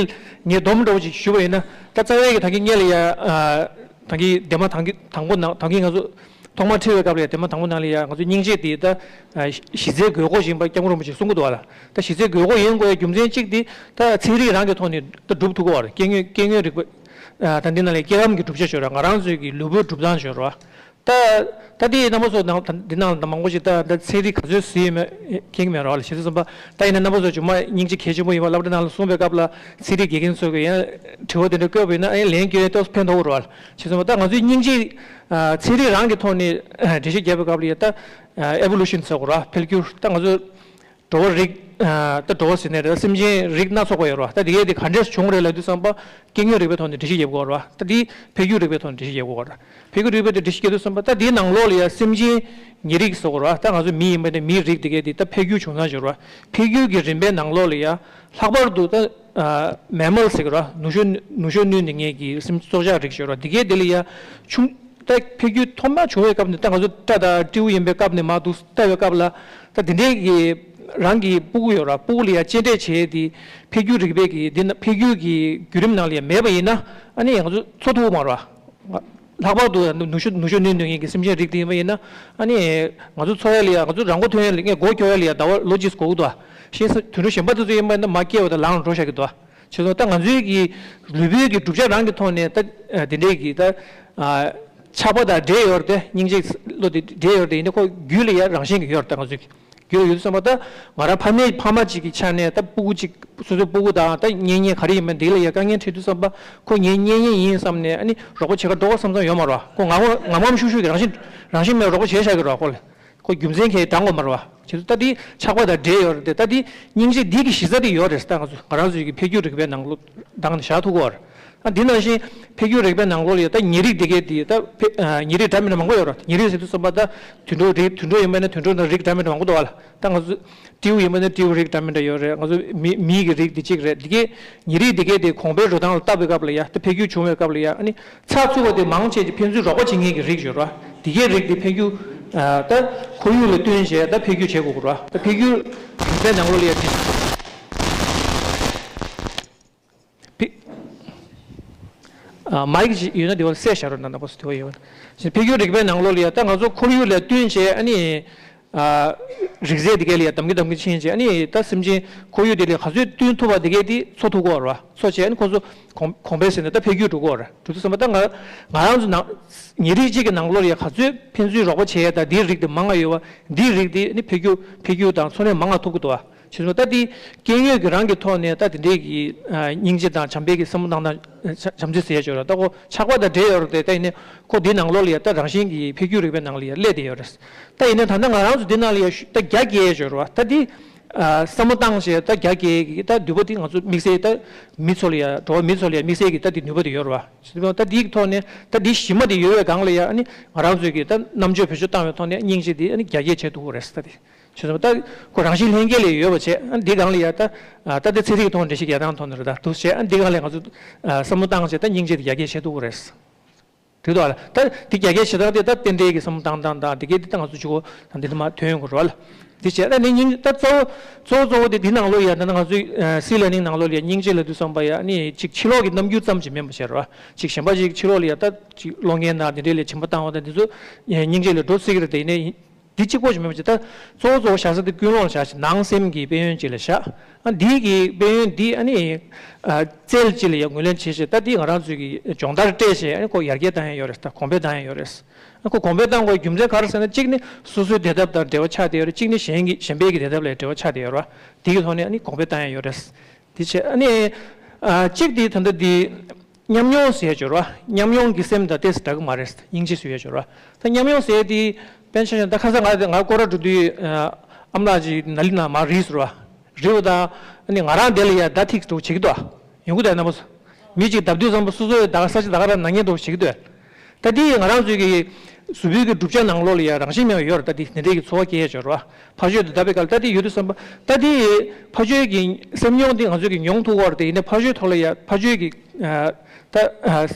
ངས་སྡོམ་འདྲ་བོ་ཅིག་ཞུ་བ་ཡིན་ན་ད་རྩ་བའི་གི་ད་གིན་སྔོན་ལ་ཡ་ད་གིན་འདེམས་མ་ད་གིན་དང་པོ་ནང་ད་གིན་ང་ཚོ། ཐོག་མར་ཁྲིད་པའི་སྐབས་ལ་ཡ་དེ་མ་དང་པོ་ནང་ལ་ཡ་ང་ཚོ་སྙིང་རྗེ་དེ་ད་གཞི་རྩའི་དགོས་མཁོ་ཡིན་པ་སྐྱབས་མགོན་རིན་པོ་ཆེས་གསུང་གི་འདུག་བ་ལ། ད་གཞི་རྩའི་དགོས་མཁོ་ཡིན་དགོས་ཡ་རྒྱུ་མཚན་གཅིག་དེ་ད་ཚན་རིག་རང་གི་ཐོག་ནས་ད་སྒྲུབ་ཐུབ་ཀྱི་བ་རེད་སྐྱེ་དངོས་སྐྱེ་དངོས་རིག་པ། ད་འདི་ནང་ལ་སྐྱེ་ཁམས་ཀྱི་གྲུབ་ཆ་ཤོར་བ་ང་རང་ཚོའི་གི་ལུས་པོའི་གྲུབ་སྟངས་ཤོར་བ། ད་ད་དེ་རྣམ་པ་ཚོ་ནང་ད་འདི་ནང་ལ་ད་མང་པོ་ཞིག་ད་ད་ཚན་རིག་ག་ཚོད་ཟིན་ཡོད་མེད་མཁྱེན་གྱི་མེད་ར་བ་ལ་ཞེ་ས་གསུངས་པ་ད་ཡིན་ན་རྣམ་པ་ཚོ་ཇོ་མ་སྙིང་རྗེ་གལ་ཆེན་པོ་ཡིན་པ་སློབ་གྲྭ་ནང་ལ་གསུངས་པའི་སྐབས་ལ་ཚན་རིག་དགེ་རྒན་ཚོ་གི་ཡང་དྲི་བ་དེ་འདྲ་བཀོད་པ་ཡིན་ན་ཨེ་ལན་སྐྱོན་ཏོག་ཙམ་ཕན་ཐོགས་ར་བ་ལ་ཞེ་ས་གསུངས་པ་ད་ང་ཚོའི་སྙིང་རྗེ། ཚན་རིག་རང་གི་ཐོག་ནས་འགྲེལ་བཤད་བརྒྱབ་པའི་སྐབས་ལ་ཡ་ད་ཨེ་བོ་ལུ་ཤན་ཟེར་དགོས་ར་འཕེལ་འགྱུར་ད་ང་ཚོ་འགྲོ་བ་རིགས་ད་འགྲོ་བ་ཟེར་ནས་རེད་སེམས་ཅན་རིགས་སྣ་ཚོགས་པ་ཡོད་ར་ད་དེ་གས་དེ་ག་འདྲས་བྱུང་རེད་ལབ་དུས་ཙམ་པ་སྐྱེ་དངོས་རིག་པའི་ཐོག་ནས་འགྲེལ་བཤད་བརྒྱབ་དགོས་ར་ད་དེ་འཕེལ་འགྱུར་རིག་པའི་ཐོག་ནས་འགྲེལ་བཤད་བརྒྱབ་དགོས་ར་འཕེལ་འགྱུར་རིག་པའི་ཐོག་འགྲེལ་བཤད་བརྒྱབ་དུས་ཙམ་པ་ད་དེའི་ནང་ལོགས་ལ་ཡ་སེམས་ཅན་ཉེ་རིགས་ཟེར་དགོས་ར་ད་ང་ཚོ་མི་ཡིན་པ་ནས་མིའི་རིགས་དེ་གས་དེ་ད་འཕེལ་འགྱུར་བྱུང་ས་ཡོད་ར་འཕེལ་འགྱུར་གྱི་རིམ་པའི་ནང་ལོགས་ལ་ཡ་ལྷག་པར་དུ་ད། མེ་མལ་ཟེར་གི་ར་ནུ་ཞོ་ནུ་ཞོ་བསྣུན་ནས་ངེད་ཀྱི་སེམས་སྲོག་ཆགས་རིགས་ཤོད་ར་འདི་གའི་དེ་ལ་ཡ་ཆུང་ད་འཕེལ་རྒྱུད་ཐོག་མ་བྱུང་བའི་སྐབས་ནས་ད་ང་ཚོ་སྤྲ་དང་སྤྲེའུ་ཡིན་པའི་སྐབས་ནས་མ་འདུག་ལྟ་བའི་སྐབས་ལ་ད་དེ་འདྲའི་གི་རང་གི་སྤུ་གུ་ཡོད་ར་སྤུ་གུ་ལ་ཡ་གཅེས་སྤྲས་བྱས་ཏེ་འཕེལ་རྒྱུད་རིག་པའི་གི་འདི་ན་འཕེལ་རྒྱུད་ཀྱི་བརྒྱུད་རིམ་ནང་ལ་ཡ་མེད་པ་ཡིན་ན་ཨ་ནི་ང་ཚོ་འཚོ་ཐུབ་མ་རེད་བ། ལྷག་པར་དུ་ནུ་ཞོ་ནུ་ཞོ་བསྣུན་ནུས་མཁན་གྱི་སེམས་ཅན་རིགས་དེ་ཡིན་པ་ཡིན་ན་ཨ་ནི་ང་ཚོ་འཚོ་ཡ་ལ་ཡ་ང་ཚོ་རང་མགོ་ཐོན་ཡ་ལ་ངས་སྒོ་སྐྱོ་ཡ་ལ་ཡ་ཟླ་བ་ལོ་གཅིག་འགོར་གི་འདུག་བ། ཤེས་ས་དུད་འགྲོ་གཞན་པ་དེ་ཚོ་ཡིན་པ་ཡིན་ན་མ་སྐྱེ་བ་དང་ལངས་འགྲོ་བཞག་གི་འདུག་བ། བྱས་ཙང་ད་ང་ཚོའི་གི་ལུས་པོའི་གི་གྲུབ་ཆ་རང་གི་ཐོག་ནས་ད་དེ་འདྲའི་གི་ད་ཆགས་པ་དང་འདྲེས་ཡོད་རེད་དེ་སྙིང་རྗེ་བློ་དེ་འདྲེས་ཡོད་རེད་དེ་ཡིན་ན་ཁོ་རྒྱུད་ལ་ཡ་རང་བཞིན་གི་ཡོད་རེད་ད་ང་ཚོའི་གི། རྒྱུ་ཡོད་དུས་ཙམ་པ་ད་ང་རང་ཕ་མའི་ཕ་མ་གཅིག་གི་ཆ་ནས་ད་སྤུ་གུ་གཅིག་སོ་སོའི་སྤུ་གུ་དང་ད་གཉེན་ཉེ་ག་རེ་ཡིན་མིན་འདི་ལ་ཡ་དཀའ་ངལ་འཕྲད་དུས་ཙམ་པ་ཁོ་ངའི་གཉེན་ཉེ་ཡིན་བསམ་ནས་ཨ་ནི་རོགས་པ་བྱེད་ག་འགྲོ་ག་བསམ་བསམ་ཡོད་མ་རེད་བ། ཁོ་ངམ་ངམ་ངམ་ཤུགས་ཤུགས་ཀྱི་རང་བཞིན་རང་བཞིན་མེད་རོགས་པ་བྱས་བཞག་གི་རེད་བ་ཁོ་ལ། ཁོ་རྒྱུ་མཚན་གང་ཡང་དྲང་དགོས་མ་རེད་བ། བྱས་ཙང་ད་འདི་ཆགས་པ་དང་འདྲེས་ཡོད་རེད་དེ་ད་འདི་སྙིང་རྗེ་འདི་གི་གཞི་རྩ་དེ་ཡོད་རེད་ད་ང་ཚོ་ང་རང་ཚོའི་གི་འཕེལ་འགྱུར་རིག་པའི་ནང་ལོགས་བཏང་ནས་བཞག་ཐུབ་ཀྱི་ཡོད་རེད། ཨ་འདི་ནང་བཞིན་འཕེལ་འགྱུར་རིག་པའི་ནང་ལོགས་ལ་ཡོད་ད་ཉེ་རིགས་དེ་གས་དེ་ད་ཕེ་ཨ་ཉེ་རིགས་འདྲ་མིན་འདྲ་མང་པོ་ཡོད་རེད། ཉེ་རིགས་ཟེར་དུས་ཙམ་པ་ད་དུད་འགྲོ་རིགས་དུད་འགྲོ་ཡིན་པ་ན་དུད་འགྲོ་ནང་རིགས་འདྲ་མིན་འདྲ་མང་པོ་འདུག་བ་ལ། ད་ང་ཚོ་སྤྲེའུ་ཡིན་པ་ན་སྤྲེའུ་རིགས་འདྲ་མིན་འདྲ་ཡོད་རེད། ང་ཚོ་མི་མི་གི་རིགས་དེ་གཅིག་རེད། དེ་གས་ཉེ་རིགས་དེ་གས་དེ་གོང་འཕེལ་འགྲོ་སྟངས་ལ་བལྟ་བའི་སྐབས་ལ་ཡ་ད་འཕེལ་འགྱུར་བྱུང་བའི་སྐབས་ལ་ཡ་ཨ་ནི་ཚགས་ཚུད་པ་དེ་མང་ཆེ་ཅིག་ཕན་ཚུན་རོགས་པ་བྱེད་མཁན་གྱི་རིགས་ཡོད་རེད། དེ་གས་རིགས་དེ་འཕེལ་འགྱུར་ཨ་ད་ཁོར་ཡུག་ལ་བསྟུན་བྱས་ད་འཕེལ་འགྱུར་བྱེད་དགོས་ཀྱི་རེད། ད་འཕེལ་འགྱུར་རིག་པའི་ནང་ལོགས་ལ་ཡ་དེ། ཕི། ཨ་མའིག་ཅིག་ཡོད་ན་དེ་བ་སེ་བཞག་རོགས་གནང་། ན་པོ་སི་དེ་བ་ཡོད་ན། འཕེལ་འགྱུར་རིག་པའི་ནང་ལོགས་ལ་ཡ་ད་ང་ཚོ་ཁོར་ཡུག་ལ་བསྟུན་བྱས་ཨ་ནི་ ཨ། རིག་རྩལ་དེ་གའི་ལ་ཡ་གདམ་གྱི་གདམ་གྱི་ཕྱིན་བྱས། ཨ་ནི་ད་སེམས་ཅན་ཁོར་ཡུག་དེ་ལ་ག་ཚོད་བསྟུན་ཐུབ་པ་དེ་གའི་དེ་འཚོ་ཐུབ་ཀྱི་ཡོད་རེད་བ། འཚོ་བྱས། ཨ་ནི་ཁོ་ཚོ་གོང་གོང་འཕེལ་ཟེར་ནས་ད་འཕེལ་འགྱུར་འགྲོ་གི་ཡོད་རེད། འགྲོ་དུས་ཙམ་པ་ད་ང་ང་རང་ཚོ་ནང་ཉེ་རིགས་གཅིག་གི་ནང་ལོགས་ལ་ཡ་ག་ཚོད་ཕན་ཚུན་རོགས་པ་བྱས་ཡ། ད་འདིའི་རིགས་དེ་མང་ང་ཡོད་བ། འདིའི་རིགས་དེ་ནི་འཕེལ་འགྱུར་འཕེལ་འགྱུར་དང་འཚོ་གནས་མང་ང་ཐུབ་ཀྱི་འདུག་བ། བྱས་ཙང་ད་འདི་སྐྱེ་དངོས་ཀྱི་རང་གི་ཐོག་ནས་ད་དེ་འདྲའི་གི་ཨ་སྙིང་རྗེ་དང་བྱམས་པའི་གི་བསམ་བློ་བཏང་སྟངས། བྱམས་བརྩེ་ཟེར་ཡ་ཅིག་ཡོད་རེད། ད་ཁོ་ཆགས་པ་དང་འབྲེལ་ཡོད་རེད་དེ། ད་ཡིན་ནའི་ཁོ་འདིའི་ནང་ལོགས་ལ་ཡ་ད་རང་བཞིན་གྱིས་འཕེལ་འགྱུར་རིག་པའི་ནང་ལ་ཡ་སླེབས་བསྡད་ཡོད་རེད། ད་ཡིན་ནའི་ད་ལྟ་ང་རང་ཚོ་འདི་ནང་ལ་ཡ་ཤུ་ད་རྒྱ་སྐྱེད་ཡ་ཅིག་ཡོད་རེད་བ། ད་འདི་ཨ་བསམ་བློ་བཏང་བྱས་ད་རྒྱ་སྐྱེད་ཀྱི་ད་ནུས་པ་འདི་ང་ཚོ་དམིགས་བསལ་ད་མི་ཚོ་ལ་ཡ། འགྲོ་བ་མི་ཚོ་ལ་ཡ་དམིགས་བསལ་གྱི་ད་འདི་ནུས་པ་འདི་ཡོད་རེད་བ། ད་འདིའི་ཐོག་ནས་ད་འདི་གཞི་མ་འདི་ཡོད་པའི་སྒང་ལ་ཡ། ཨ་ནི་ང་རང་ཚོས་ཀྱི་ད་རྣམ་དཔྱོད་བེད་སྤྱོད་བཏང་བའི་ཐོག་ནས་སྙིང་རྗེ་འདི་ཨ་ནི་རྒྱ་སྐྱེད་བྱེད་ཐུབ་ཀྱི་རེད། ད་འདི་བྱས་ཙང་ད་ཁོ་རང་བཞིན་ལྷན་སྐྱེས་ལ་ཡོད་པ་བྱས། ཨ་འདི་སྒང་ལ་ཡ་ད་ཨ་ད་ལྟ་ཚན་རིག་གི་ཐོག་ནས་འགྲེལ་བཤད་རྒྱག་སྟངས་ཐོག་ནས་རེད། ད་འདུག་བྱས། ཨ་འདི་སྒང་ལ་ང་ཚོ་ཨ་བསམ་བློ་བཏང་བྱས་ད་སྙིང་རྗེ་འདི་རྒྱ་སྐྱེད་བྱེད་ཐུབ་ཀྱི་རེད། འགྲིག་འདུག་ཨ་ལ། ད་འདི་རྒྱ་སྐྱེད་བྱེད་སྟངས་དེ་ད་རྟེན་འབྲེལ་གྱི་བསམ་བློ་བཏང་སྟངས་དང་འདི་གའི་འདི་ད་ང་ཚོ་གཅིག་པོ་ད་འདི་ད་མར་ཐོན་ཡོང་གི་རེད་བ་ལ། འདི་བྱས། ད་ནི་སྙིང་ད་གཙོ་བོ་གཙོ་བོ་གཙོ་བོ་དེ་འདི་ནང་ལོགས་ཡ། ད་ང་ཚོའི་ཨ་སི་ལར་ནིང་ནང་ལོགས་ལ་ཡ་སྙིང་རྗེ་ལབ་དུས་ཙམ་པ་ཡ། ཨ་ནི་གཅིག་ཕྱི་ལོགས་ཀྱི་རྣམ་འགྱུར་ཙམ་ཞིག་མིན་པ་བྱས་རེད་བ། གཅིག་གཞན་པ་ཞིག་ཕྱི་ལོགས་ལ་ཡ་ད་གཅིག་གློག་བརྙན་དང་འདི་འདྲའི་ལ་སྦྱིན་པ་བཏང་བ་དང་འདི་ཚོ་སྙིང་རྗེ་ལ་འགྲོ་སྲིད་ཀྱི་རེད། དེ་ཡིན་ནའི་འདི་གཅིག་པོ་ཞིག་མིན་པ་བྱས། ད་གཙོ་བོ་གཙོ་བོ་བཞག་ས་དེ་ཀུན་སློང་ལ་བཞག་བྱས། ནང་སེམས་ཀྱི་དཔལ་ཡོན་ཅིག་ལ་བཞག་ཨ་འདི་གི་དཔལ་ཡོན་འདི་ཨ་ནི་ཨ་རྩལ་ཅིག་ལ་ཡ་ངོས་ལེན་བྱེད་བྱས། ད་འདི་ང་རང་ཚོས་ཀྱི་སྦྱོང་བརྡར་སྤྲད་བྱས། ཨ་ནི་ཁོ་ཡར་རྒྱས་བཏང་ཡ་ཡོད་རེད། ད་གོང་འཕེལ་བཏང་ཡ་ཡོད་རེད། ཨ་ཁོ་གོང་འཕེལ་བཏང་དགོས་རྒྱུ་མཚན་ག་རེ་ཟེར་ན། གཅིག་ནི་སོ་སོའི་བདེ་ཐབས་དང་འབྲེལ་བ་ཆགས་བསྡད་ཡོད་རེད། གཅིག་ནི་གཞན་གྱི་གཞན་པའི་གི་བདེ་ཐབས་ལ་འབྲེལ་བ་ཆགས་བསྡད་ཡོད་རེད་བ། དེ་གི་ཐོག་ནས་ཨ་ནི་གོང་འཕེལ་བཏང་ཡ་ཡོད་རེད། དེ་བྱས། ཨ་ནི་ཨ་གཅིག་དེ་ད་ལྟ་དེ་ཉམས་མྱོང་ཟེར་ཡ་ཅིག་ཡོད་རེད་བ། ཉམས་མྱོང་གི་སེམས་དང་ཏོག་ཙམ་འདྲ་གི་མ་རེད། སྙིང་རྗེ་ཟེར་ཡ་ཅིག་ཡོད་རེད་བ། ད་ཉམས་མྱོང་ཟེར་ཡ་དེ་དཔེར་ན་ཆ་བཞག་ན། ད་ཁ་སང་ང་ང་སྐོར་ར་འགྲོ་དུས་ཨ་ཨ་མ་ལགས་ཅིག་ནཱ་ལི་ནང་མར་རིལ་ཟེར་བ། རིལ་བ་དང་། ཨ་ནི་ང་རང་དེ་ལ་ཡ་ད་ཐིག་འགྲོ་བྱེད་ཀྱི་འདུག་ཡོང་གི་འདུག་ཡ་ན་པོ། མི་གཅིག་བརྡབ་དུས་ཙམ་པ་སོ་སོའི་ད་ས་ཆ་ད་ག་རང་ན་མཁན་འདྲ་བོ་བྱེད་ཀྱི་འདུག་ད་དེ་ང་རང་ཚོའི་གི་གཟུགས་པོའི་གི་གྲུབ་ཆ་ནང་ལོགས་ལ་ཡ་རང་བཞིན་མེད་པ་ཡོད་རེད། ད་དེ་དེ་འདྲའི་གི་ཚོར་བ་སྐྱེ་ཡ་ཅིག་ཡོད་རེད་བ། ཕར་ཕྱོགས་དེ་བརྡབ་པའི་སྐབས་ལ། ད་དེ་ཡོད་དུས་ཙམ་པ་ད་དེ་ཕར་ཕྱོགས་གི་སེམས་མྱོང་དེ་ང་ཚོས་གི་མྱོང་ཐུབ་ཀྱི་ཡོད་རེད། དེ་ཡིན་ནའི་ཕར་ཕྱོགས་ཐོག་ལ་ཡ་ཕར་ཕྱོགས་ཀྱི་ཨ་ད་ཨ་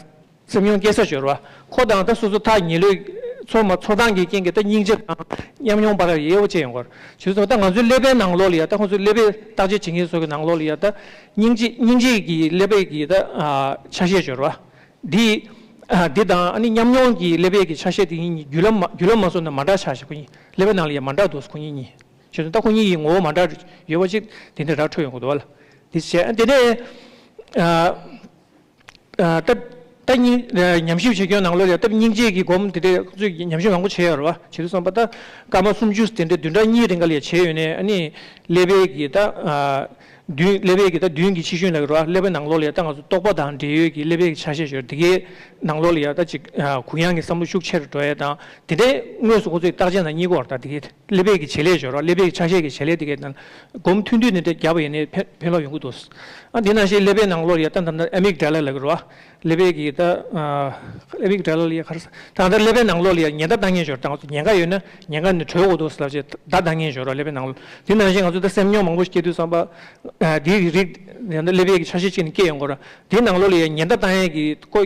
སེམས་མྱོང་སྐྱེ་ས་ཅིག་ཡོད་རེད་བ། ཁོ་དང་ད་སོ་སོ་ཐག་ཉེ་ལོས་ཚོར་མ་ཚོར་སྟངས་ཀྱི་རྐྱེན་གྱིས་ད་སྙིང་རྗེ་དང་ཉམས་མྱོང་བར་ཡལ་བ་ཅིག་ཡོང་གི་ཡོད་རེད། བྱས་ཙང་ད་ང་ཚོའི་ཀླད་པའི་ནང་ལོགས་ལ་ཡ། ད་ཁོང་ཚོའི་ཀླད་པའི་བརྟག་དཔྱད་བྱེད་མཁན་ཚོ་གི་ནང་ལོགས་ལ་ཡ། ད་སྙིང་རྗེ་སྙིང་རྗེ་གི་ཀླད་པའི་གི་ད་ཨ་ཆ་ཤས་ཅིག་ཡོད་རེད་བ། འདི་ཨ་འདི་དང་ཨ་ནི་ཉམས་མྱོང་གི་ཀླད་པའི་གི་ཆ་ཤས་དེ་གཉིས་བརྒྱུད་ལམ་མ་བརྒྱུད་ལམ་མ་སོང་ན་མ་འདྲ་ཆགས་ཤག་ཁོ་གཉིས་ཀླད་པའི་ནང་ལ་ཡ་མ་འདྲ་འདུག་ཁོ་གཉིས་གཉིས། བྱས་ཙང་ད་ཁོ་གཉིས་ཀྱི་ངོ་བོ་མ་འདྲ་ཡོད་པ་ཅིག་དེ་འདྲ་ར་འཕྲོད་ཡོང་གི་འདུག་བ་ལ། འདི་བྱས། དེ་ནས་ཨ་ཨ་ད་ད་གཉིས་ཨ་ཉམས་ཞིབ་བྱེད་མཁན་ནང་ལོགས་ལ་ཡ། ད་སྙིང་རྗེ་གི་སྒོམ་དེ་འདྲ་ཁོ་ཚོས་ཉམས་ཞིབ་མང་པོ་བྱས་ཡོད་རེད་བ། བྱས་དུས་ཙམ་པ་ད་སྐར་མ་སུམ་ཅུ་དེ་འདྲ་བདུན་ཕྲག་གཉིས་རིང་ག་ལ་ཡ་བྱས་ཡོད་ནའི། ཨ་ནི་ཀླད་པའི་གི་ད་ཨ་མདུན་ཀླད་པའི་གི་ད་མདུན་གྱི་ཕྱི་ཤུན་ལབ་ཀྱི་རེད་བ། ཀླད་པའི་ནང་ལོགས་ལ་ཡ་ད་ང་ཚོ་རྟོག་པ་དང་འབྲེལ་ཡོད་ཀྱི་ཀླད་པའི་གི་ཆ་ཤས་ཤིག་ཡོད་རེད། དེ་གའི་ནང་ལོགས་ལ་ཡ་ད་ཅིག་ཨ་གུ་ཡངས་ཀྱི་བསམ་བློ་ཤུགས་ཆེ་རུ་འགྲོ་ཡ་དང་། དེ་འདྲའི་དངོས་སུ་ཁོ་ཚོས་བརྟག་དཔྱད་ནང་རྙེད་ཀྱི་ཡོད་རེད། ད་དེ་གའི་ཀླད་པའི་གི་བྱེད་ལས་ཤིག་ཡོད་རེད་བ། ཀླད་པའི་གི་ཆ་ཤས་ཀྱི་བྱེད་ལས་དེ་གའི་ནང་སྒོམ་ཐུང་ཐུང་དེ་འདྲ་བརྒྱབ་པ་ཡིན་ནའི་ཕན་ཕན་ཐོགས་ཡོང་གི་འདུག་ཨ་དེ་ནང་བཞིན་ཀླད་པའི་ནང་ལོགས་ལ་ཡ་ད་ད་ད་ཨེ་མིག་ཌ་ལ་ལབ་ཀྱི་རེད་བ། ཀླད་པའི་གི་ད་ཨ་ཨེ་མིག་ཌ་ལ་ལ་ཡ་ག་རེ་ཟེར། ད་ད་ཀླད་པའི་ནང་ལོགས་ལ་ཡ་ཉེན་བརྡ་བཏང་མཁན་ཤིག་ཡོད་རེད། ད་ང་ཚོ་ཉེན་ཁ་ཡོད་ན་ཉེན་ཁ་ནས་གྲོལ་དགོས་འདུག་ཟེར་ལབ་བྱས་བརྡ་བཏང་མཁན་ཤིག་ཡོད་རེད་བ། ཀླད་པའི་ནང་ལོགས། དེ་ནང་བཞིན་ང་ཚོ་ད་སེམས་མྱོང་མང་པོ་ཞིག་སྐྱེ་དུས་ཙམ་པ། ཨ་དེའི་རིགས་ད་ཀླད་པའི་གི་ཆ་ཤས་གཅིག་ནས་སྐྱེ་ཡོང་གི་རེད། དེའི་ནང་ལོགས་ལ་ཡ་ཉེན་བརྡ་བཏང་ཡས་ཀྱི་ཁོ་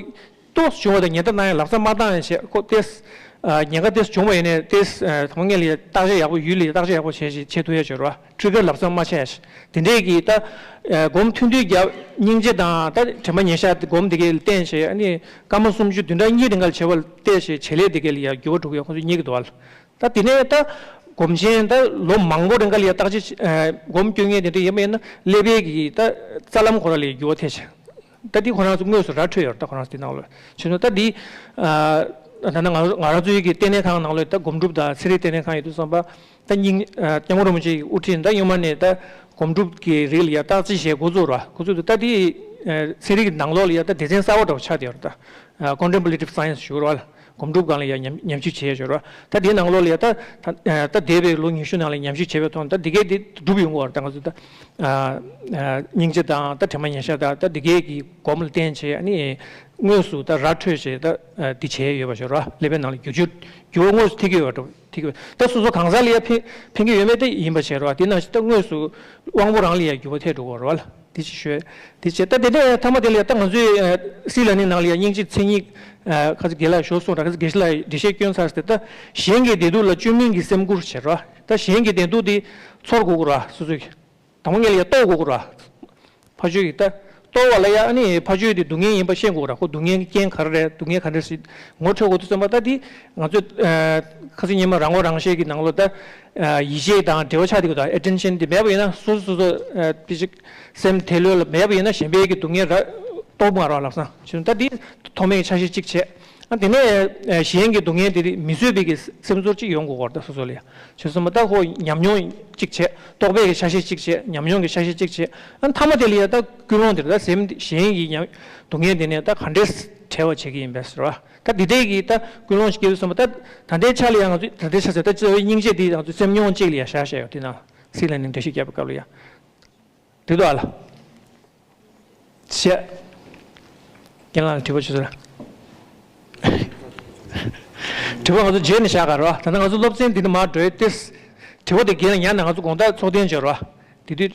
ཏོག་ཙམ་བྱུང་བ་དང་། ཉེན་བརྡ་བཏང་ཡས་ལབ་ཙམ་མ་བཏང་ཡས་བྱས། ཁོ་ཏོག་ཙམ་ཨ་ཉེན་ཁ་ཏོག་ཙམ་བྱུང་བ་ཡིན་ནའི་ཏོག་ཙམ་ཨ་དང་པོ་ངེད་ལ་ཡ་བརྟག་དཔྱད་ཡག་པོ། ཡུལ་ལ་ཡ་བརྟག་དཔྱད་ཡག་པོ་བྱས་བྱས་བྱེད་ཐུབ་ཡས་ཅིག་ཡོད་རེད་བ། ཊི་རི་ཀར་ལབ་ཙམ་མ་བྱས་ཡས། དེ་འདྲས་ཀྱི་ད་ཨ་སྒོམ་ཐུང་ཐུང་བརྒྱབ། སྙིང་རྗེ་དང་ད་དྲན་པ་ཉེར་བཞག་སྒོམ་དེ་གའི་ལ་བརྟེན་བྱས། ཨ་ནི་སྐར་མ་སུམ་ཅུ་བདུན་ཕྲག་གཉིས་རིང་ག་ལ་བྱས་པ་ལ་བལྟས་བྱས་བྱེད་ལས་དེ་གའི་ལ་ཡ་འགྱུར་བ་འགྲོ་གི་ཡོད་ཁོང་ཚོས་རྙེད་ཀྱི་འདུག་བ་ལ། ད་དེ་ནས་ད་སྒོམ་ཆེན་ད་ལོ་མང་པོ་རིང་ག་ལ་ཡ་བརྟག་དཔྱད་ཨ་སྒོམ་སྐྱོན་མཁན་དེ་འདྲ་ཡིན་པ་ཡིན་ན། ཀླད་པའི་གི་ད་རྩ་ལམ་ཁོ་ར་ལ་ཡ་འགྱུར་བ་ཐེབས་བྱས། ད་འདི་ཁོ་རང་ཚོ་དངོས་སུ་ར་འཕྲོད་ཡོད་རེད། ད་ཁོ་རང་ཚོ་འདི་ནང་ལ་བྱས་ན། ད་འདི་ཨ་ད་ནང་ང་ང་རང་ཚོའི་གི་ལྟེ་གནས་ཁང་ནང་ལ་ད་སྒོམ་སྒྲུབ་དང་ཚན་རིག་ལྟེ་གནས་ཁང་ཡོད་དུས་ཙམ་པ། ད་སྙིང་ཨ་སྐྱབས་མགོན་རིན་པོ་ཆེ་ཡི་དབུ་ཁྲིད་ད་སྔོན་མ་ནས་ད་སྒོམ་སྒྲུབ་ཀྱི་རིགས་ལ་ཡ་བརྟག་དཔྱད་བྱེད་འགོ་བཙུགས་ར། འགོ་བཙུགས་དུས་ད་འདི་ཨ་ཚན་རིག་གི་ནང་ལོགས་ལ་ཡ་ད་སྡེ་ཚན་གསར་པ་འདྲ་བོ་ཆགས་བསྡད་ཡོད་རེད། ད་ཨ་Contemplative Science ཞུ་ར་ལ། སྒོམ་སྒྲུབ་སྒང་ལ་ཡ་ཉམས་ཉམས་ཞིབ་བྱས་ཡོད་ར། ད་དེའི་ནང་ལོགས་ལ་ཡ་ད་ད་ད་འདས་པའི་ལོ་ཉི་ཤུ་ནང་ལ་ཉམས་ཞིབ་བྱས་པའི་ཐོག་ནས་ད་འདི་གའི་འདི་གྲུབ་ཡོང་གི་ཡོད་རེད། ད་ང་ཚོ་ད་ཨ་ཨ་སྙིང་རྗེ་དང་ད་དྲན་པ་ཉེར་བཞག་དང་ད་འདི་གའི་གི་སྒོམ་ལ་བརྟེན་བྱས། ཨ་ནི་དངོས་སུ་ད་ར་འཕྲོད་བྱས་ད་ཨ་འདི་བྱས་ཡོད་པ་ཞིག་ར། ཀླད་པའི་ནང་ལ་འགྱུར་བཅོས་འགྱུར་བ་དངོས་སུ་ཐེབས་ཀྱི་ཡོད་པ་འགྲོ། ཐེབས་ཀྱི་ཡོད། ད་སོ་སོ་གང་ཟག་ལ་ཡ་ཕན་ཕན་གྱི་ཡོད་མེད་དེ་ཡིན་པ་བྱས་ར། དེ་ནང་བཞིན་ད་དངོས་སུ་དབང་པོ་རང་ལ་ཡ་འགྱུར་བ་ཐེབས་འགྲོ་གི་ཡོད་རེད་བ་ལ། དེ་ཅིག་ཤོད། དེ་བྱས། ད་དེ་ནས་མཐའ་མ་དེ་ལ་ཡ་ད་ང་ཚོའི་ཨ་སི་ལར་ནིང་ནང་ལ་ཡ་སྙིང་རྗེ་མཚན་ཉིད་ཨ་ཁ་ཚ་དགེ་ལགས་ཞོགས་སོང་ར། ཁ་ཚ་དགེ་བཤེས་ལགས་འགྲེལ་བཤད་སྐྱོན་ཚར་ཟེར། ད་གཞན་གྱི་བདེ་སྡུག་ལ་བཅོས་མིན་གྱི་སེམས་ཁུར་བྱེད་ར། ད་གཞན་གྱི་བདེ་སྡུག་དེ་ཚོར་དགོས་ཀྱི་ར། སོ་སོའི་དང་པོ་ངེད་ལ་ཡ་རྟོགས་དགོས་ཀྱི་ར། ཕར་ཕྱོགས་ཀྱི་ད་ གཏོར་བ་ལ་ཡང་ཨ་ནི་ཕ་ཆོས་དེ་སྡུག་བསྔལ་ཡིན་པ་ཤེས་དགོས་ར། ཁོ་སྡུག་བསྔལ་གྱི་རྐྱེན་ག་རེ་རེད། སྡུག་བསྔལ་ག་འདྲ་ཞིག་ངོ་འཕྲོད་དགོས་དུས་ཙམ་པ། ད་འདི་ང་ཚོས་ཨ་ཁ་སང་ཉི་མ་རང་ངོ་རང་ཤེས་ཀྱི་ནང་ལོགས་ད། ཨ་ཡིད་ཆེས་དང་འབྲེལ་བ་ཆགས་དེ་ག་ད་ཨེ་ཊེན་ཤན་དེ་མེད་པ་ཡིན་ན། སོ་སོ་སོ་སོ་ཨ་དེ་ཅིག་སེམས་དེ་ལོས་ལ་མེད་པ་ཡིན་ན་གཞན་པའི་གི་སྡུག་བསྔལ་ར་རྟོགས་མ་རོགས་ལབ་སང་ཞུ། ད་འདི་ཐོག་མའི་ཆ་ཤས་གཅིག་བྱས། ཨ་དེ་ནས་ཨ་གཞན་གྱི་སྡུག་བསྔལ་དེ་མི་བཟོད་པའི་གི་སེམས་ཚོར་གཅིག་ཡོང་དགོས་སྐོར་ད་སོ་སོ་ལ་ཡ། ཞུ་སོང་པ། ད་ཁོ་ཉམས་མྱོང་གཅིག་བྱས། རྟོག་པའི་གི་ཆ་ཤས་གཅིག་བྱས། ཉམས་མྱོང་གི་ཆ་ཤས་གཅིག་བྱས། ཨ་མཐའ་མ་དེ་ལ་ཡ་ད་ཀུན་སློང་དེ་ད་སེམས་གཞན་གྱི་ཉམས་སྡུག་བསྔལ་དེ་ནས་ད་ག་འདྲས་བྲལ་བ་བྱེད་ཀྱི་ཡིན་པས་ཟེར་བ། ད་འདི་ལྟའི་གི་ད་ཀུན་སློང་ཞིག་སྐྱེ་དུས་ཙམ་པ། ད་ད་ལྟའི་ཆ་ལ་ཡང་ང་ཚོས། ད་ལྟའི་ཆ་ཟེར་ད་སྤྱི་ཚོགས་སྙིང་རྗེ་འདི་ང་ཚོས་སེམས་མྱོང་གཅིག་ལ་ཡང་བཞག་བཞག་ཡོད། དེ་ནང་སྲིད་བླ་ནས་འགྲེལ་བཤད་བརྒྱབ་པའི་སྐབས་ལ་ཡང་འདི་འདུག་ཨ་ལ། བཤད། རྒན་ལགས་ལ་དྲི་བ་ཞུ་ཟེར། དྲི་བ་ང་ཚོ་རྗེས་ནས་བཞག་ག་ར། ད་ལྟ་ང་ཚོ་སློབ་ཚན་འདི་ནས་མར་འགྲོ་ཡས་ཏེ། དྲི་བ་དེ་རྒན་ལགས་ཉར་ནས་ང་ཚོ་དགོང་དག་ཚོགས་ཐེངས་བྱེད་ར། དེ་དུས།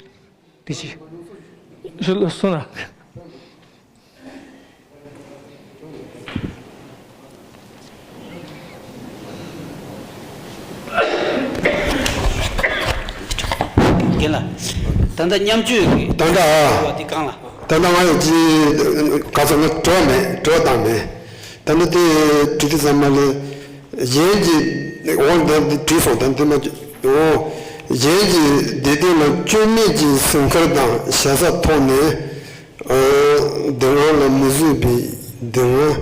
དེ་ཅི། སུ་སུ་ན། རྒན་ལགས། ད་ལྟ་མཉམ་སྤྱོད་ཀྱི་ད་ལྟ་ཨ། དེ་གང་ལ། ད་ལྟ་ང་ཡང་ཅི་ག་ཚོད་ང་དྲི་བ་མེད། དྲི་བ་བཏང་མེད། ད་ལྟ་དེ་དྲི་དེ་ཚང་མ་ལས། གཞན་གྱི་འོ་ད་འདི་བྲིས་སོང་། ད་འདི་མ་འོ། གཞན་གྱི་བདེ་སྡུག་ལ་སྐྱོན་མེད་ཀྱི་སེམས་ཁུར་དང་ཞེ་ས་ཐོག་ནས། ཨ་སྡུག་བསྔལ་ལ་མི་བཟོད་པའི་སྡུག་བསྔལ།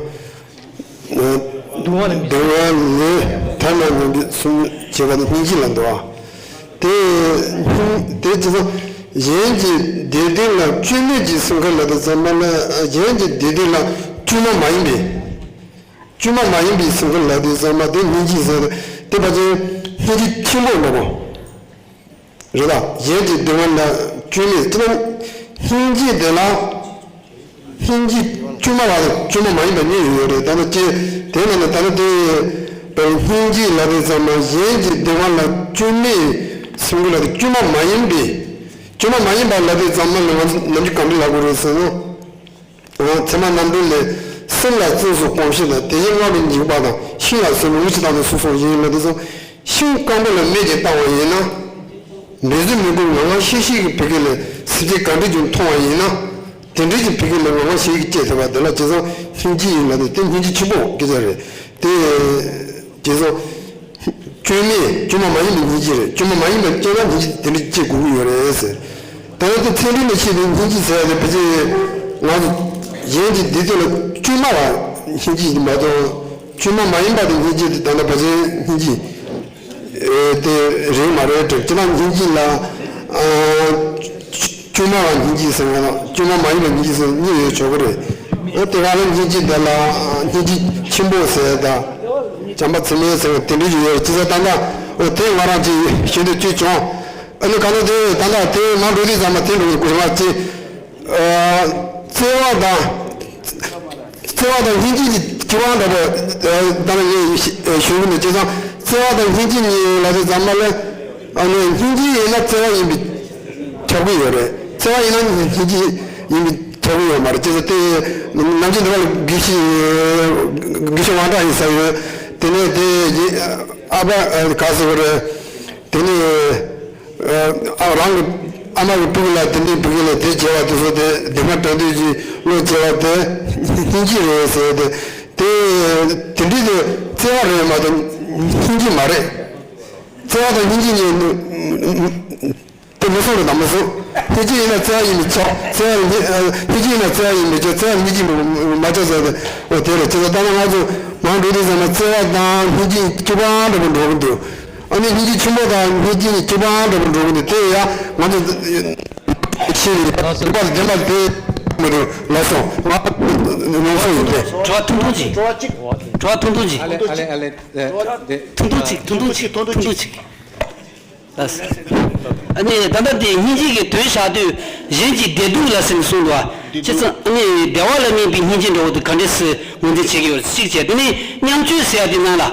སྡུག་བསྔལ་ལས་ཐར་ན་སྙམ་པའི་སེམས་བྱེད་པ་ནི་སྙིང་རྗེ་ལ་འདུ་བ། དེ་སྙིང་དེ་ཅི་ཙམ་གཞན་གྱི་བདེ་སྡུག་ལ་སྐྱོན་མེད་ཀྱི་སེམས་ཁུར་ལ་དེ་ཙམ་པ་ལ། གཞན་གྱི་བདེ་སྡུག་ལ་སྐྱོན་མ་མ་ཡིན་པའི། སྐྱོན་མ་མ་ཡིན་པའི་སེམས་ཁུར་ལ་དེ་ཙམ་པ་དེ་སྙིང་རྗེ་ཟེར། དེ་ཕལ་ཆེར་སྙིང་རྗེ་ཆེན་པོ་འདྲ་པོ། རེད་ལ། གཞན་གྱི་བདེ་བ་ལ་སྐྱོན་མེད། དེ་ལ་སྙིང་རྗེ་དེ་ལ། སྙིང་རྗེ་དཀྱུས་མ་ལ་དཀྱུས་མ་མ་ཡིན་པ་གཉིས་ཡོད་རེད། ད་ནི་ཅི་དེ་ན་ནི་ད་ནི་དེ་བས་སྙིང་རྗེ་ལ་དེ་ཙམ་ན་གཞན་གྱི་བདེ་བ་ལ་སྐྱོན་མེད་སེམས་ཁུར་ལ་དེ་དཀྱུས་མ་མ་ཡིན་པའི་དཀྱུས་མ་མ་ཡིན་པ་ལ་དེ་ཙམ་ན་ང་ཚོ་ནམ་རྒྱུན་ག་འདྲ་ལབ་དགོས་རེད་ཟེར་ན། ཚད་མ་རྣམ་འགྲེལ་ལས། སེམས་ལ་བརྩོན་སུ་གོམས་ཤིང་དང་། དེ་བཞིན་སྔགས་ཀྱི་འཇུག་པ་དང་། ཤིང་ལ་སོགས་པའི་དབུགས་ཕྱི་དང་དུ་སོགས་སོགས་ཡིན་ལ་དེ་ཚོ། ཤིང་སྐམ་པོ་ལ་མེ་གིས་བཏང་བ་ཡིན་ན། མེ་ཟོན་མི་དགོས། ངང་ངང་ཤིག་ཤིག་གིས་བུ་གའི་ལས་སིལ་ཚིལ་ག་འདྲ་ཅིག་མཐོང་བ་ཡིན་ན། དེ་འདྲ་ཅིག་བུ་གའི་ལས་ངང་ངང་ཤིག་ཤིག་སྐྱེས་ཐུབ་པ་དེ་ལ་བྱས་ཙང་སྙིང་རྗེ་ཡིན་ལ་དེ་དེ་སྙིང་རྗེ་ཆེན་པོ་སྐད་ཆ་རེད། དེ་བྱས་ཙང་། སྐྱོན་མེད་དཀྱུས་མ་མ་ཡིན་པའི་སྙིང་རྗེ་རེད། དཀྱུས་མ་མ་ཡིན་པ་སྐྱེས་ན་སྙིང་རྗེ་དེ་འདྲ་སྐྱེ་དགོས་ཀྱི་ཡོད་རེད་ཟེར། ད་ནི་དེ་ཚན་རིག་ནས་བཤད་པའི་སྙིང་རྗེ་ཟེར་ཡ་དེ་ཕལ་ཆེར་ང་ཚོ་གཞན་གྱི་བདེ་སྡུག་ལ་དཀྱུས་མ་ལ་སྙིང་རྗེ་མ་གཏོགས། དཀྱུས་མ་མ་ཡིན་པ་དེ་སྙིང་རྗེ་དེ་ད་ལྟ་ཕལ་ཆེར་སྙིང་རྗེ་ཨེ་དེ་རེད་མ་རེད་དྲན། སྤྱིར་བཏང་སྙིང་རྗེ་ལ་ཨ་དཀྱུས་མ་ལ་སྙིང་རྗེ་ཟེར་བ་དང་། དཀྱུས་མ་མ་ཡིན་པའི་སྙིང་རྗེ་ཟེར་གཉིས་ཡོད་ཆོག་གི་རེད། ཨོ་དེ་ག་ལ་སྙིང་རྗེ་དེ་ལ་སྙིང་རྗེ་ཆེན་པོ་ཟེར་དང་། བྱམས་པ་ཚད་མེད་ཟེར་བ་དེ་འདྲ་ཞིག་ཡོད་རེད། ཅི་ཟེར་ད་ལྟ་ཨོ་དེ་ང་རང་ཅིག་ཤེས་འདོད་ཅིག་བྱུང་། ཨ་ནི་ག་ལ་དེ་ད་ལྟ་དེ་ང་འགྲོ་དུས་ཙམ་པ་དེ་འགྲོ་དགོས་ང་ཅི། བརྩེ་བ་དང་། བརྩེ་བ་དང་སྙིང་རྗེ་གི་དཀྱུས་མ་འདྲ་པོ། ད་ནི་ངས་ཞུ་གི་འདུག་བྱས་ཙང་བརྩེ་བ་དང་སྙིང་རྗེ་གཉིས་ལ་དེ་ཙམ་པ་ལ། ཨ་ནི་སྙིང་རྗེ་ཡིན་ན་བརྩེ་བ་ཡིན་པས་ཁྱབ་ཀྱི་ཡོད་རེད། བརྩེ་བ་ཡིན་ན་སྙིང་རྗེ་ཡིན་པས་ཁྱབ་ཀྱི་ཡོད་མ་རེད། བྱས་ཙང་དེ་ནམ་རྒྱུན་འདི་བ་ལ་དགེ་བཤེས་དགེ་བཤེས་དབང་གྲགས་ཡིན་ས་ཡོད། དེ་ནས་དེ་ཨ་ཕ་ག་ཟེར་བ་རེད། དེ་ནས་ཨ་རང་གི་ཨ་མ་གི་སྤུ་གུ་ལ་དེ་འདྲའི་བུ་གུ་ལ་དེ་བྱས་པ་དེ་ཚོ་དེ་དེ་སྔ་དྲན་དུས་ཀྱི་བློ་བྱས་པ་དེ་སྙིང་རྗེ་རེད་ཟེར་ཏེ། དེ་དེ་འདྲའི་དེ་བརྩེ་བ་རེད་མ་གཏོགས་སྙིང་རྗེ་མ་རེད། བརྩེ་བ་དང་སྙིང་རྗེ་གཉིས་དེ་མི་གསུང་རེད་དང་མི་གསུང་། སྙིང་རྗེ་ཡིན་ན་བརྩེ་བ་ཡིན་པས་ཁྱབ། བརྩེ་བ་ཡིན་སྙིང་རྗེ་ཡིན་ན་བརྩེ་བ་ཡིན་པས་ཁྱབ། བརྩེ་བ་ཡིན་སྙིང་རྗེ་མ་ཁྱབ་ཟེར་ཏེ། འོ་དེ་རེད། བྱས་ཙང་ད་ནི་ང་ཚོ་མང་འགྲོ་དུས་ཙམ་ན་བརྩེ་བ་དང་སྙིང་རྗེ་དཀྱུས་མ་འདྲ་པོ་འགྲོ་གི་འདུག་ཨ་ནི་སྙིང་རྗེ་ཆེན་པོ་དང་སྙིང་རྗེ་དཀྱུས་མ་འདྲ་པོ་འགྲོ་གི་འདུག་དེ་ཡང་ང་ཚོ་ཤེས་ཡོད། བདེན་པ་བདེན་པ་དེ་མི་འདུག་ལགས་སོ། ང་ནོར་སོང་ཡིན་ཏེ། དྲི་བ་ཐུང་ཐུང་ཅིག་དྲི་བ་ཐུང་ཐུང་ཅིག་ཨ་ལེ་ཨ་ལེ་ཨ་ལེ། ཐུང་ཐུང་ཅིག་ཐུང་ཐུང་ཅིག་ཐུང་ཐུང་ཅིག་ལགས། ཨ་ནི་ད་ལྟ་དེ་སྙིང་རྗེ་གི་དོན་བཞག་དུས་གཞན་གྱི་བདེ་སྡུག་ལ་ཟེར་ནས་གསུངས་འདུག་བ། བྱས་ཙང་ཨ་ནི་བདེ་བ་ལ་དམིགས་པའི་སྙིང་རྗེ་འདྲ་བོ་དེ་ག་འདྲས་སེ་ངོས་འཛིན་བྱེད་ཀྱི་ཡོད་གཅིག་བྱས། དེ་ནས་མཉམ་སྤྱོད་ཟེར་ཡ་དེ་ནང་ལ།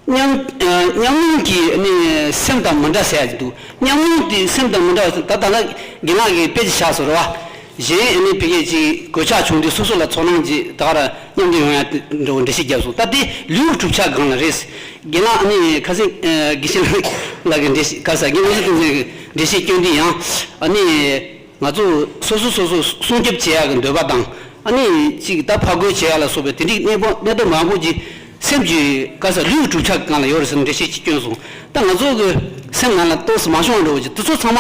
མཉམ་ཨ་མཉམ་མྱོང་གི་ཨ་ནི་སེམས་དང་མི་འདྲ་ཟེར་ཡ་ཅིག་འདུག་མཉམ་མྱོང་དེ་སེམས་དང་མི་འདྲ་བ་ཟེར། ད་ད་ལྟ་རྒན་ལགས་ཀྱིས་དཔེ་ཅིག་བཞག་སོང་རེད་བ། གཞན་ཨ་ནི་བི་གེ་ཅིག་གོད་ཆག་བྱུང་དུས་སོ་སོ་ལ་ཚོར་སྣང་ཅིག་ད་ག་རང་མཉམ་དུ་ཡོང་ཡ་འདྲ་བོ་འགྲེལ་བཤད་བརྒྱབ་སོང་། ད་དེ་ལུས་གྲུབ་ཆ་སྒང་ལ་རེད། རྒན་ལགས་ཨ་ནི་ཁ་སང་ཨ་དགེ་བཤེས་ལགས་ཀྱི་འགྲེལ་བཤད་ག་ས་རྒན་ཨོ་ཟི་ཀུན་ཟེར་གྱི་འགྲེལ་བཤད་སྐྱོན་དུས་ཡང་ཨ་ནི། ང་ཚོ་སོ་སོ་སོ་སོ་སྲུང་སྐྱོབ་བྱེད་ཡག་གི་འདོད་པ་དང་། ཨ་ནི་གཅིག་ད་ཕར་རྒོལ་བྱེད་ཡག་ལ་སོགས་པའི་དེ་འདྲའི་གནས་བབ་གནས་སྟངས་མང་པོ་ཅིག་སེམས་ཀྱི་ག་ས་ལུས་ཀྱི་གྲུབ་ཆ་སྒང་ལ་ཡོད་རེད་ཟེར་ནས་འགྲེལ་བཤད་ཅིག་བསྐྱོན་སོང་། ད་ང་ཚོ་གི་སེམས་ནང་ལ་ཏོག་ཙམ་མ་ཤོང་བ་འདྲ་བོ་ཅིག་དེ་ཚོ་ཚང་མ།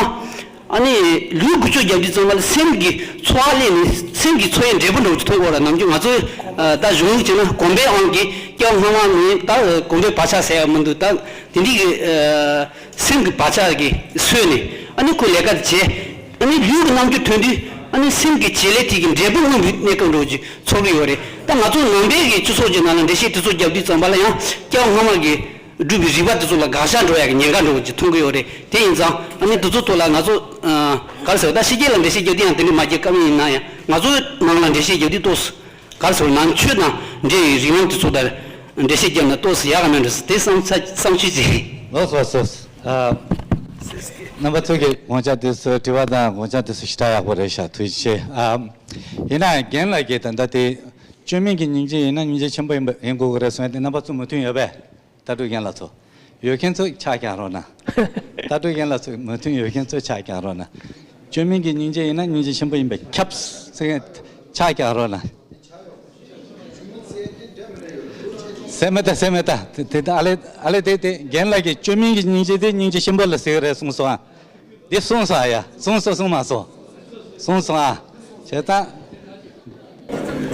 ཨ་ནི་ལུས་འགུལ་སྐྱོད་རྒྱབ་དུས་ཙམ་པ་ལ་སེམས་ཀྱི་ཚོར་བ་སླེབས་ནས་སེམས་ཀྱི་ཚོར་ཡག་འབྲས་བུ་འདྲ་བོ་ཅིག་མཐོང་གི་ཡོད་རེད། ནམ་རྒྱུན་ང་ཚོའི་ད་གཞུང་ལུགས་བྱས་ན་གོམས་པའི་དབང་གིས་སྐྱེ་བ་སྔ་མ་མིན། ད་གོམས་པའི་བག་ཆགས་ཟེར་ཡག་མི་འདུག་ད་དེ་འདྲའི་གི་སེམས་ཀྱི་བག་ཆགས་ཀྱིས་གསོས་ནས། ཨ་ནི་ཁོས་ལས་ཀ་དེ་བྱས། ཨ་ནི་ལུས་ཀྱི་རྣམ་འགྱུར་ཐོན་དུས། ཨ་ནི་སེམས་ཀྱི་བྱེད་ལས་དེ་གི་འབྲས་བུ་མངོན་པའི་གནས་སྐབས་འདྲ་བོ་ཅིག་ཚོར་གི་ཡོད་རེད། ད་ང་ཚོ་ནང་པའི་གི་སྤྱི་ཚོགས་ཀྱི་ནང་ལ་འགྲེལ་བཤད་དེ་ཚོ་རྒྱབ་དུས་ཙམ་པ་ལ་ཡང་སྐྱེ་བ་སྔ་མ་གི་སྒྲུབ་པའི་རིགས་པ་དེ་ཚོ་ལ་དགག་བཞག་འགྲོ་ཡག་གི་ཉེན་ཁ་འདྲ་བོ་ཅིག་མཐོང་གི་ཡོད་རེད། དེ་ཡིན་ཙང་ཨ་ནི་དེ་ཚོ་ཐོག་ལ་ང་ཚོ་ག་རེ་ཟེར། ད་ཕྱི་རྒྱལ་ལ་འགྲེལ་བཤད་རྒྱབ་དུས་ཡང་དེ་འདྲ་མ་བརྒྱབ་ཀ་མེད། ཡིན་ན་ཡང་ང་ཚོ་ནང་ལ་འགྲེལ་བཤད་རྒྱབ་དུས་ཏོག་ཙམ་ག་རེ་ཟེར། ནང་ཆོས་དང་འབྲེལ་བའི་རིགས་ལམ་དེ་ཚོ་ལ་འགྲེལ་བཤད་རྒྱབ་ན་ཏོག་ཙམ་ཡག་ག་མེད་འགྲོ་ཟེར། དེ་བསམ་ཚ་བསམ་ཚུལ་ཅིག་རེད། ལགས་སོ་ལགས་སོ། ཨ། རྣམ་པ་ཚོ་གི་དགོངས་འཆར་དེ་ཚོ། དྲི་བ་དང་དགོངས་འཆར་དེ་ཚོ་ཞེ་དྲག་ཡག་པོ་རེད་ཤག་ཐུགས་རྗེ་ཆེ། ཨ། ཡིན་ན་རྒན་ལགས་ཀྱིས་ད་ལྟ་དེ་བཅོས་མིན་གྱི་སྙིང་རྗེ་ཡིན་ན་སྙིང་རྗེ་ཆེན་པོ་ཡིན་པ་ཡིན་དགོས་ཀྱི་རེད་གསུངས་ཡ་དེ་རྣམ་པ་ཚོ་མོས་མཐུན་ཡོད་པས། ལྟ་གྲུབ་རྒན་ལགས་ཚོ། ཡོད་མཁན་ཚོ་ཕྱག་བརྐྱང་རོགས་གནང་། ལྟ་གྲུབ་རྒན་ལགས་ཚོ་མོས་མཐུན་ཡོད་མཁན་ཚོ་ཕྱག་བརྐྱང་རོགས་གནང་། བཅོས་མིན་གྱི་སྙིང་རྗེ་ཡིན་ན་སྙིང་རྗེ་ཆེན་པོ་ཡིན་པས་ཁྱབ་ཟེར་མཁན་ཕྱག་བརྐྱང་རོགས་གནང་། ཟེར་མེད་ད། ཟེར་མེད་ད། དེ་དེ་ཨ་ལེ་ཨ་ལེ། དེ་དེ་རྒན་ལགས་ཀྱིས་བཅོས་མིན་གྱི་སྙིང་རྗེ་དེ་སྙིང་རྗེ་ཆེན་པོ་ལ་ཟེར་གི་རེད་གསུངས་སོང་ཨ། འདི་གསུངས་སོང་ཨ་ཡ། གསུངས་སོང་། གསུངས་མ་སོང་། གསུངས་སོང་ཨ། བྱས་ཙང་།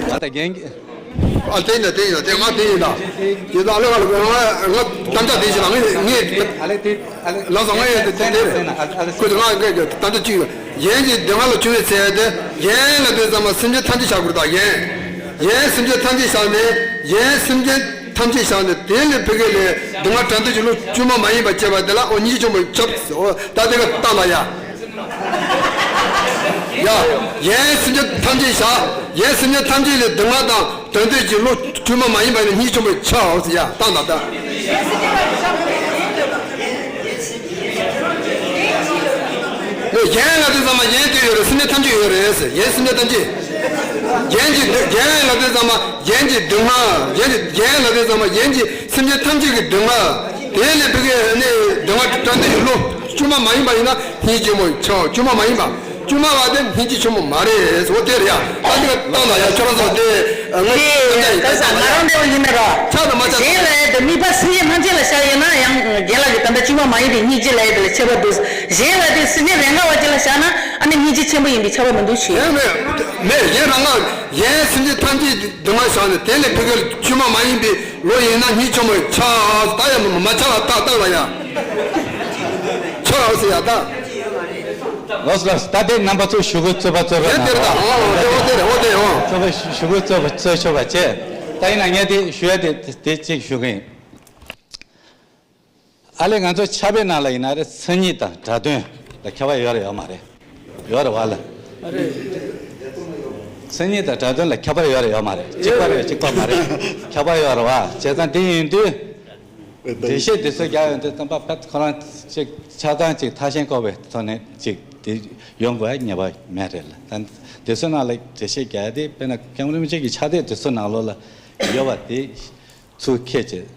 ང་ད་རྒན་གྱི། ཨ། དེ་ཡིན་ད། དེ་ཡིན་ད། དེ་ང་དེ་ཡིན་ད། དེ་ད་ཨ་ལེ་ཨ་ལེ། ང་ང་ད་ལྟ་དེ་བྱས་ན་ངས་ངས། ཨ་ལེ་དེ། ཨ་ལེ། ལགས་སོ། ང་ཡང་དེ་དེ་དེ་རེད། ཨ་ལེ། ཁོས་ང་ངས་ད་ལྟ་གཅིག་ཡིན། ཡན་གྱི་སྡུག་བསྔལ་ལ་བཅུག་པའི་ཚེ་དེ། ཡན་ལ་དེ་ཙམ་མ་སེམས་ཅན་ཐམས་ཅད་བཞག་དགོས་རེད་ད། ཡན། ཡན་སེམས་ཅན་ཐམས་ཅད་བཞག་ནས། ཡན་སེམས་ཅན་ཐམས་ཅད་བཞག་ནས། དེ་ལས་ཕ་གི་ལས་སྡུག་བསྔལ་དགྲ་འདུལ་གྱི་བློ་བཅོས་མ་མ་ཡིན་པ་སྐྱེས་པ་དེ་ལ་ཨོ་སྙིང་རྗེ་ཆེན་པོ་ཁྱབ། ཨོ་ད་དེ་ག་བཏང་ལ་ཡ། ཡ། ཡན་སེམས་ཅན་ཐམས་ཅད་བཞག་ཡན་སེམས་ཅན་ཐམས་ཅད་ལས་སྡུག་བསྔལ་དང་དོན་དོན་གྱི་བློ་བཅོས་མ་མ་ཡིན་པ་ནི་སྙིང་རྗེ་ཆེན་པོ་ཆགས་ཟེར་ཡ། བཏང་ད་ལྟ། ཡན་ལ་དེ་ཚང་མ་ཡན་དེ་ཡོད་རེད། སེམས་ཅན་ཐམས་ཅད་ཡོད་རེད་ཟེར། ཡན་སེམས་ཅན་ཐམས་ཅད། ཡན་གྱི་སྡུག་ཡན་ལ་དེ་ཚང་མ་ཡན་གྱི་སྡུག་བསྔལ། ཡན་གྱི་ཡན་ལ་དེ་ཚང་མ་ཡན་གྱི་སེམས་ཅན་ཐམས་ཅད་ཀྱི་སྡུག་བསྔལ། དེ་ལས་ཕ་གི་ནི་སྡུག་བསྔལ་དགྲ་འདུལ་གྱི་བློ་བཅོས་མ་མ་ཡིན་པ་ཡིན་ན་སྙིང་རྗེ་ཆེན་པོ་ཆགས། བཅོས་མ་མ་ཡིན་པ། བཅོས་མ་བ་དེ་སྙིང་རྗེ་ཆེན་པོ་མ་རེད་ཟེར། འོ་དེ་རེད་ཡ། ད་དེ་ག་བཏང་ལ་ཡ། ཁྱོད་རང་ཚོ་དེ་ངས་དེ་ད་ད་ང་རང་འདྲ་བོ་ཡིན་ན་ར། ཆགས་དང་མ་ཆགས། གཞན་ལ་ཡ་དེ་དམིགས་པ་སེམས་ཅན་ཐམས་ཅད་ལ་བཞག་ཡོད་ན་ཡང་རྒན་ལགས་ཀྱིས་ད་ལྟ་བཅོས་མ་མ་ཡིན་པའི་སྙིང་རྗེ་ལབ་ཡ་དེ་ལ་ཁྱད་པར་འདུག་གཞན་ལ་དེ་སེམས་ཅན་རེ་འགའ་བ་ཅིག་ལ་བཞག་ན་ཨ་ནི་སྙིང་རྗེ་ཆེན་པོ་ཡིན་པའི་ཁྱད་པར་མི་འདུག་ཞུ། མེད་མེད་མེད། གཞན་རང་ག་ཡན་སེམས་ཅན་ཐམས་ཅད་སྡུག་བསྔལ་བཞག་ནས་དེ་ལས་ཕ་གི་བཅོས་མ་མ་ཡིན་པའི་བློ་ཡིན་ན་སྙིང་རྗེ་ཆེན་པོ་ཆགས། ད་ཡ་མ་ཆགས་ལ་ད་བཏང་ལ་ཡ། ཆགས་ཟེར་ཡ་ད། ལགས་སོ་ལགས་སོ། ད་དེ་རྣམ་པ་ཚོ་ཞུ་སྐུལ་རྩོད་པ་རྩོད་རོགས་གནང་། དེ་རེད་ད། ཨོ་དེ་ཨོ་དེ་རེད། ཨོ་དེ་ཨོ། རྩོད་པ་ཞུ་སྐུལ་རྩོད་པ་རྩོད་ཆོག་པ་བྱས། ད་ཡིན་ན་ངས་དེ་ཞུ་ཡ་དེ་དེ་གཅིག་ཞུ་གི་ཡིན། ཨ་ལས་ང་ཚོ་ཕྱྭ་པའི་ནང་ལ་ཡིན་ན་རེད། མཚན་ཉིད་དང་སྒྲ་དོན་ལ་ཁྱད་པར་ཡོད་རེད་ཡོད་མ་རེད། ཡོད་རེད་བ་ལ། མཚན་ཉིད་དང་སྒྲ་དོན་ལ་ཁྱད་པར་ཡོད་རེད་ཡོད་མ་རེད། གཅིག་པ་རེད་གཅིག་པ་མ་རེད། ཁྱད་པར་ཡོད་རེད་བ། བྱས་ཙང་དེ་ཡིན་དུས། འགྲེལ་བཤད་དེ་ཚོ་རྒྱག་ཡོང་དུས་ཙམ་པ་ཕར་ཁོ་རང་ཅིག་ཆ་ཚང་ཅིག་ཐག་ཆོད་ཁོ་བའི་ཐོག་ནས་ཅིག་དེ་ཡོང་དགོས་ཉེས་པ་མེད་རེད་ལ། ད་དེ་ཚོ་ནང་ལ་འགྲེལ་བཤད་རྒྱག་ཡ་དེ་དཔེར་ན་སྐྱབས་མགོན་རིན་པོ་ཆེ་གི་ཕྱག་དེབ་དེ་ཚོ་ནང་ལོགས་ལ་ཡོད་པ་དེ་ཚུར་ཁྱེད་ཀྱིས་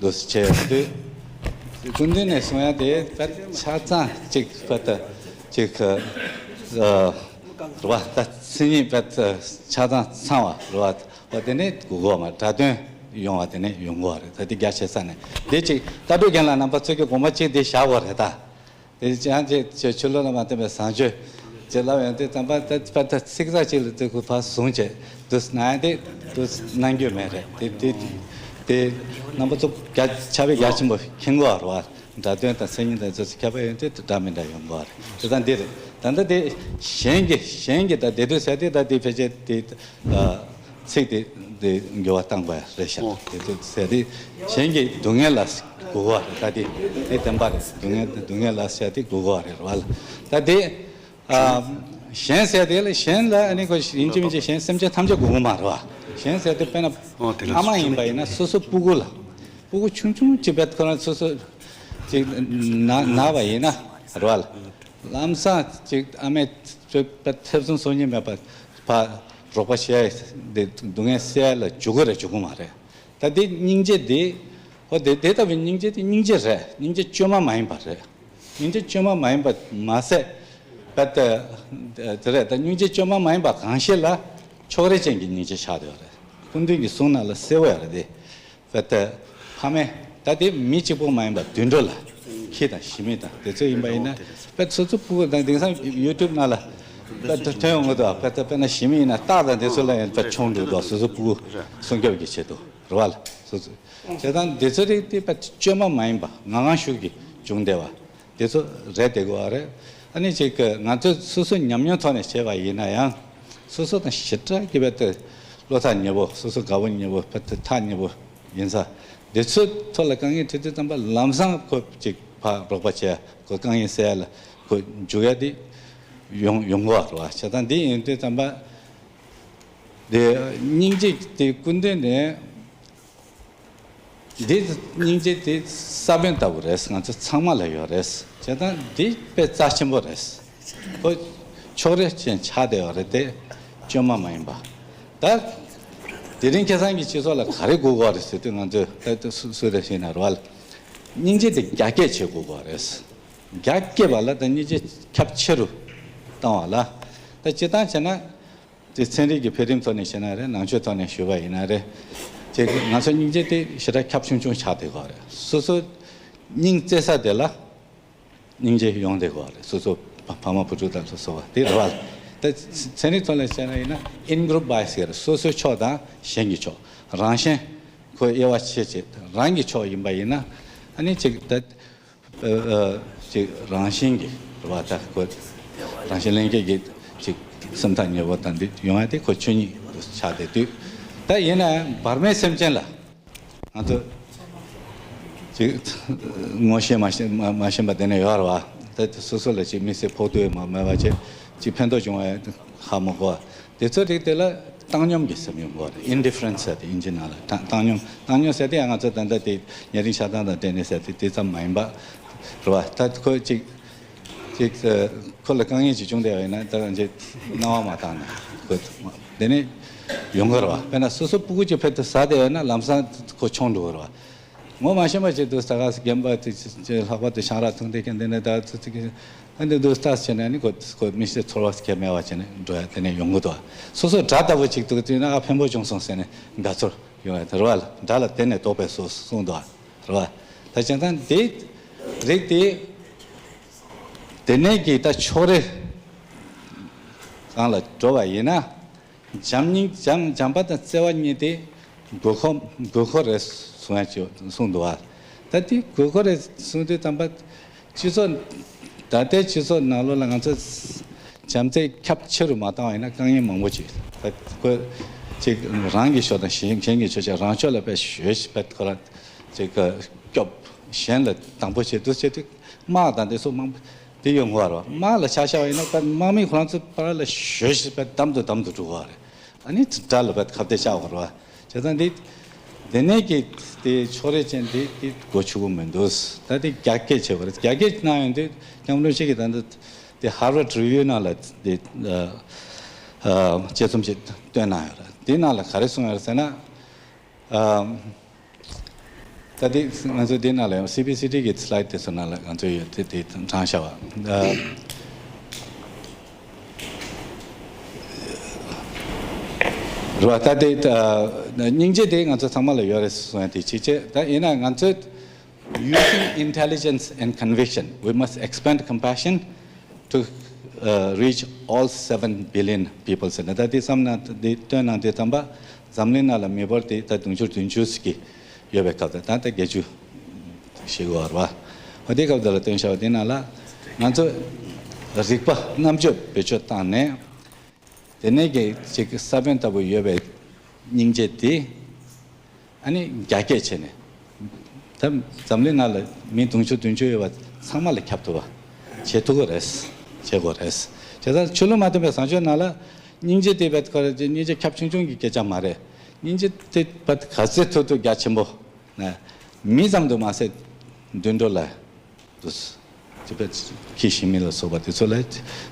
འདུག་སེ་བྱས་ཡོང་དུས། སྐུ་མདུན་ནས་གསུང་ཡ་དེ་དཔེ་ཆ་ཚང་ཅིག་དཔེ་ད་ཅིག་ཨ། རེད་བ། ད་མཚན་ཉིད་དཔེ་ཆ་ཚང་ཚང་བ་རེད་བ། འོ་དེ་ནས་དགོས་གོ་མ། སྒྲ་དོན་ཡོང་བ་དེ་ནས་ཡོང་གོ་བ་རེད། ད་དེ་རྒྱ་ཆེ་ས་ནས་དེ་ཅིག་ལྟ་གྲུབ་རྒན་ལགས་རྣམ་པ་ཚོ་གི་དགོངས་པ་གཅིག་དེ་བཞག་གོ་རེད་ད། དེ་ཅང་ཅིག་ཆོས་ལུགས་ལ་མ་བརྟེན་པའི་བཟང་སྤྱོད་ཅེས་ལབ་ཡོང་དུས་ཙམ་པ་ད་ད་ཚིག་ཚགས་ཅིག་ལ་དེ་ཁུ་ཕར་བཟུང་བྱས་དུ་ན་ཡང་དེ་དུ་གནང་རྒྱུ་མེད་རེད། དེ་དེ་དེ་རྣམ་པ་ཚོ་རྒྱ་ཆ་བའི་རྒྱ་ཆེན་པོ་མཁྱེན་གོ་རེད་བ། སྒྲ་དོན་དང་མཚན་ཉིད་དང་ཚོ་ཁྱད་པར་ཡོང་དུས་དེ་འདྲ་མི་འདྲ་ཡོང་གི་རེད། དེ་དང་འདི་རེད། ད་ལྟ་དེ་གཞན་གྱི་གཞན་གྱི་ད་བདེ་སྡུག་ཟེར་དེ་ད་དེ་ཕལ་ཆེར་དེ་ཚིག་དེ་དེ་འགྱུར་བ་བཏང་དགོས་རེད་ཤག་ཨོ། དེ་དེ་ཟེར་དེ་གཞན་གྱི་སྡུག་བསྔལ་ལ་གོ་གི་རེད། ད་དེ་དེ་བདེན་པ་རེད། སྡུག་བསྔལ་སྡུག་བསྔལ་ལ་ཟེར་དེ་གོ་གི་རེད་བ་ལ། ད་དེ་ཨ་གཞན་ཟེར་དེ་ལ་གཞན་ལ་ཨ་ནི་ཁོ་ཡིན་གཅིག་མིན་གཅིག་གཞན་སེམས་ཅན་ཐམས་ཅད་གོ་གི་མ་རེད་བ། གཞན་ཟེར་དེ་དཔེར་ན་ཨོ་དེ་ལ་ཕ་མ་ཡིན་པ་ཡིན་ན་སོ་སོ་སྤུ་གུ་ལ། སྤུ་གུ་ཆུང་ཆུང་ཅིག་བས་ཁོ་རང་སོ་སོ་ཅིག་ན་ན་བ་ཡིན་ན་རེད་བ་ལ། ལམ་སང་ཅིག་ཨ་མས་ཅིག་ཐེ་ཚོམ་ཟ་སྙིང་མེད་པ་ཕར་རོགས་པ་བྱས་དེ་སྡུག་བསྔལ་སེལ་ལ་འཇུག་གི་རེད་འཇུག་གི་མ་རེད། ད་དེ་སྙིང་རྗེ་དེ་ཧོ་དེ་དེ་ལྟ་བུའི་སྙིང་རྗེ་དེ་སྙིང་རྗེ་རེད། སྙིང་རྗེ་བཅོས་མ་མ་ཡིན་པ་རེད། སྙིང་རྗེ་བཅོས་མ་མ་ཡིན་པ་མ་ཟད། པད་དེ་རེད། ད་སྙིང་རྗེ་བཅོས་མ་མ་ཡིན་པ་གང་ཞིག་ལ་ཕྱོགས་རིས་ཅན་གྱི་སྙིང་རྗེ་ཆགས་བསྡད་ཡོད་རེད། སྐུ་མདུན་གྱི་གསུང་ནང་ལ་གསལ་བོ་ཡོད་རེད་དེ། པད་དེ་ཕ་མས་ད་དེ་མི་གཅིག་པོ་མ་ཡིན་པ་དུད་འགྲོ་ལ་ཁྱི་དང་ཞི་མི་དང་དེ་ཚོ་ཡིན་པ་ཡིན་ན། པད་སོ་སོ་སྤུ་གུ་དང་དེང་སང་ཡུ་ཊུབ་ནང་ལ་པད་དེ་ཐོན་ཡོང་གི་འདུག་པད་དེ་དཔེར་ན་ཞི་མི་ཡིན་ན་སྟག་དང་དེ་ཚོ་ལ་ཡང་པད་མཆོང་འགྲོ་འདུག་སོ་སོ་སྤུ་གུ་སྲུང་སྐྱོབ་ཀྱི་ཆེད་དུ་རེད་བ་ལ། སོ་སོ་བྱས་ཙང་དེ་ཚོ་རིགས་དེ་པད་བཅོས་མ་མ་ཡིན་པ་ངང་ངང་ཤུགས་ཀྱིས་བྱུང་བསྡད་པ། དེ་ཚོ་རེད་བསྡད་དགོས་པ་རེད། ཨ་ནི་ཅིག་གི་ང་ཚོས་སོ་སོའི་ཉམས་མྱོང་ཐོག་ནས་བྱས་པ་ཡིན་ན་ཡང་། སོ་སོ་དང་ཞེ་དྲག་གི་བར་དུ་བློ་ཐག་ཉེ་པོ། སོ་སོ་དགའ་པོ་ཉེ་པོ། བར་དུ་ཐག་ཉེ་པོ་ཡིན་ས། དེ་ཚོའི་ཐོག་ལ་དཀའ་ངལ་འཕྲད་དུས་ཙམ་པ་ལམ་སང་ཁོ་ཅིག་ཕར་རོགས་པ་བྱས། ཁོ་དཀའ་ངལ་སེལ་ཡ་ལ་ཁོ་འཇུག་ཡ་དེ་ཡོང་ཡོང་གི་རེད་བ། བྱས་ཙང་འདི་ཡིན་དུས་ཙམ་པ། དེ་སྙིང་རྗེ་དེ་སྐུ་མདུན་ནས། འདི་སྙིང་རྗེ་དེ་ས་བོན་ལྟ་བུ་རེད། ང་ཚོ་ཚང་མ་ལ་ཡོད་རེད། བྱས་ཙང་འདི་དཔེ་རྩ་ཆེན་པོ་རེད། ཁོ་ཕྱོགས་རིས་ཅན་ཆགས་བསྡད་ཡོད་རེད་དེ། བཅོས་མ་མ་ཡིན་པ། ད་དེ་རིང་ཁ་སང་གི་སྤྱི་ཚོགས་ལ་ག་རེ་དགོས་ཀྱི་ཡོད་རེད་ཟེར་དུས། ང་ཚོས་ད་ལྟ་སུ་སུ་རེད་ཟེར་ན་རེད་བ་ལ། སྙིང་རྗེ་དེ་རྒྱ་སྐྱེད་བྱེད་དགོས་ཀྱི་ཡོད་རེད། རྒྱ་སྐྱེད་པ་ལ་ད་སྙིང་རྗེ་ཁྱབ་ཆེ་རུ་བཏང་བ་ལ། ད་སྤྱིར་བཏང་བྱས་ན། དེ་ཚན་རིག་གི་འཕེལ་རིམ་ཐོག་ནས་བཤད་ན་རེད། ནང་ཆོས་ཐོག་ནས་ཞུས་པ་ཡིན་ན་རེད། དེ་ང་ཚོ་སྙིང་རྗེ་དེ་ཞེ་དྲག་ཁྱབ་ཆུང་ཆུང་ཆགས་བསྡད་ཀྱི་ཡོད་རེད། སོ་སོ་སྙིང་བརྩེ་ས་དེ་ལ་སྙིང་རྗེ་ཡོང་བསྡད་ཀྱི་ཡོད་རེད། སོ་སོ་ཕ་ཕ་མ་བུ་ཕྲུག་དང་སོ་སོ་བ་དེ་རེད་བ། དེ་ཚན་རིག་ཐོག་ནས་བཤད་ན་ཡིན་ན་in group bias ཟེར། སོ་སོའི་ཕྱོགས་དང་གཞན་གྱི་ཕྱོགས། རང་གཞན་ཁོ་དབྱེ་བ་ཕྱེ་བྱས་རང་གི་ཕྱོགས་ཡིན་པ་ཡིན་ན། ཨ་ནི་ཅིག་ད། ཨ་ཨ་ཅིག་རང་བཞིན་གྱིས་རེད་བ། ད་ཁོ་རང་བཞིན་ལྷན་སྐྱེས་ཀྱི་ཅིག་སེམས་ཐག་ཉེ་བོ་དང་འདི་ཡོང་ཡ་དེ་ཁོ་ཆོས་ཉིད་དུ་ཆགས་བསྡད་དུས། ད་ཡིན་ན་ཡང་བར་མའི་སེམས་ཅན་ལ་ང་ཚོ་ཅིག་ངོ་ཤེས་མ་ཤེས་མ་མ་ཤེས་པ་དེ་ནས་ཡོད་རེད་བ། ད་སོ་སོ་ལ་ཅིག་དམིགས་བསལ་ཕོག་ཐུག་ཡོད་མ་མེད་པ་བྱས། ཅིག་ཕན་ཐོགས་བྱུང་བ་ཧ་མ་གོ་བ། དེ་ཚོ་རིགས་དེ་ལ་བཏང་སྙོམས་ཀྱི་སེམས་ཡོང་དགོས་རེད། ཨིན་ཌི་ཕ་རེན་སི་ཟེར་ཏེ་ཨིན་ཇི་ནང་ལ་བཏང་བཏང་སྙོམས། བཏང་སྙོམས་ཟེར་དེ་ཡང་ང་ཚོ་ད་ལྟ་དེ་ཉེ་རིང་ཆགས་སྟངས་དང་འབྲེལ་ནས་ཟེར་ཏེ་དེ་ཙམ་མ་ཡིན་པ་རེད་བ། ད་ཁོ་ཅིག་ཅིག་ཁོ་ལ་དཀའ་ངལ་ཅིག་བྱུང་བསྡད་པ་ཡིན་ན། ད་ཅིག་སྣང་བ་མ་བཏང་ན་ཁོ་དེ་ནས་ཡོང་གི་རེད་བ། དཔེར་ན་སོ་སོ་སྤུ་གུ་ཅིག་ཕེབས་ཏེ་ཟ་བསྡད་ཡོད་ན་ལམ་སང་ཁོ་མཆོང་འགྲོ་གི་རེད་བ། ངོ་མ་ཤེས་པ་ཅིག་འདུག་ས་ག་ས་རྒན་པ་དེ་ཅིག་ཅིག་ལྷག་པར་དུ་ཆང་རག་འཐུང་བསྡད་མཁན་དེ་ནས་ད་ཚོ་ཚིག་གི་ཨ་འདི་འདུག་ལྟ་བྱས་ནས་ནི་ཁོ་ཁོ་མི་ཤེས་ཚོར་བ་སྐྱེ་མེད་པ་བྱས་ནས་འགྲོ་ཡ་དེ་ནས་ཡོང་གི་འདུག་སོ་སོ་དགྲ་ལྟ་བུ་ཅིག་འདུག་དུས་ན་ཨ་ཕན་པོ་བྱུང་སོང་ཟེར་ནས་དགའ་ཚོར་ཡོང་ཡ་དེ་རེད་བ། དགྲ་ལ་དེ་ནས་ལྡོག་པའི་སོ་གསུངས་འདུག་རེད་བ། ད་བྱས་ཙང་དེ་རིགས་དེ་དེ་ནས་ཀྱི་ད་ཕྱོགས་རིས་སྒང་ལ་འགྲོ་བ་ཡིན་ན། བྱམས་སྙིང་བྱམས་བྱམས་པ་དང་བརྩེ་བ་གཉིས་དེ་དགོས་མཁོ་དགོས་མཁོ་རེད་གསུང་ཡ་ཅིག་གསུངས་འདུག་བ། ད་དེ་དགོས་མཁོ་རེད་གསུངས་དུས་ཙམ་པ་སྤྱི་ཚོགས་ད་ལྟའི་སྤྱི་ཚོགས་ནང་ལོགས་ལ་ང་ཚོ་བྱམས་བརྩེ་ཁྱབ་ཆེ་རུ་མ་བཏང་བ་ཡིན་ན་དཀའ་ངལ་མང་པོ་ཅིག་ད་ཁོ་ཅིག་རང་གི་ཕྱོགས་དང་གཞན་གཞན་གྱི་ཕྱོགས་ཅིག་རང་ཕྱོགས་ལ་དཔེ་ཞོལ་ཞིག་དཔེ་ཁོ་རང་ཅིག་སྐྱོབ། གཞན་ལ་དང་པོ་བྱེད་དུ་བྱེད་དུས་དམག་དང་དེ་ཚོ་མང་པོ་དེ་ཡོང་གི་རེད། དམག་ལ་ཆ་བཞག་པ་ཡིན་ན་དཔེ་དམག་མི་ཁོ་རང་ཚོ་བར་ལ་ཞོལ་ཞིག་དཔེ་དམ་དུ་དམ་དུ་འགྲོ་གི་རེད། ཨ་ནི་དགྲ་ལ་བས་ཁ་གཏད་བཅག་པ་རེད་བ། བྱས་ཙང་འདི་འདི་ནས་ཀྱི་དེ་ཕྱོགས་རིས་ཅན་འདི་འདི་གོ་ཆོད་པོ་མི་འདུག་ད་དེ་རྒྱ་སྐྱེད་བྱེད་པ་རེད། རྒྱ་སྐྱེད་གནང་ཡོང་དུས་སྐྱབས་མགོན་རིན་པོ་ཆེ་གིས་ད་ལྟ་དེ་Harvard Review ནང་ལ་དེ་ཨ་ཨ་དཔྱད་རྩོམ་ཅིག་བཏོན་གནང་ཡོད་རེད། དེ་ནང་ལ་ག་རེ་གསུངས་ཡོད་རེད་ཟེར་ན། ཨ། ད་དེ་ང་ཚོ་དེ་ནང་ལ་ཡང་སི་བི་སི་ཊི་གི་སི་ལའེ་ཌི་དེ་ཚོ་ནང་ལ་ང་ཚོ་ཡོད་དེ་དེ་དྲངས་བཞག་པ། ཨ། རེད་བ། ད་དེ་ཨ་སྙིང་རྗེ་དེ་ང་ཚོ་ཚང་མ་ལ་ཡོད་རེད་གསུང་ཡ་དེ་གཅིག་བྱས། ད་ཡིན་ན་ང་ཚོས་using intelligence and conviction, we must expand compassion to, uh, reach all seven billion people ཟེར་ནས། ད་དེ་བསམ་ན་དེ་བཏོན་གནང་དུས་ཙམ་པ་འཛམ་གླིང་ནང་ལ་མི་འབོར་དེ་ད་དུང་ཕྱུར་བདུན་ཅུ་ཟིག་གི་ཡོད་པའི་སྐབས་དེ། ད་ད་བརྒྱད་ཅུ་ཞིག་ཡོད་རེད་བ། འོ་དེ་སྐབས་དེ་ལ་བཏོན་བཞག་པ་དེ་ནང་ལ་ང་ཚོ་རིག་པ་རྣམ་དཔྱོད་བེད་སྤྱོད་བཏང་ནས། དེ་ནས་ཀྱི་ཅིག་ས་བོན་ལྟ་བུ་ཡོད་པའི་སྙིང་རྗེ་དེ་ཨ་ནི་རྒྱ་སྐྱེད་བྱས་ནས། ད་འཛམ་གླིང་ནང་ལ་མི་དུང་ཕྱུར་བདུན་ཅུ་ཡོད་པ་ཚང་མ་ལ་ཁྱབ་ཐུབ་པ་བྱེད་ཐུབ་ཀྱི་རེད། བྱེད་དགོས་རེད། བྱས་ཙང་ཆོས་ལུགས་མ་མཐུན་པའི་བཟང་སྤྱོད་ནང་ལ་སྙིང་རྗེ་དེ་བས་ཁོ་རེ་སྙིང་རྗེ་ཁྱབ་ཆུང་ཆུང་གི་སྐད་ཆ་མ་རེད། སྙིང་རྗེ་དེ་བས་ག་ཚོད་ཐུབ་ཐུབ་རྒྱ་ཆེན་པོ་ན། མི་ཙམ་དུ་མ་ཟད་དུད་འགྲོ་ལ། འདུག་དེ་བས་ཁྱི་ཞིག་མི་ལ་སོགས་པ་དེ་ཚོ་ལ་འདུག་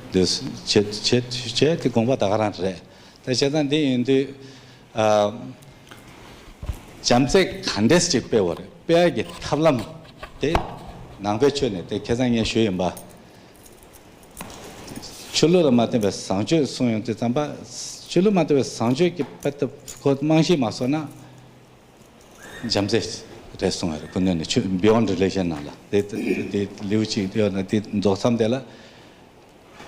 བྱེད་བྱེད་བྱེད་དེ་དགོངས་པ་ད་ག་རང་རེད། ད་བྱས་ཙང་འདི་ཡིན་དུས་ཨ་བྱམས་བརྩེ་ག་འདྲས་ཅིག་སྤེལ་བ་རེད། སྤེལ་ཡག་གི་ཐབས་ལམ་དེ་ནང་པའི་ཆོས་ནས་དེ་ཁ་སང་ངས་ཞུས་ཡིན་པ། ཆོས་ལུགས་ལ་མ་བརྟེན་པའི་བཟང་སྤྱོད་གསུངས་ཡོང་དུས་ཙམ་པ། ཆོས་ལུགས་མ་བརྟེན་པའི་བཟང་སྤྱོད་ཀྱི་དཔེ་ལྟ་ཁོ་རྨང་གཞི་མ་བཟོ་ན། བྱམས་བརྩེ་རེད་གསུང་བ་རེད། སྐུ་མདུན་ནས་ཆོས་beyond religion ནང་ལ་དེ་དེ་དེ་ལེའུ་གཅིག་ཡོད་ན། དེ་རྫོགས་མཚམས་དེ་ལ་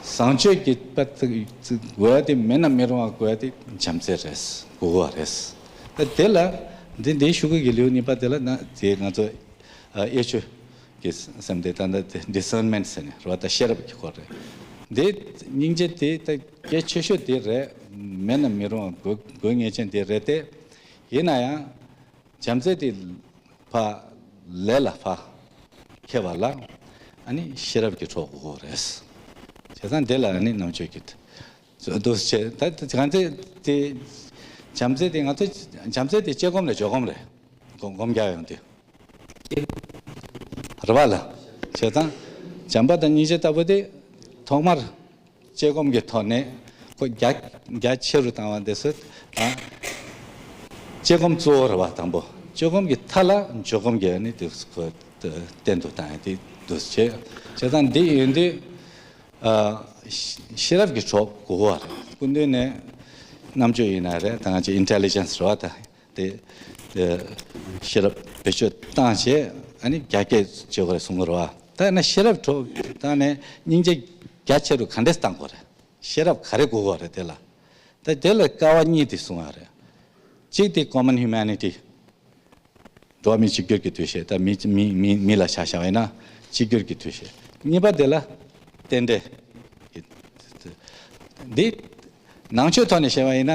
བཟང་སྤྱོད་ཀྱི་དཔེ་ལྟ་དགོས་ཡ་དེ་མེད་ན་མི་རུང་བ་དགོས་ཡ་དེ་བྱམས་བརྩེ་རེད། དགོས་པ་རེད། ད་དེ་ལ་འདི་འདིའི་ཤོག་གུ་གི་ལེའུ་གཉིས་པ་དེ་ལ་ན། དེ་ང་ཚོ་ཨ་དབྱེ་ཆོས་ཀྱི་སེམས་དེ་ད་ལྟ་དེ་discernment ཟེར་ནས་རེད་བ། ད་ཤེས་རབ་ཀྱི་སྐོར་རེད། འདི་སྙིང་རྗེ་དེ་ད་གལ་ཆེ་ཤོས་དེ་རེད། མེད་ན་མི་རུང་བ་དགོས་དགོས་ངེས་ཅན་དེ་རེད་དེ། ཡིན་ན་ཡང་། བྱམས་བརྩེ་དེ་ཕ་ལས་ལ་ཕ་ཁྱད་པར་ལ་ཨ་ནི་ཤེས་རབ་ཀྱི་གྲོགས་དགོས་རེད། བྱས་ཙང་དེ་ལ་ཨ་ནི་རྣམ་དཔྱོད་ཀྱི་འདུ་བྱེད་ད་ང་ཚོས་དེ་བྱམས་བརྩེ་དེ་ང་ཚོས་བྱམས་བརྩེ་དེ་སྐྱེ་སྒོམ་རེད། འཇོག་སྒོམ་རེད། སྒོམ་སྒོམ་རྒྱག་ཡོང་དུས་རེད་བ་ལ། བྱས་ཙང་བྱམས་པ་དང་སྙིང་རྗེ་ལྟ་བུ་དེ་ཐོག་མར། སྐྱེ་སྒོམ་གྱི་ཐོག་ནས་ཁོ་རྒྱ་རྒྱ་ཆེ་རུ་བཏང་བ་འདི་སུ་དང་། སྐྱེ་སྒོམ་གཙོ་བོ་རེད་བ་དང་པོ། སྐྱེ་སྒོམ་གྱི་མཐའ་ལ་འཇོག་སྒོམ་གྱི་ནི་དེ་ཁོ་བསྟན་དུ་བཏང་ཡ་དེ་འདུག་བྱས། བྱས་ཙང་འདི་ཡིན་དུས་ཤེས་རབ་ཀྱི་གྲོགས་དགོས་པ་རེད། སྐུ་མདུན་ནས་རྣམ་དཔྱོད་ཡིན་ན་རེད། ད་ང་ཚོ་intelligence རེད་བ། ད། དེ། ཤེས་རབ་བེད་སྤྱོད་བཏང་བྱས་ཨ་ནི་རྒྱ་སྐྱེད་བྱེད་དགོས་རེད་གསུང་གི་རེད་བ། ད་ཡིན་ན་ཤེས་རབ་གྲོགས་བཏང་ནས་སྙིང་རྗེ་རྒྱ་ཆེ་རུ་ག་འདྲས་བཏང་དགོས་རེད། ཤེས་རབ་ག་རེ་དགོས་དགོས་རེད་དེ་ལ། ད་དེ་ལ་ཀ་བ་གཉིས་དེ་གསུང་བ་རེད། གཅིག་དེ་common humanity། འགྲོ་བ་མི་གཅིག་གྱུར་གྱི་འདུ་ཤེས། ད་མི་མི་མི་མི་ལ་ཆ་བཞག་པ་ཡིན་ན་གཅིག་གྱུར་གྱི་འདུ་ཤེས། གཉིས་པ་དེ་ལ་རྟེན་འབྲེལ། འདི། ནང་ཆོས་ཐོག་ནས་བཤད་པ་ཡིན་ན།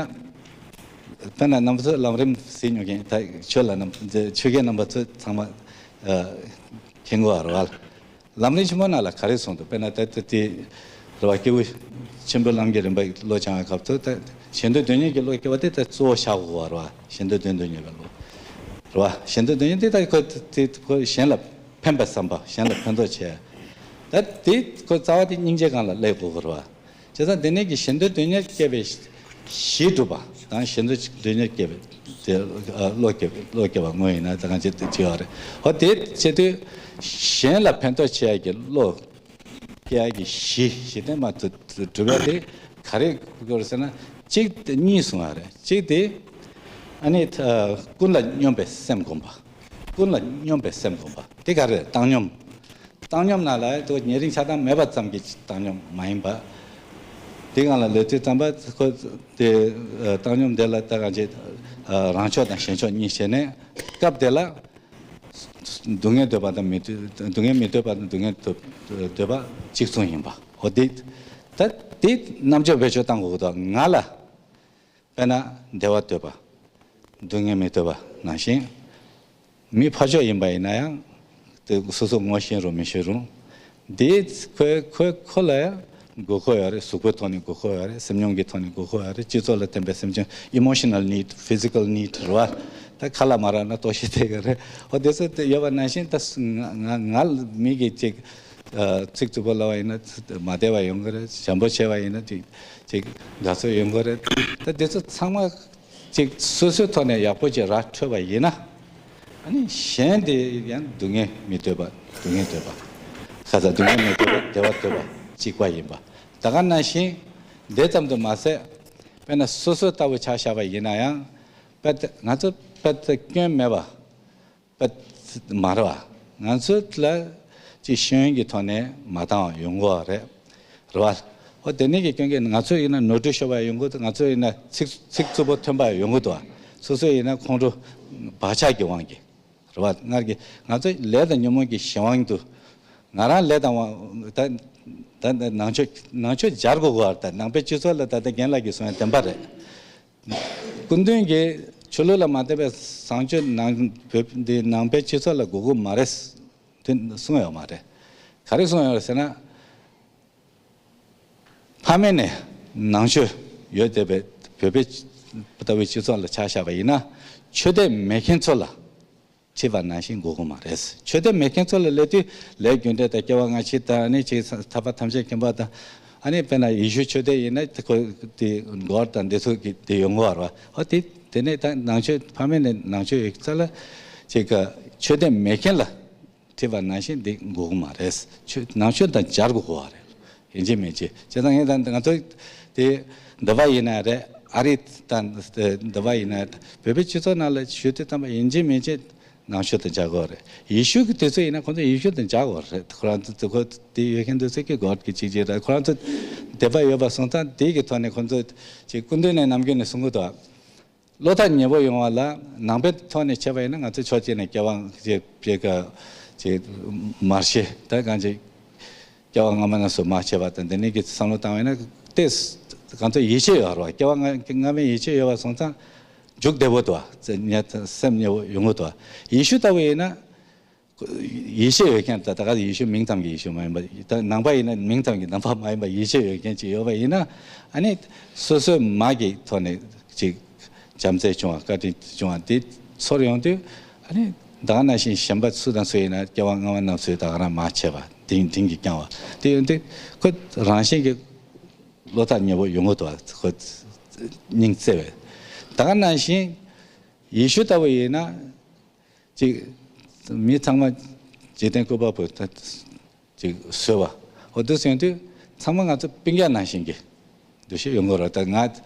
དཔེར་ན་རྣམ་པ་ཚོས་ལམ་རིམ་གཟིགས་མྱོང་མཁན་ད་ཆོས་ལ་རྣམ་ཆོས་མཁན་རྣམ་པ་ཚོས་ཚང་མ་ཨ་མཁྱེན་གྱི་ཡོད་རེད་བ། ལམ་རིམ་ཆེན་མོ་ནང་ལ་ག་རེ་གསུངས་འདུག་དཔེར་ན་ད་ལྟ་དེ་རེད་བ། སྐྱེས་བུ་ཆེན་པོའི་ལམ་གྱི་རིམ་པ་བློ་སྦྱང་བའི་སྐབས་སུ་ད་གཞན་དོན་དོན་གཉེར་གྱི་བློ་སྐྱེ་བ་དེ་ད་གཙོ་བོ་བཞག་དགོས་པ་རེད་བ། གཞན་དོན་དོན་དུ་གཉེར་བའི་བློ་རེད་བ། གཞན་དོན་དོན་གཉེར་དེ་ད་ཁོ་དེ་ཁོ་གཞན་ལ་ཕན་པའི་བསམ་པ། གཞན་ལ་ཕན་ཐོགས་བྱས། ད་དེ་ཁོ་རྩ་བ་དེ་སྙིང་རྗེ་སྒང་ལ་སླེབས་དགོས་ཀྱི་རེད་བ། བྱས་ཙང་དེ་ནས་ཀྱི་གཞན་དོན་དོན་གཉེར་སྐྱེ་བའི་གཞི་སྒྲུབ་པ་དང་། གཞན་དོན་དོན་གཉེར་སྐྱེ་བའི་དེ་བློ་སྐྱེ་བློ་སྐྱེ་བ་དངོས་ཡིན་ན་ད་གང་ཅི་དེ་བྱེད་ཡོད་རེད། ཧོ་དེ་བྱེད་དུས་གཞན་ལ་ཕན་ཐོགས་བྱེད་ཡ་གི་བློ་སྐྱེ་ཡ་གི་གཞི་གཞི་རྟེན་མ་ཐུབ་སྒྲུབ་ཡ་དེ་ག་རེ་དགོས་རེད་ཟེར་ན། གཅིག་དེ་གཉིས་གསུང་བ་རེད། གཅིག་དེ་ཨ་ནི་ཀུན་ལ་སྙོམས་པའི་སེམས་སྒོམ་པ། ཀུན་ལ་སྙོམས་པའི་སེམས་སྒོམ་པ་དེ་ག་རེ་རེད། བཏང་སྙོམས། བཏང་སྙོམས་ནང་ལ་དེ་ཉེ་རིང་ཆགས་སྡང་མེད་པ་ཙམ་གྱི་བཏང་སྙོམས་མ་ཡིན་པ། དེ་སྒང་ལ་ལོས་དུས་ཙམ་པ་ཁོ་དེ་བཏང་སྙོམས་དེ་ལ་ད་གང་ཅི་རང་ཕྱོགས་དང་གཞན་ཕྱོགས་གཉིས་བྱས་ནས་སྐབས་དེ་ལ་སྡུག་བསྔལ་འདོད་པ་དང་མི་འདོད་སྡུག་བསྔལ་མི་འདོད་པ་དང་སྡུག་བསྔལ་འདོད་པ་གཅིག་མཚུངས་ཡིན་པ། འོ་དེ་ད་དེ་རྣམ་དཔྱོད་བེད་སྤྱོད་བཏང་དགོས་ཀྱི་འདུག་ང་ལ། དཔེར་ན་བདེ་བ་འདོད་པ། སྡུག་བསྔལ་མི་འདོད་པ་ནང་བཞིན། མི་ཕར་ཕྱོགས་ཡིན་པ་ཡིན་ན་ཡང་། དེ་སོ་སོ་ངོ་ཤེས་རུང་མི་ཤེས་རུང་། དེ་ཁོའི་ཁོའི་ཁོ་ལ་ཡང་དགོས་མཁོ་ཡོད་རེད། གཟུགས་པོའི་ཐོག་ནས་དགོས་མཁོ་ཡོད་རེད། སེམས་མྱོང་གི་ཐོག་ནས་དགོས་མཁོ་ཡོད་རེད། སྤྱི་ཚོགས་ལ་ལྡན་པའི་སེམས་ཅན། emotional need, physical need རེད་བ། ད་ཁ་ལ་མ་རག་ན་ལྟོགས་ཤི་དེ་ག་རེད། འོ་དེ་ཚོ་དེ་ཡོད་པ་ནང་བཞིན། ད་ང་ང་ང་མི་གི་ཅིག་ཚིག་རྩུབ་པོ་ལབ་པ་ཡིན་ན་མ་བདེ་བ་ཡོང་གི་རེད། འཇམ་པོ་བྱས་པ་ཡིན་ན་ཅིག་ཅིག་དགའ་ཚོར་ཡོང་གི་རེད། ད་དེ་ཚོ་ཚང་མ་ཅིག་སོ་སོའི་ཐོག་ནས་ཡག་པོ་ཅིག་ར་འཕྲོད་པ་ཡིན་ན། ཨ་ནི་གཞན་དེ་ཡང་སྡུག་བསྔལ་མི་འདོད་པ། སྡུག་བསྔལ་འདོད་པ། ཁ་ཚ་སྡུག་བསྔལ་མི་འདོད་པ། བདེ་བ་འདོད་པ་གཅིག་པ་ཡིན་པ། ད་ག་ནང་བཞིན་དེ་ཙམ་དུ་མ་ཟད། དཔེར་ན་སོ་སོ་ལྟ་བུ་ཆ་བཞག་པ་ཡིན་ན་ཡང་། དཔེ་ང་ཚོ་དཔེ་སྐྱོན་མེད་པ། པ་མ་རེད་བ། ང་ཚོ་ལ་ཅིག་ཤེས་ཡོན་གྱི་ཐོག་ནས་མ་འདང་བ་ཡོང་གི་ཡོད་རེད། རེད་བ། འོ་དེ་ནས་ཀྱི་སྐྱོན་གྱིས་ང་ཚོ་ཡིན་ན་ནོར་འཁྲུལ་ཤོར་བ་ཡོང་གི་འདུག་ང་ཚོ་ཡིན་ན་ཚིག་ཚིག་རྩུབ་པོ་ཐོན་པ་ཡོང་གི་འདུག་སོ་སོ་ཡིན་ན་ཁོང་ཁྲོ་བག་ཆགས་ཀྱི་དབང་གིས། རེད་བ། སྔར་གྱི་ང་ཚོ་ལས་དང་ཉོན་མོངས་ཀྱི་གཞན་དབང་དུ། ང་རང་ལས་དང་དབང་ད་ད་ནང་ཆོས་ནང་ཆོས་སྦྱར་དགོས་གོ་བ། ད་ནང་པའི་སྤྱི་ཚོགས་ལ་ད་ལྟ་རྒན་ལགས་ཀྱིས་གསུངས་ཡ་བདེན་པ་རེད། སྐུ་མདུན་གྱིས་ཆོས་ལུགས་ལ་མ་བརྟེན་པའི་བཟང་སྤྱོད་ནང་བོད་འདི་ནང་པའི་སྤྱི་ཚོགས་ལ་དགོས་ཀྱི་མ་རེད། དེ་གསུངས་ཡོད་མ་རེད། ག་རེ་གསུངས་ཡོད་རེད་ཟེར་ན། ཕ་མེས་ནས་ནང་ཆོས་ཡོད་བསྡད་པའི་བོད་པའི་ལྟ་བུའི་སྤྱི་ཚོགས་ལ་ཆ་བཞག་པ་ཡིན་ན། ཆོས་དད་མེད་མཁན་ཚོ་ལ་ཁྲིད་པ་ནང་བཞིན་དགོས་ཀྱི་མ་རེད། ཆོས་དད་མེད་མཁན་ཚོ་ལ་སླེབས་དུས་ལས་རྒྱུ་འབྲས་དང་སྐྱེ་བ་སྔ་ཕྱི་དང་། ཨ་ནི་ཅིག་ཐར་པ་ཐམས་ཅད་མཁྱེན་པ་དང་། ཨ་ནི་དཔེར་ན་ཡེ་ཤུ་ཆོས་དད་ཡིན་ན་ཁོ་དེ་མགོ་དང་འདི་ཚོ་གི་དེ་ཡོང་གི་ཡོད་རེད་བ། ཨོ་དེ་དེ་ནས་ད་ནང་ཆོས་ཕ་མེས་ནས་ནང་ཆོས་ཡོད་ཙང་ལ་ཅིག་ཆོས་དད་མེད་མཁན་ལ་ཁྲིད་པ་ནང་བཞིན་འདི་དགོས་ཀྱི་མ་རེད། ཆོས་ནང་ཆོས་དང་སྦྱར་དགོས་ཀྱི་ཡོད་རེད། ཡིན་གཅིག་མིན་གཅིག་བྱས་ཙང་ངས་ད་ང་ཚོ་དེ་འདི་པ་ཡིན་ན་རེད། ཨ་རི་དང་འདི་པ་ཡིན་ན་བོད་པའི་སྤྱི་ཚོགས་ནང་ལ་ཞུ་དུས་ཙམ་པ་ཡིན་གཅིག་མིན་གཅིག་ནང་ཆོས་དང་སྦྱར་དགོས་རེད། ཡེ་ཤུ་གི་དུས་ཚོད་ཡིན་ན་ཁོང་ཚོ་ཡེ་ཤུ་དང་སྦྱར་དགོས་རེད། ཁོ་རང་ཚོ་ཁོ་དེ་ཡོད་མཁན་དུས་ཚོད་ཀྱི་སྒོར་གྱི་གཅིག་གཅིག་རེད། ཁོ་རང་ཚོ་དད་པ་ཡོད་པ་སོང་ཙང་དེ་གི་ཐོག་ནས་ཁོང་ཚོ་ཅིག་སྐུ་མདུན་ནས་ནམ་རྒྱུན་ནས་གསུང་གི་འདུག་བློ་ཐག་ཉེ་པོ་ཡོང་བ་ལ་ནང་པའི་ཐོག་ནས་བྱས་པ་ཡིན་ན་ང་ཚོས་ཕྱོགས་གཅིག་ནས་སྐྱེ་བ་ཅིག་ཅིག་མར་ཤེས་ད་གང་ཅིག་སྐྱེ་བ་སྔ་མ་ན་སུ་མ་བྱས་པ་དང་འདི་ནས་ཀྱི་བསམ་བློ་བཏང་བས་ན་ཏེ་གང་ཚོ་ཡིད་ཆེས་ཡོད་རེད་བ། སྐྱེ་བ་སྔ་སྔ་མའི་ཡིད་ཆེས་ཡོད་པ་སོང་ཙང་འཇུག་བདེ་པོ་འདུག་བ། སེམས་ཉེ་སེམས་ཉེ་པོ་ཡོང་གི་འདུག་བ། ཡེ་ཤུ་ལྟ་བུ་ཡིན་ན། ཡེ་ཤེས་ཡོད་མཁན་ད་ད་ག་ཡེ་ཤུ་མིང་ཙམ་གྱི་ཡེ་ཤུ་མ་ཡིན་པ། ད་ནང་པ་ཡིན་ན་མིང་ཙམ་གྱི་ནང་པ་མ་ཡིན་པ་ཡེ་ཤེས་ཡོད་མཁན་ཅིག་ཡོད་པ་ཡིན་ན། ཨ་ནི་སོ་སོའི་མ་གི་ཐོག་ནས་ཅིག་བྱམས་བརྩེ་བྱུང་བ་བཀའ་དྲིན་བྱུང་བ་འདི་ཚོར་ཡོང་དུས། ཨ་ནི་ད་ག་ནང་བཞིན་གཞན་པ་སུ་དང་སུ་ཡིན་ན་སྐྱེ་བ་སྔ་མ་རྣམས་སུ་ད་ག་རང་མ་བྱས་པ་དིང་དིང་གིས་བསྐྱངས་པ་དེ་ཡོང་དུས་ཁོ་རང་བཞིན་གྱི་བློ་ཐག་ཉེ་པོ་ཡོང་གི་འདུག་བ། ཁོ་སྙིང་བརྩེ་བས། ད་ག་ནང་བཞིན་ཡེ་ཤུ་ལྟ་བུ་ཡིན་ན། ཅིག་མི་ཚང་མ་འཇིག་རྟེན་བཀོད་པ་པོ་ད་ཅིག་བཟོས་པ། འོ་དེ་ཟེར་དུས་ཚང་མ་ང་ཚོ་སྤུན་ཀྱག་ནང་བཞིན་གྱི་འདུ་ཤེས་ཡོང་གི་རེད། ད་ང་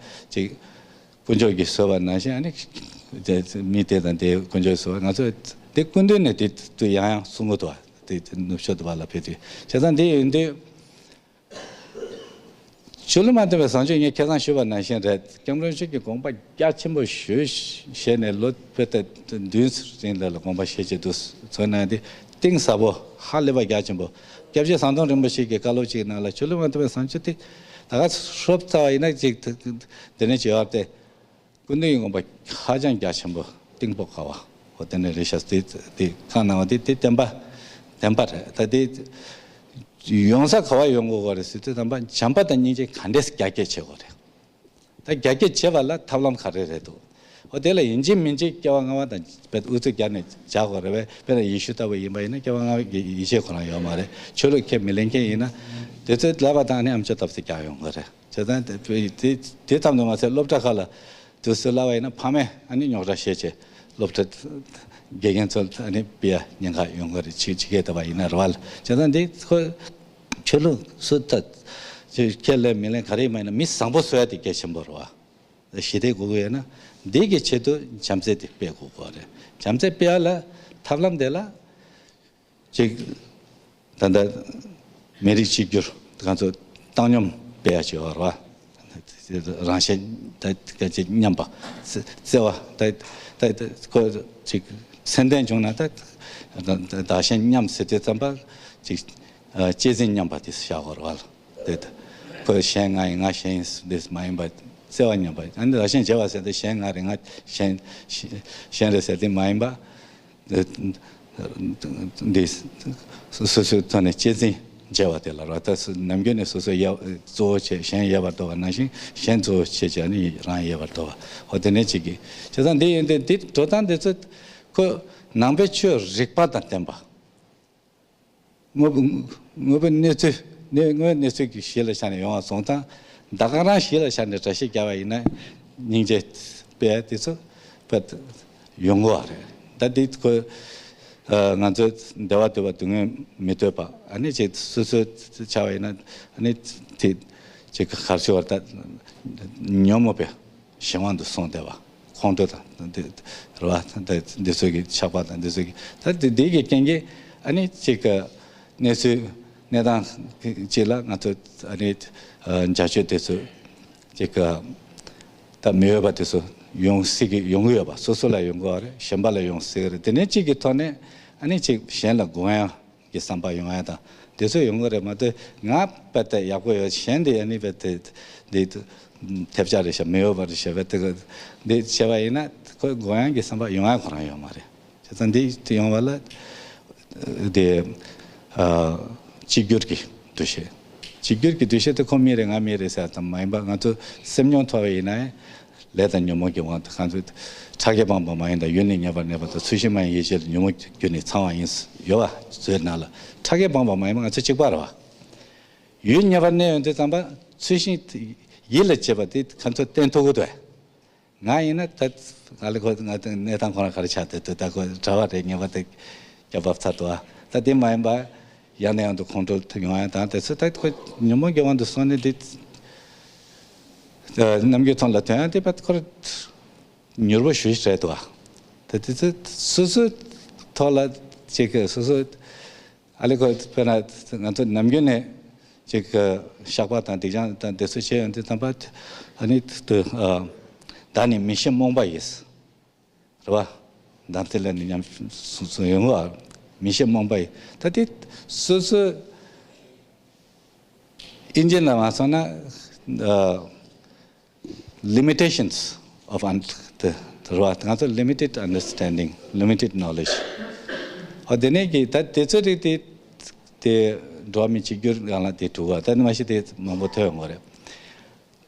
ཅིག་དཀོན་མཆོག་གིས་བཟོས་པ་ནང་བཞིན། ཨ་ནི་དེ་མི་དེ་དང་དེ་དཀོན་མཆོག་གིས་བཟོས་པ། ང་ཚོ་དེ་སྐུ་མདུན་ནས་དེ་དུས་ཡང་ཡང་གསུང་གི་འདུག་བ། དེ་དེ་ནུབ་ཕྱོགས་དུ་བ་ལ་ཕེབས་དུས་བྱས་ཙང་དེ་ཡིན་དུས། ཆོས་ལུགས་མ་མཐུན་པའི་བཟང་སྤྱོད་ངས་ཁ་སང་ཞུས་པ་ནང་བཞིན་རེད། སྐྱབས་མགོན་ཆེན་པོ་མཆོག་གིས་དགོངས་པ་རྒྱ་ཆེན་པོ་ཞུས་བྱས་ནས་ལོ་ཕལ་ཆེར་བདུན་རིང་ལ་ལ་དགོངས་པ་བཞེས་བྱས་འདུག་ཚོད་ན་དེ་གཏིང་ཟབ་པོ་ཧ་ལས་པ་རྒྱ་ཆེན་པོ། སྐྱབས་རྗེ་ཟམ་གདོང་རིན་པོ་ཆེ་གི་བཀའ་སློབ་ཅིག་ནང་ལ་ཆོས་ལུགས་མ་མཐུན་པའི་བཟང་སྤྱོད་དེ་ད་ག་ཧྲོབ་ཚ་བ་ཡིན་ན་ཅིག་དེ་ནས་བྱེད་བར་ཏེ། སྐུ་མདུན་གྱི་དགོངས་པ་ཧ་ཅང་རྒྱ་ཆེན་པོ་གཏིང་དཔོག་ག་བ། འོ་དེ་ནས་རེད་ཤག་དེ་དེ་ཁ་ནང་བ་དེ་དེ་བསྟན་པ་བསྟན་པ་རེད། ད་དེ་ཡོང་ས་ག་བ་ཡོང་དགོས་ག་རེད་ཟེར་དུས་ཙམ་པ་བྱམས་པ་དང་སྙིང་རྗེ་ག་འདྲས་རྒྱ་སྐྱེད་བྱེད་དགོས་རེད། ད་རྒྱ་སྐྱེད་བྱེད་པ་ལ་ཐབས་ལམ་ག་རེ་རེད་འདུག་འོ་དེ་ལ་ཡིན་གཅིག་མིན་གཅིག་སྐྱེ་བ་སྔ་མ་དང་དཔེ་ཨུ་ཚུགས་རྒྱག་ནས་བྱ་དགོས་རེད་པས། དཔེར་ན་ཡེ་ཤུ་ལྟ་བུ་ཡིན་པ་ཡིན་ན་སྐྱེ་བ་སྔ་མའི་ཡིད་ཆེས་ཁོ་རང་ཡོད་མ་རེད། ཆོས་ལུགས་ཁས་མི་ལེན་མཁན་ཡིན་ན་དེ་ཚོའི་ལབ་པ་དང་ནི་ཨམ་ཅོག་བཏབ་སྟེ་རྒྱག་ཡོང་གི་རེད། བྱས་ཙང་དེ་དེ་དེ་ཙམ་དུ་མ་ཟད་སློབ་གྲྭ་ཁག་ལ་དུས་སུ་ལབ་པ་ཡིན་ན་ཕ་མས་ཨ་ནི་རྙོག་དྲ་བཤད་བྱས་སློབ་གྲྭ་དགེ་རྒན་ཚོ་ཨ་ནི་ཕུད་ཡ་ཉེན་ཁ་ཡོང་གི་རེད། ཕྱི་ཕྱི་རྒྱལ་དུ་བ་ཡིན་ན་རེད་བ། བྱས་ཙང་འདི་ཁོ་ཆོས་ལུགས་སུ་ད་ཁས་ལེན་མི་ལེན་ག་རེ་ཡིན་མ་ཡིན་ན་མི་བཟང་པོ་བཟོ་ཡ་དེ་གལ་ཆེན་པོ་རེད་བ། ཞི་བདེ་དགོས་ཀྱི་ཡོད་ན་འདི་གི་ཆེད་དུ་བྱམས་བརྩེ་དེ་སྤེལ་དགོས་ཀྱི་རེད། བྱམས་བརྩེ་སྤེལ་ཡ་ལ་ཐབས་ལམ་དེ་ལ། གཅིག་ད་ལྟ་མི་རིགས་གཅིག་གྱུར་ང་ཚོ་བཏང་སྙོམས་སྤེལ་ཡ་ཅིག་ཡོད་རེད་བ། རང་གཞན་ད་ག་ཅིག་མཉམ་པ། བརྩེ་བ་ད་ད་ད་ཁོ་ཅིག་མཚན་ལྡན་བྱུང་ན་ད་བདག་གཞན་མཉམ་ཟེར་དུས་ཙམ་པ་ཅིག་གཅེས་འཛིན་མཉམ་པ་དེ་བཞག་དགོས་རེད་བ། དེ་ད་ཁོ་གཞན་ང་ཡིན་ང་གཞན་ཡིན་འདི་མ་ཡིན་པ་བརྩེ་བ་མཉམ་པ། ཨ་ནི་བདག་གཞན་བརྗེ་བ་ཟེར་དུས་གཞན་ང་རེད་ང་གཞན་གཞན་རེད་ཟེར་དེ་མ་ཡིན་པ། འདི་སོ་སོའི་ཐོག་ནས་གཅེས་འཛིན་བྱས་པ་དེ་ལ་ར་ད་ནམ་རྒྱུན་ནས་སོ་སོ་ཡ་གཙོ་བོ་བྱས་གཞན་ཡལ་བར་དོར་བ་ནང་བཞིན་གཞན་གཙོ་བོ་བྱས་བྱས་ནས་རང་ཡལ་བར་དོར་བ། འོ་དེ་ནས་གཅིག་གིས་བྱས་ཙང་འདི་ཡིན་དུས་འདི་འགྲོ་སྟངས་འདི་ཚོ་ཁོ་ནང་པའི་ཆོས་རིག་པ་དང་ལྡན་པ། དངོས་པོ་དངོས་པོའི་གནས་ཚུལ་གནས་དངོས་གནས་ཚུལ་གྱི་གཞི་ལ་བཞག་ནས་ཡོང་བ་སོང་ཙང་ད་ག་རང་གཞི་ལ་བཞག་ནས་འགྲེལ་བཤད་བརྒྱབ་པ་ཡིན་ན་སྙིང་རྗེ་སྤེལ་དེ་ཚོ་དཔེ་ཡོང་གི་བ་རེད། ད་འདི་ཁོ་ང་ཚོ་བདེ་བ་འདོད་པ་སྡུག་བསྔལ་མི་འདོད་པ་ཨ་ནི་ཅིག་སོ་སོ་ཆགས་པ་ཡིན་ན་ཨ་ནི་དེ་ཅིག་གར་ཆུ་བར་ད་ཉོན་མོངས་པའི་གཞན་དབང་དུ་སོང་བསྡད་པ། ཁོང་ཁྲོ་དང་འདི་རེད་བ། འདི་ཚོ་གི་ཆགས་པ་དང་འདི་ཚོ་གི་ད་འདི་འདི་གི་རྐྱེན་གྱིས་ཨ་ནི་ཅིག་གི་གནས་ཚུལ་གནས་སྟངས་ཅིག་ལ་ང་ཚོ་ཨ་ནི་བྱ་སྤྱོད་དེ་ཚོ་ཅིག་གི་ད་མི་འོས་པ་དེ་ཚོ་ཡོང་སྲིད་ཀྱི་ཡོང་གི་ཡོད་པ། སོ་སོ་ལ་ཡོང་གི་ཡོད་རེད། གཞན་པ་ལ་ཡོང་སྲིད་ཀྱི་རེད། དེ་ནས་གཅིག་གི་ཐོག་ནས་ཨ་ནི་ཅིག་གཞན་ལ་དགོངས་ཡངས་གི་བསམ་པ་ཡོང་ཡ་དང་དེ་ཚོ་ཡོང་གི་རེད་མ་གཏོགས་ང་དཔེ་དེ་ཡག་པོ་ཡོད་གཞན་དེ་ཨ་ནི་དཔེ་དེ་འདི་ཐེབས་ཆག་རེད་ཤག་མི་འོས་པ་རེད་ཤག་དཔེ་དེ་འདི་བྱས་པ་ཡིན་ན་ཁོ་དགོངས་ཡངས་གི་བསམ་པ་ཡོང་ཡ་ཁོ་རང་ཡོད་མ་རེད། བྱས་ཙང་འདི་དེ་ཡོང་བ་ལ་དེ་གཅིག་གྱུར་གྱི་འདུ་ཤེས། གཅིག་གྱུར་གྱི་འདུ་ཤེས་དེ་ཁོ་མི་རེད་ང་མི་རེད་ཟེར་ཙམ་མ་ཡིན་པ་ང་ཚོ་སེམས་མྱོང་ཐོག་ཡིན་ན་ལས་དང་ཉོན་མོངས་ཀྱི་དབང་དུ་གང་ཚོད་ཕྲ་རྒྱས་སྤངས་པ་མ་ཡིན་དང་ཡུལ་ནི་ངེས་པར་གནས་པ་དང་ཚུལ་བཞིན་མ་ཡིན་ཡིད་བྱེད་ལ་ཉོན་མོངས་རྒྱུ་ནི་ཚང་བ་ཡིན་ཡོད་པ་བཟོས་ན་ལ་ཕྲ་རྒྱས་སྤངས་པ་མ་ཡིན་པ་ང་ཚོ་གཅིག་པ་རེད་བ། ཡུལ་ངེས་པར་གནས་ཡོང་དུས་ཙམ་པ་ཚུལ་བཞིན་ཡིད་ལ་བྱེད་པ་དེ་གང་ཚོད་བསྟན་ཐུབ་ཀྱི་འདུག་ང་ཡིན་ན་ད་ང་ལ་ཁོ་ང་གནས་སྟངས་ཁོ་རང་ག་རེ་ཆགས་བསྡད་འདུག་ད་ཁོ་གྲྭ་བ་རེད་ངེས་པར་དུ་སྐྱབས་བབས་ཚར་འདུག་ད་དེ་མ་ཡིན་པ། ཡང་ནས་ཡང་དུ་ཁོང་ཁྲོ་ཡོང་ཡ་དང་དེ་ཚོ་ད་ཁོ་ཉོན་མོངས་ཀྱི་དབང་དུ་སོང་ནས་འདི་ཨ་རྣམ་འགྱུར་ཐོག་ལ་ཐོན་ཡ་དེ་བས་ཁོ་མྱུར་པོ་ཞུ་ཞིག་རེད་འདུག་ཨ། ད་དེ་ཚོ་སོ་སོའི་ཐོག་ལ་ཅིག་སོ་སོ་ཨ་ལེ་ཁོ་དཔེར་ན་ང་ཚོ་ནམ་རྒྱུན་ནས་ཅིག་བཤགས་པ་དང་སྡིག་སྦྱང་དང་དེ་ཚོ་བྱས་ཡོང་དུས་ཙམ་པ་ཨ་ནི་དུ་ཨ་བདག་ནི་མི་ཤེས་རྨོངས་པ་ཡིས། རེད་བ། འདམ་སྟེ་ལ་ནི་ཉམས་སུ་སུ་ཡོང་བ། མི་ཤེས་རྨོངས་པ་ཡི། ད་དེ་སོ་སོ་ཨིན་ཇི་ལ་མ་སོང་ན་ཨ་limitations of un- the རེད་བ། ང་ཚོ་limited understanding, limited knowledge ཨོ་དེ་ནས་ཀྱི་ད་དེ་ཚོ་རིགས་དེ་དེ་འགྲོ་བ་མི་གཅིག་གྱུར་སྒང་ལ་དེ་གྲུབ་བ། ད་ནི་མ་གཞི་དེ་མང་པོ་ཐོས་ཡོང་བ་རེད།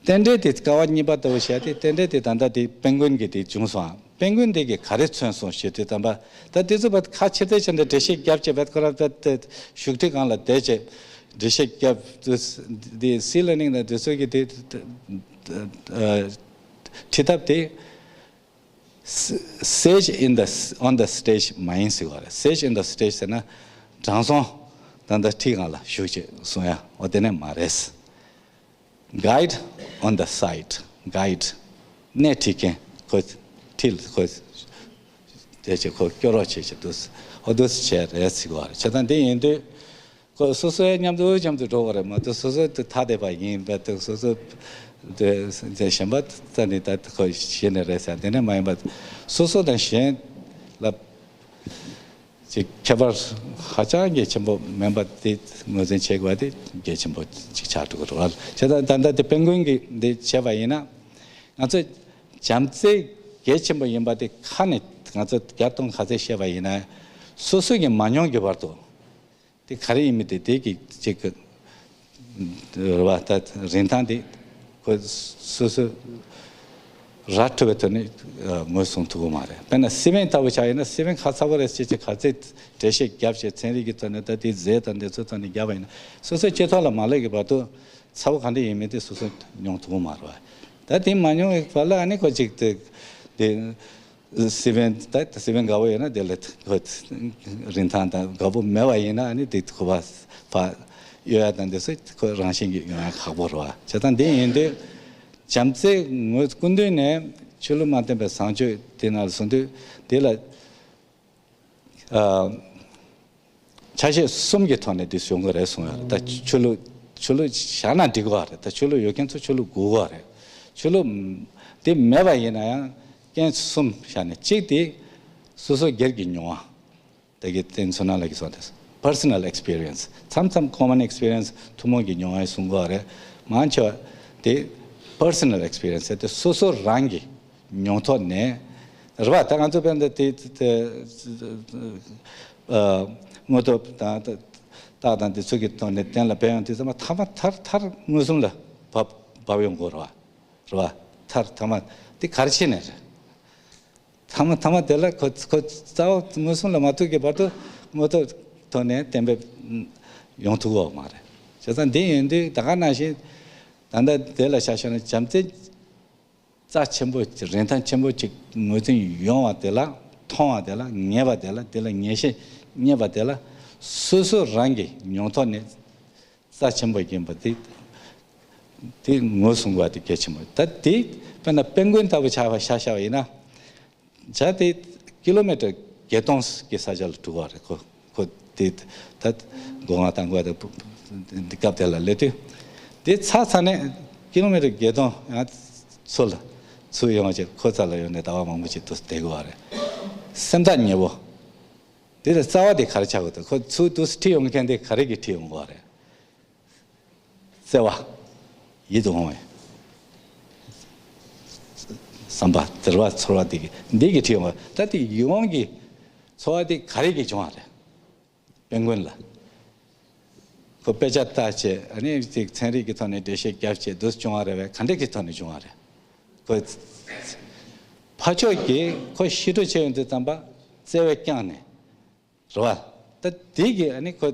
རྟེན་འབྲེལ་དེ་ཀ་བ་གཉིས་པ་ལྟ་བུ་བྱས་ཏེ་རྟེན་འབྲེལ་དེ་ད་ལྟ་དེ་དཔལ་མགོན་གྱི་དེ་བྱུང་སོང་། དཔལ་མགོན་དེ་གིས་ག་རེ་མཚོན་སོང་ཞེས་དུས་ཙམ་པ་ད་དེ་ཚོ་བ་ཁ་ཕྱིར་བལྟས་བྱས་ནས་འགྲེལ་བཤད་རྒྱབ་བྱས་བད་ཁོ་ར་བད་དེ་བཞུགས་ཁྲི་སྒང་ལ་བསྡད་བྱས་འགྲེལ་བཤད་རྒྱབ་དུས་དེ་སི་ལེ་ནིང་དང་དེ་ཚོ་གི་དེ་ཁྲིད་ཐབས་དེ་sage in the on the stage མ་ཡིན་ཟེར་བ་རེད། Sage in the stage ཟེར་ན་དྲང་སྲོང་ད་ལྟ་ཁྲི་སྒང་ལ་བཞུགས་བྱས་གསུང་ཡ་འོ་དེ་ནས་མ་རེད། Guide on the side. Guide གནས་ཁྲིད་མཁན་ཁོ་ཁྲིད་ཁོ་དེ་བྱས་ཁོ་སྐྱོར་རོགས་བྱེད་བྱེད་དུས་ཨོ་དུས་བྱས་རེད་ཟེར་བ་རེད། བྱས་ཙང་འདི་ཡིན་དུས་ཁོ་སོ་སོའི་མཉམ་དུ་མཉམ་དུ་འགྲོ་བ་རེད་མ་གཏོགས་སོ་སོ་དུ་ཐ་དད་པ་ཡིན་པ་དུ་སོ་སོ་དེ་གཞན་པ་རྩ་ནས་ད་ཁོ་ཤེས་ནས་རེད་ཟེར་དེ་ནས་མ་ཡིན་པ་སོ་སོ་དང་གཞན་ལ། ཅིག་ཁྱད་པར་ཧ་ཅང་གལ་ཆེན་པོ་མིན་པ་དེ་ངོས་འཛིན་བྱེད་དགོས་པ་དེ་གལ་ཆེན་པོ་ཅིག་ཆགས་འགྲོ་གི་རེད་བ། བྱས་ཙང་ད་ལྟ་དེ་དཔལ་མགོན་གྱིས་འདི་བྱས་པ་ཡིན་ན་ང་ཚོ་བྱམས་བརྩེ་གལ་ཆེན་པོ་ཡིན་པ་དེ་ཁ་ནས་ང་ཚོ་བརྒྱ་སྟོང་ག་ཚད་བཤད་པ་ཡིན་ན་སོ་སོ་གིས་མ་མྱོང་གི་བར་དུ་དེ་ག་རེ་ཡིན་མིན་དེ་དེ་གི་ཅིག་གི་རེད་བ། ད་རིན་ཐང་དེ་ཁོ་སོ་སོ་ར་འཕྲོད་པའི་ཐོག་ནས་ངོས་བཟུང་ཐུབ་ཀྱི་མ་རེད། དཔེར་ན་སི་བེན་ལྟ་བུ་ཆགས་ཡིན་ན་སི་བེན་ཁ་ཚ་པོ་རེད་ཅེས་ཅིག་ག་ཚད་འགྲེལ་བཤད་བརྒྱབ་བྱས་ཚན་རིག་གི་ཐོག་ནས་ད་དེ་རྫས་དང་འདི་ཚོ་ཐོག་ནས་བརྒྱབ་པ་ཡིན་ན་སོ་སོའི་སྤྱི་ཚོགས་ལ་མ་སླེབས་ཀྱི་བར་དུ་ཚ་པོ་ག་འདྲ་ཡིན་མིན་དེ་སོ་སོས་མྱོང་ཐུབ་ཀྱི་མ་རེད་བ། ད་དེ་མ་མྱོང་བའི་བར་ལ་ཨ་ནི་ཁོ་ཅིག་དེ་དེ། སི་བེན་ད་སི་བེན་དགའ་བོ་ཡོད་ན་དེ་ལ་ཁོ་རིན་ཐང་དང་དགའ་བོ་མེད་པ་ཡིན་ན་ཨ་ནི་དེ་ཁོ་པ་ཕ་གཡོ་ཡ་དང་དེ་ཚོ་ཁོ་རང་བཞིན་གྱིས་ཡོང་ཡ་ཁག་པོ་རེད་བ། བྱས་ཙང་དེ་ཡིན་དུས་བྱམས་བརྩེ་ངོས་སྐུ་མདུན་ནས་ཆོས་ལུགས་མ་བསྟེན་པའི་བཟང་སྤྱོད་དེ་ནང་ལ་སོང་དུས་དེ་ལ་ཨ། ཆ་ཤས་གསུམ་གྱི་ཐོག་ནས་འདི་བྱུང་གི་རེད་གསུངས་ཡོད་རེད། ད་ཆོས་ལུགས་ཆོས་ལུགས་བཞག་ན་འགྲིག་གི་རེད། ད་ཆོས་ལུགས་ཡོད་མཁན་ཚོ་ཆོས་ལུགས་དགོས་གི་རེད། ཆོས་ལུགས་འདི་མེད་པ་ཡིན་ན་ཡང་རྐྱེན་གསུམ་བཞག་ནས་གཅིག་དེ་སོ་སོ་སྒེར་གྱི་མྱོང་བ། ད་གི་བསྟན་ཚུལ་ནང་ལ་གི་སོང་དེ་personal experience མཚམས་མཚམས་common experience ཐུན་མོང་གི་མྱོང་བ་གསུང་གི་རེད། མང་ཆེ་བ་དེ་personal experience དེ་སོ་སོ་རང་གི་མྱོང་ཐོག་ནས་རེད་བ། ད་ང་ཚོ་དཔེར་ན་དེ་དེ་དངོས་སྟོབས་དང་རྟགས་དང་དེ་ཚོ་གི་ཐོག་ནས་གཏན་ལ་འབེབས་ཡོང་དུས་ཚང་མ་ཐ་མ་མཐར་མཐར་མངོན་སུམ་ལ་བབས་བབས་ཡོང་དགོས་རེད་བ། རེད་བ། མཐར་ཐ་མ་དེ་ག་རེ་བྱས་ནས་རེད། ཐ་མ་ཐ་མ་དེ་ལ་ཁོ་ཁོ་རྩ་བ་མངོན་སུམ་ལ་མ་ཐུག་གི་བར་དུ་དངོས་སྟོབས་ཐོག་ནས་གཏན་འབེབས་ཡོང་ཐུབ་ཀྱི་ཡོད་མ་རེད། བྱས་ཙང་འདི་ཡིན་དུས་ད་ག་ནང་བཞིན་ད་ལྟ་དེ་ལ་ཆ་བཞག་ན་བྱམས་བརྩེ་རྩ་ཆེན་པོ་རིན་ཐང་ཆེན་པོ་ཅིག་ངོས་འཛིན་ཡོང་བ་དེ་ལ་མཐོང་བ་དེ་ལ་ངེས་པ་དེ་ལ་དེ་ལ་ངེས་ཤེས་རྙེད་པ་དེ་ལ་སོ་སོ་རང་གི་མྱོང་ཐོག་ནས་རྩ་ཆེན་པོ་ཡིན་པ་དེ་དེ་ངོས་བཟུང་དགོས་པ་དེ་གལ་ཆེན་པོ་རེད། ད་དེ་དཔེར་ན་དཔལ་མགོན་ལྟ་བུ་ཆགས་པ་ཆ་བཞག་པ་ཡིན་ན། བྱ་དེ་ཀི་ལོ་མི་ཊར་བརྒྱད་སྟོང་གི་ས་ཆ་ལ་འགྲོ་བ་རེད། ཁོ་ཁོ་དེ་ད་སྒོ་ང་དང་པོ་དེ་འདི་སྐབས་དེ་ལ་སླེབས་དུས་དེ་ཚར་ཚར་ནས་ཀི་ལོ་མི་ཊར་བརྒྱད་སྟོང་ཡང་ཚུར་ལ་ཚུར་ཡོང་བྱས་ཁོ་རྩ་ལ་ཡོང་ནས་ཟླ་བ་མང་པོ་ཅིག་ཏུ་བསྡད་དགོས་པ་རེད། སེམས་ཐག་ཉེ་བོ་དེ་ལ་རྩ་བ་དེ་ག་རེ་ཆགས་དགོས་འདུག་ཁོ་ཚུར་དུ་ཁྲིད་ཡོང་མཁན་དེ་ག་རེ་གིས་ཁྲིད་ཡོང་དགོས་པ་རེད། བརྩེ་བ། ཡིད་དུ་འོང་བའི་བསམ་པ་དལ་བ་ཚོར་བ་འདི་གི་འདི་གི་ཁྲིད་ཡོང་བ། ད་དེ་ཡིད་འོང་གི་ཚོར་བ་དེ་ག་རེ་གི་བྱུང་བ་རེད། དཔལ་མགོན་ལ་ཁོ་དཔེ་ཆ་ལྟ་བྱས་ཨ་ནི་ཅིག་ཚན་རིག་གི་ཐོག་ནས་འགྲེལ་བཤད་རྒྱབ་བྱས་འདུག་བྱུང་བ་རེད་བས། ག་འདྲ་གི་ཐོག་ནས་བྱུང་བ་རེད། ཁོ་ཕར་ཕྱོགས་ཀྱིས་ཁོ་ཤི་འགྲོ་བྱས་ཡོང་དུས་ཙམ་པ་བརྩེ་བས་བསྐྱངས་ནས། རེད་བ། ད་དེ་གི་ཨ་ནི་ཁོ་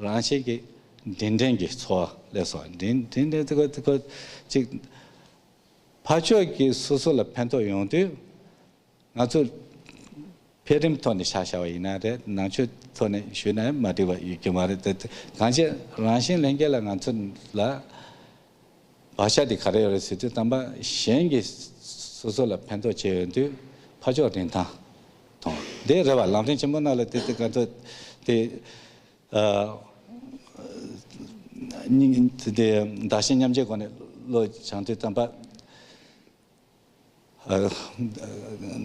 རང་བཞིན་གྱི་འབྲིང་འབྲིང་གི་ཚོར་བ་སླེབས་སོང་། འབྲིང་འབྲིང་འབྲིང་དེ་ཁོ་དེ་ཁོ་ཅིག་ཕར་ཕྱོགས་ཀྱི་སོ་སོ་ལ་ཕན་ཐོགས་ཡོང་དུས་ང་ཚོ་ འཕེལ་རིམ་ཐོག་ནས་ཆ་བཞག་པ་ཡིན་ན་རེད། ནང་ཆོས་ཐོག་ནས་ཞུས་ན་མ་འགྲིག་པ་ཡོད་ཀྱི་མ་རེད་དེ། གང་ཅི་རང་བཞིན་ལྷན་སྐྱེས་ལ་ང་ཚོ་ལ་བག་ཆགས་དེ་ག་རེ་ཡོད་རེད་ཟེར་དུས། དམ་པ་གཞན་གྱིས་སོ་སོ་ལ་ཕན་ཐོགས་བྱས་ཡོང་དུས་ཕར་ཕྱོགས་རིན་ཐང་མཐོང་། དེ་རེད་བ། ལམ་རིམ་ཆེན་མོ་ནང་ལ་དེ་དེ་ག་ཚོད་དེ། ཨ། སྙིང་དེ་བདག་གཞན་མཉམ་བརྗེའི་སྒོ་ནས་བློ་སྦྱང་དུས་དམ་པ། ཨ།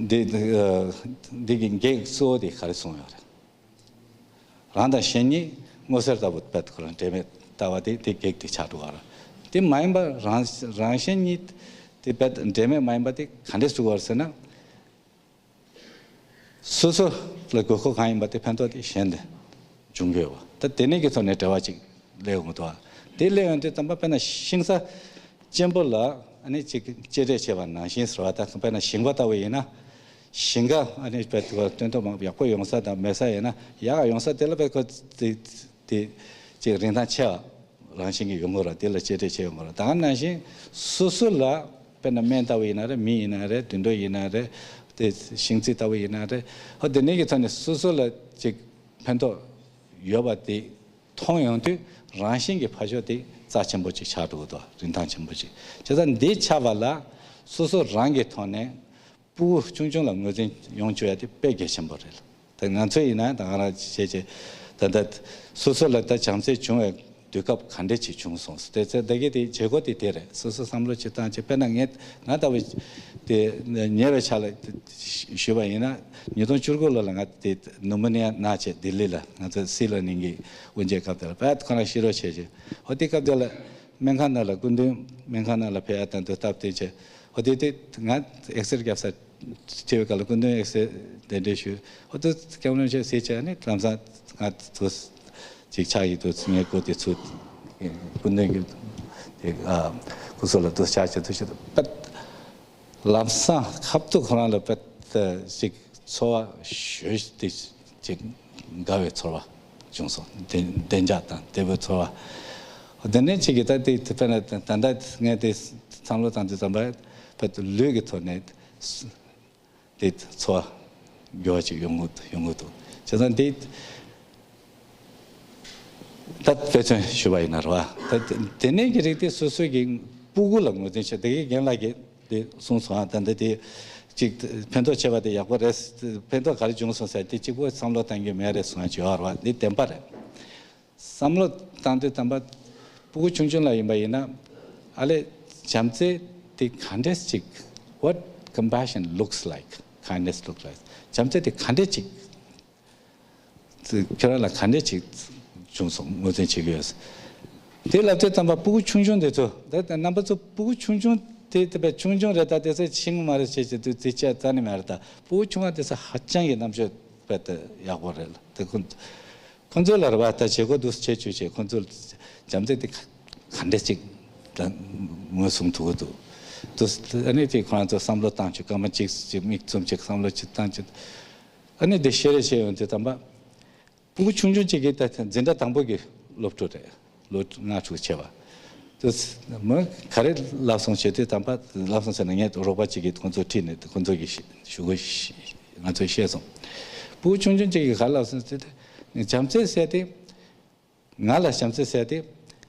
འདི་འདི་ཨ། འདི་གི་གེགས་གཙོ་བོ་དེ་ག་རེ་གསུངས་ཡོད་རེད། རང་དང་གཞན་གཉིས་མངོན་གསལ་ལྟ་བུ་དཔེ་ཁོ་རང་འབྲེལ་མེད་ལྟ་བ་དེ་དེ་གེགས་དེ་ཆགས་འགྲོ་བ་རེད། དེ་མ་ཡིན་པ་རང་རང་གཞན་གཉིས་དེ་དཔེ་འབྲེལ་མེད་མ་ཡིན་པ་དེ་ག་འདྲས་བཟོ་དགོས་རེད་ཟེར་ན། སོ་སོ་ལ་དགོས་མཁོ་གང་ཡིན་པ་དེ་ཕན་ཐོགས་དེ་གཞན་ལ་འབྱུང་དགོས་པ། ད་དེ་ནས་ཀྱི་ཐོག་ནས་འབྲེལ་བ་ཅིག་སླེབས་ཡོང་གི་འདུག་དེ་སླེབས་ཡོང་དུས་དམ་པ་དཔེར་ན་ཤིང་ས་གཅེན་པོ་ལ་ཨ་ནི་ཅིག་གཅེས་སྤྲས་བྱས་པ་ནང་བཞིན་ཟེར་བ། ད་དཔེར་ན་ཞིང་པ་ལྟ་བུ་ཡིན་ན། ཞིང་ཁ་ཨ་ནི་དཔེ་དེ་སྟོན་ཐོག་མང་པོ་ཡག་པོ་ཡོང་ས་དང་མེད་ས་ཡིན་ན། ཡག་ཡོང་ས་དེ་ལ་དཔེ་ཁོ་དེ་དེ་ཅིག་རིན་ཐང་ཆེ་བ་རང་བཞིན་གྱིས་ཡོང་གི་རེད། དེ་ལ་གཅེས་སྤྲས་བྱས་ཡོང་གི་རེད། ད་ག་ནང་བཞིན་སོ་སོ་ལ་དཔེར་ན་སྨན་ལྟ་བུ་ཡིན་ན་རེད། མི་ཡིན་ན་རེད། དུད་འགྲོ་ཡིན་ན་རེད། དེ་ཤིང་རྩི་ལྟ་བུ་ཡིན་ན་རེད། ཧོ་དེ་ནས་ཀྱི་ཐོག་ནས་སོ་སོ་ལ་ཅིག་ཕན་ཐོགས་ཡོད་པ་དེ་མཐོང་ཡོང་དུས་རང་བཞིན་གྱི་ཕ་ཕྱོགས་དེ་རྩ་ཆེན་པོ་ཅིག་ཆགས་འགྲོ་གི་འདུག་རིན་ཐང་ཆེན་པོ་ཅིག་བྱས་ཙང་འདི་ཆགས་པ་ལ་སོ་སོ་རང་གི་ཐོག་ནས་ཕྲུ་གུ་ཆུང་ཆུང་ལ་ངོས་འཛིན་ཡོང་བཅུག་ཡ་དེ་དཔེ་གལ་ཆེན་པོ་རེད། ད་ང་ཚོ་ཡིན་ན་ད་ང་རང་བྱས་བྱས་ད་ལྟ་སོ་སོ་ལ་ད་བྱམས་བརྩེ་བྱུང་བའི་དུས་སྐབས་ག་འདྲས་ཅིག་བྱུང་སོང་ཟེར་ཏེ་ད་གི་དེ་བྱེད་སྒོ་དེ་དེ་རེད། སོ་སོ་བསམ་བློ་ཅིག་བཏང་བྱས། དཔེར་ན་ངས་ང་ལྟ་བུ་དེ་ཉེ་བའི་ཆ་ལ་ཞུས་པ་ཡིན་ན། ཉིས་སྟོང་བཅུ་དགུ་ལོ་ལ་ང་དེ་ནུ་མོ་ནི་ཡ་ན་བྱས་ལྡི་ལི་ལ་ང་ཚོ་སྲིད་བློན་གླིང་གི་དབུ་འབྱེད་སྐབས་དེ་ལ་དཔེ་ཁོ་རང་ཤི་རོགས་བྱས་བྱས། འོ་དེ་སྐབས་དེ་ལ་སྨན་ཁང་ནང་ལ་སྐུ་མདུན་སྨན་ཁང་ནང་ལ་ཕེབས་ཡ་དང་དུ་སྟབས་བསྟུན་བྱས། འོ་དེ་དེ་ང་ཨེག་སེ་རེ་རྒྱབ་ས་ཁྲིད་པའི་སྐབས་ལ་སྐུ་མདུན་ཨེག་སེ་གདན་འདྲེན་ཞུས། འོ་དུ་སྐྱབས་མགོན་མཆོག་གཟིགས་བྱས་ནས་ལམ་སང་ང་དུ་ཅིག་ཆགས་ཡིག་དུ་ངའི་སྐུ་དེ་ཚུར་སྐུ་མདུན་གྱི་དེ་ཨ་སྐུ་གཟུགས་ལ་དུ་ཕྱག་བྱས་དུ་བྱས་པ། ལམ་སང་ཁ་ཐུག་ཁོ་རང་ལ་དཔེ་ཅིག་ཚོར་བ་ཞེ་དྲག་ཅིག་དགའ་བའི་ཚོར་བ་བྱུང་སོང་། བདེ་བདེ་འཇགས་དང་བདེ་པོའི་ཚོར་བ། དེ་ནས་ཅིག་གིས་ད་དེ་དཔེར་ན་ད་ལྟ་ངས་དེ་བསམ་བློ་བཏང་དུས་ཙམ་པ་དཔེ་ལུས་ཀྱི་ཐོག་ནས་དེ་ཚོར་བ་འགྱུར་བ་ཅིག་ཡོང་གི་ཡོང་གི་འདུག་བྱས་ཙང་དེ། ད་དཔེ་མཚོན་ཞུ་བ་ཡིན་ན་རེད་བ། ད་དེ་ནས་ཀྱི་རིགས་དེ་སོ་སོ་གི་སྤུ་གུ་ལ་ངོས་འཛིན་བྱས། དེ་གའི་རྒན་ལགས་ཀྱིས་དེ་གསུངས་སོང་། ཨ་ད་འདི་དེ་ཅིག་ཕན་ཐོགས་ཆེ་བ་དེ་ཡག་པོ་རེད། ཕན་ཐོགས་ག་རེ་བྱུང་སོང་ཟེར་དེ་གཅིག་པོ་བསམ་བློ་གཏང་རྒྱུ་མེད་རེད་གསུང་ཡ་ཅིག་ཡོད་རེད་བ། འདི་བདེན་པ་རེད། བསམ་བློ་བཏང་དུས་ཙམ་པ་སྤུ་གུ་ཆུང་ཆུང་ལ་ཡིན་པ་ཡིན་ན། ཨ་ལས་བྱམས་བརྩེ་དེ་ག་འདྲས་ཅིག What compassion looks like, kindness looks like. བྱམས་བརྩེ་དེ་ག་འདྲས་ཅིག་ཁྱོད་རང་ལ་ག་འདྲས་ཅིག་བྱུང་སོང་ངོས་འཛིན་བྱེད་ཀྱི་ཡོད། དེ་ལབ་དུས་ཙམ་པ་སྤུ་གུ་ཆུང་ཆུང་དེ་ཚོ། ད་ལྟ་རྣམ་པ་ཚོ་སྤུ་གུ་ཆུང་ཆུང་དེ་དེ་བས་ཆུང་ཆུང་རེད། ད་དེ་ཚོ་ཤེས་ཀྱི་མ་རེད་ཅེས་བྱེད་དུས་དེ་བྱས་རྩ་ནས་མ་རེད། ད་སྤུ་གུ་ཆུང་བ་དེ་ཚོ་ཧ་ཅང་གི་རྣམ་དཔྱོད་དཔེ་དེ་ཡག་པོ་རེད་ལ། དེ་ཁོ་ཁོ་ཚོ་ལ་རེད་བ། ད་བྱེད་སྒོ་འདུག་སེ་བྱེད་བཅུག་བྱས། ཁོ་ཚོ་བྱམས་བརྩེ་དེ་ག་འདྲས་ཅིག་ད་ངོས་བཟུང་ཐུབ་ཀྱི་འདུག་དུ་ཨ་ནི་དེ་ཁོ་རང་ཚོ་བསམ་བློ་བཏང་བྱས། སྐར་མ་གཅིག་ཅིག་མིག་བཙུམ་བྱས་བསམ་བློ་ཅིག་བཏང་བྱས། ཨ་ནི་དེ་བཤད་རེས་བྱས་ཡོང་དུས་ཙམ་པ། སྤུ་གུ་ཆུང་ཆུང་གཅིག་གིས་ད་འཛིན་གྲྭ་དང་པོ་གི་སློབ་ཕྲུག་རེད། ལོ་ལྔ་དྲུག་བྱས་པ། དུ་མོས་ག་རེ་ལབ་སོང་བྱས་དུས་ཙམ་པ། ལབ་སོང་ཟེར་ན་ངས་རོགས་པ་གཅིག་གིས་ཁོང་ཚོ་ཁྲིད་ནས་ཁོང་ཚོ་གི་ཞུ་སྒོ་ང་ཚོས་བཤད་སོང་། སྤུ་གུ་ཆུང་ཆུང་གཅིག་གིས་ག་རེ་ལབ་སོང་ཟེར་དུས། བྱམས་བརྩེ་ཟེར་དེ། ང་ལ་བྱམས་བརྩེ་ཟེར་དེ།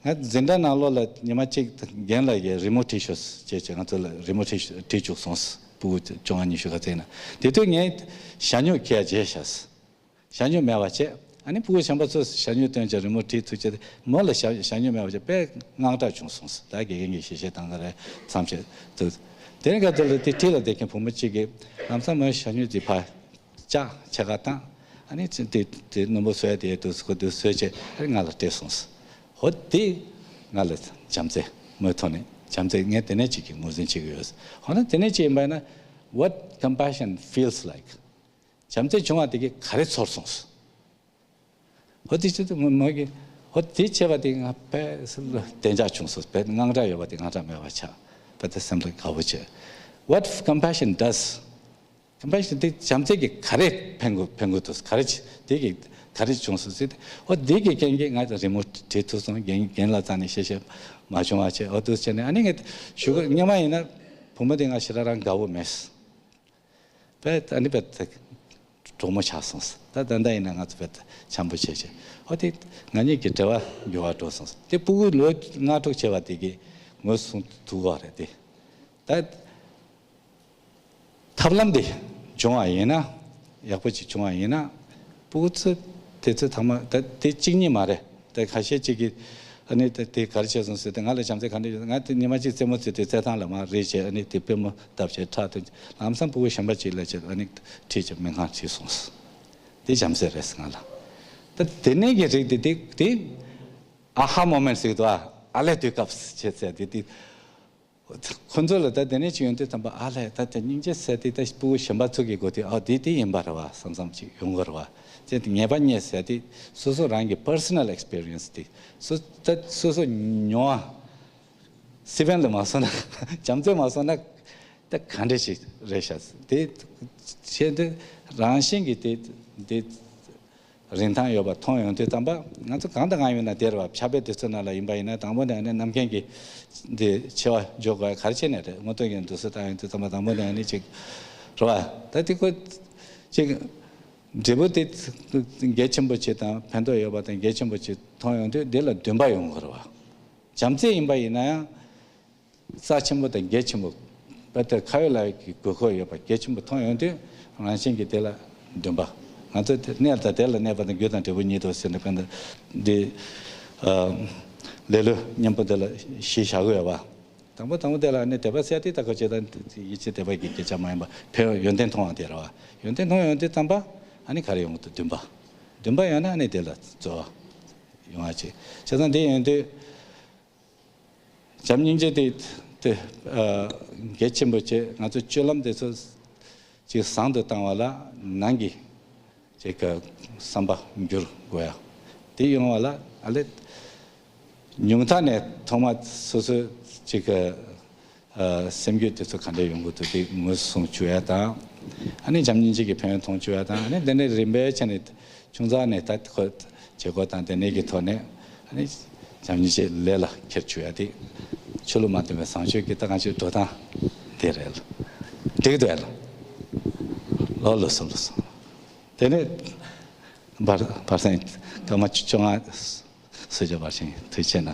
ང་འཛིན་གྲྭ་ནང་ལོགས་ལ་ཉི་མ་གཅིག་རྒན་ལགས་ཀྱིས་རི་མོ་བྲིས་ཤོག་ཅེས་བྱས་ང་ཚོ་ལ་རི་མོ་བྲིས་བྲིས་བཅུག་སོང་། སྤུ་གུ་བཅོ་ལྔ་ཉི་ཤུ་ག་ཚད་ཡིན་ན། དེ་དུས་ངས་ཞྭ་སྨྱུག་ཁྱེར་བྱས་བཞག་ཞྭ་སྨྱུག་མེད་པ་བྱས། ཨ་ནི་སྤུ་གུ་གཞན་པ་ཚོས་ཞྭ་སྨྱུག་སྟོན་བྱས་རི་མོ་བྲིས་ཐུབ་བྱས་ཏེ། མོ་ལ་ཞྭ་ཞྭ་སྨྱུག་མེད་པ་བྱས། དཔེ་དངངས་སྐྲག་བྱུང་སོང་། ད་དགེ་རྒན་གྱིས་ཞལ་བཞེས་བཏང་གི་རེད་བསམ་བྱས་འདུག་དེ་རིང་ཁ་ཐུག་ལ་དེ་འཁྲིས་ལ་བསྡད་མཁན་བུ་མོ་གཅིག་གིས་ལམ་སང་མོའི་ཞྭ་སྨྱུག་དེ་ཕར་བཅག་ཕྱེད་ཀ་བཏང་། ཨ་ནི་ཚེ་དེ་དེ་རྣོན་པོ་བཟོས་དེ་དུས་ཁོ་དུས་བཟོས་བྱས་ཨ་ནི་ང་ལ་སྤྲད་སོང་། ཧོ་དེ་ང་ལ་བྱམས་བརྩེ། མོའི་ཐོག་ནས་བྱམས་བརྩེ་ངས་དེ་ནས་གཅིག་གིས་ངོས་འཛིན་བྱེད་ཀྱི་ཡོད། འོ་ན་དེ་ནས་གཅིག་ཡིན་པ་ཡིན་ན། What compassion feels like. བྱམས་བརྩེ་བྱུང་བ་དེ་གིས་ག་རེ་ཚོར་སོང་། ཧོ་དེ་ཅི་ཐུབ་མོ་མོ་གིས་ཧོ་དེ་བྱས་པ་དེ་ང་དཔེ་སེམས་ལ་བདེ་འཇགས་བྱུང་སོང་། དཔེ་དངངས་སྐྲག་ཡོད་པ་དེ་དངངས་སྐྲག་མེད་པ་ཆགས། དཔེ་དེ་སེམས་ལ་དགའ་པོ་བྱས། What compassion does. Compassion དེ་བྱམས་བརྩེ་གིས་ག་རེ་ཕན་གོ་ཕན་གོ་ཐུབ། ག་རེ་བྱས་དེ་གིས་ག་རེ་བྱུང་སོང་ཟེར་ཏེ། ཨོ་དེ་གི་རྐྱེན་གྱིས་ང་རི་མོ་བྲིས་ཐུབ་སོང་། རྒན་རྒན་ལགས་རྩ་ནས་བཤད་བཤད་མ་བྱུང་བ་བྱས། ཨོ་དེ་བྱས་ནས་ཨ་ནི་ངས་ཞུ་གི། སྔོན་མ་ཡིན་ན་བུ་མོ་དེ་ང་ཞེ་དྲག་རང་དགའ་བོ་མེད། དཔེ་ཨ་ནི་དཔེ་དེ་ གྲོགས་མོ་ཆགས་སོང་། ད་ད་ལྟ་ཡིན་ན་ང་ཚོ་དཔེ་འཆམ་པོ་བྱས་བྱས། ཨོ་དེ་ང་གཉིས་ཀྱི་འབྲེལ་བ་འགྱུར་བ་འགྲོ་སོང་། དེ་སྤུ་གུ་ལོ་ལྔ་དྲུག་བྱས་པ་དེ་གིས་ངོས་བཟུང་ཐུབ་ཀྱི་རེད་དེ། ད་ཐབས་ལམ་དེ་བྱུང་བ་ཡིན་ན། ཡག་པོ་ཅིག་བྱུང་བ་ཡིན་ན། སྤུ་གུ་ཚོ་དེ་ཚོ་ཚང་མ་ད་དེ་གཅིག་གཉིས་མ་རེད། ད་ཁ་ཤས་ཅིག་གིས་ཨ་ནི་ད་དེ་ག་རེ་བྱས་སོང་ཟེར་ཏེ། ང་ལ་བྱམས་བརྩེ་ག་འདྲ་ཡོད། ང་དེ་ཉི་མ་གཅིག་རྩེད་མོ་རྩེ་དུས་རྩེད་ཐང་ལ་མར་རེད་བྱས། ཨ་ནི་དེ་པུས་མོ་བརྡབས་བྱས་ཁྲག་ཐོན། ལམ་སང་སྤུ་གུ་གཞན་པ་ཅིག་སླེབས་བྱས། ཨ་ནི་ཁྲིད་བྱས་སྨན་ཁང་ཁྲིད་སོང་། དེ་བྱམས་བརྩེ་རེད་ང་ལ། ད་དེ་ནས་ཀྱི་རིགས་དེ་དེ་དེ་ཨ་ཧ་མོ་མེན་ཊི་ཟེར་གྱི་འདུག་ཨ། ཨ་ལས་དུས་སྐབས་བྱས་ཚེ་དེ་དེ། ཁོ་ཚོ་ལ་ད་དེ་ནས་ཅིག་ཡོང་དུས་ཙམ་པ། ཨ་ལས་ད་དེ་སྙིང་རྗེ་ཟེར་དེ། ད་སྤུ་གུ་གཞན་པ་ཚོ་གི་མགོ་དེ། ཨ་དེ་དེ་ཡིན་པ་རེད་བ་བསམ་བསམ་ཅིག་ཡོང་གི་རེད་བ། དེ་ངེས་པ་རྙེད་ཟེར་དེ། སོ་སོ་རང་གི་པར་སོ་ནལ་ཨེགས་སི་པི་རི་ཡན་སི་དེ། སོ་ད་སོ་སོ་མྱོང་བ། སི་པན་ལ་མ་སོང་ན། བྱམས་བརྩེ་མ་སོང་ན་ད་ག་འདྲ་ཞིག་རེད་ཤག། དེ་བྱས་དུས་རང་བཞིན་གྱིས་དེ་དེ། རིན་ཐང་ཡོད་པ་མཐོང་ཡོང་དུས་ཙམ་པ། ང་ཚོ་གང་དང་གང་ཡིན་ན་དེ་རེད་བ། ཕྱག་དཔེ་དེ་ཚོ་ནང་ལ་ཡིན་པ་ཡིན་ན། དང་པོ་ནས་ནི་རྣམ་མཁྱེན་གྱི་འདི་ཆེ་བ་འཇོག་དགོས་ག་རེ་བྱས་ནས་རེད། མངོན་རྟོགས་ཀྱི་འདུག་སེ་བཏང་ཡོང་དུས་ཙམ་པ། དང་པོ་ནས་ནི་ཅིག་རེད་བ། ད་དེ་ཁོ་ཅིག་འབྲས་བུ་དེ་གལ་ཆེན་པོ་ཅིག་དང་ཕན་ཐོགས་ཡོད་པ་དང་གལ་ཆེན་པོ་ཅིག་མཐོང་ཡོང་དུས། འདི་ལ་འདུན་པ་ཡོང་དགོས་རེད་བ། བྱམས་བརྩེ་ཡིན་པ་ཡིན་ན་ཡང་། རྩ་ཆེན་པོ་དང་གལ་ཆེན་པོ། དཔེ་ལྟར་ཁ་ཡོད་ལག་ཡོད་ཀྱི་དགོས་མཁོ་ཡོད་པ་གལ་ཆེན་པོ་མཐོང་ཡོང་དུས། རང་བཞིན་གྱིས་དེ་ལ་འདུན་པ། ང་ཚོ་དེ་གནས་དང་། དེ་ལ་གནས་པ་དང་རྒྱུ་དང་འབྲས་བུ་ཉིད་དོ་ཟེར་ནས། དཔེར་ན་འདི་ཨ་ལེ་ལོ་གཉེན་པོ་དེ་ལ་གཞི་བཞག་གི་ཡོད་པ། དང་པོ་དང་པོ་དེ་ལ་ནི་དད་པ་ཟེར་དེ། ད་གོ་ཅེ་དང་ཡིད་ཆེས་དད་པ་གི་སྐད་ཆ་མ་ཡིན་པ། ཕན་ཡོན་ཏན་མཐོང་བ་དེ་རེད་བ། ཡོན་ཏན་མཐོང་ཡོང་དུས་ཙམ་པ། ཨ་ནི་ག་རེ་ཡོང་གི་འདུག་འདུན་པ། འདུན་པ་ཡོད་ན་ཨ་ནི་དེ་ལ་རྩོལ་བ་ཡོང་བ་ཅིག་བྱས་ཙང་། དེ་ཡོང་དུས། བྱམས་སྙིང་རྗེ་དེ་དེ་ཨ་གལ་ཆེན་པོ་བྱས། ང་ཚོ་སྤྱོད་ལམ་དེ་ཚོ་ཅིག་བཟང་དུ་བཏང་བ་ལ་ནང་གི་ཅིག་གི་བསམ་པ་འགྱུར་དགོས་ཡ། དེ་ཡོང་བ་ལ་ཨ་ལས་ཉུང་མཐའ་ནས་ཐོག་མ་སོ་སོ་ཅིག་གི་ཨ་སེམས་རྒྱུད་དེ་ཚོ་ག་འདྲ་ཡོང་གི་འདུག་དེ་ངོས་བཟུང་བཅུག་ཡ་དང་། ཨ་ནི་བྱམས་སྙིང་རྗེ་གི་ཕན་ཡོན་མཐོང་བཅུག་ཡ་དང་། ཨ་ནི་དེ་ནས་རིམ་པས་བྱས་ནས། ཆུང་ཙག་ནས་ད་ཁོ་བྱེད་སྒོ་དང་དེ་ནས་ཀྱི་ཐོག་ནས། ཨ་ནི་བྱམས་སྙིང་རྗེ་ལས་ལ་འཁྱེར་བཅུག་ཡ་དེ། ཆོས་ལུགས་མ་མཐུན་པའི་བཟང་སྤྱོད་ཀྱི་ད་གང་ཅིའི་འགྲོ་སྟངས་དེ་རེད་ལ། འགྲིག་འདུག་ཡ་ལ། ལོ་ལོ་སོ་ལོ་སོ། དེ་ནས་བར་བར་སེང་སྐར་མ་བཅོ་ལྔ་སུ་ཇོ་བར་ཤིང་ཐུགས་ཆེ་ན།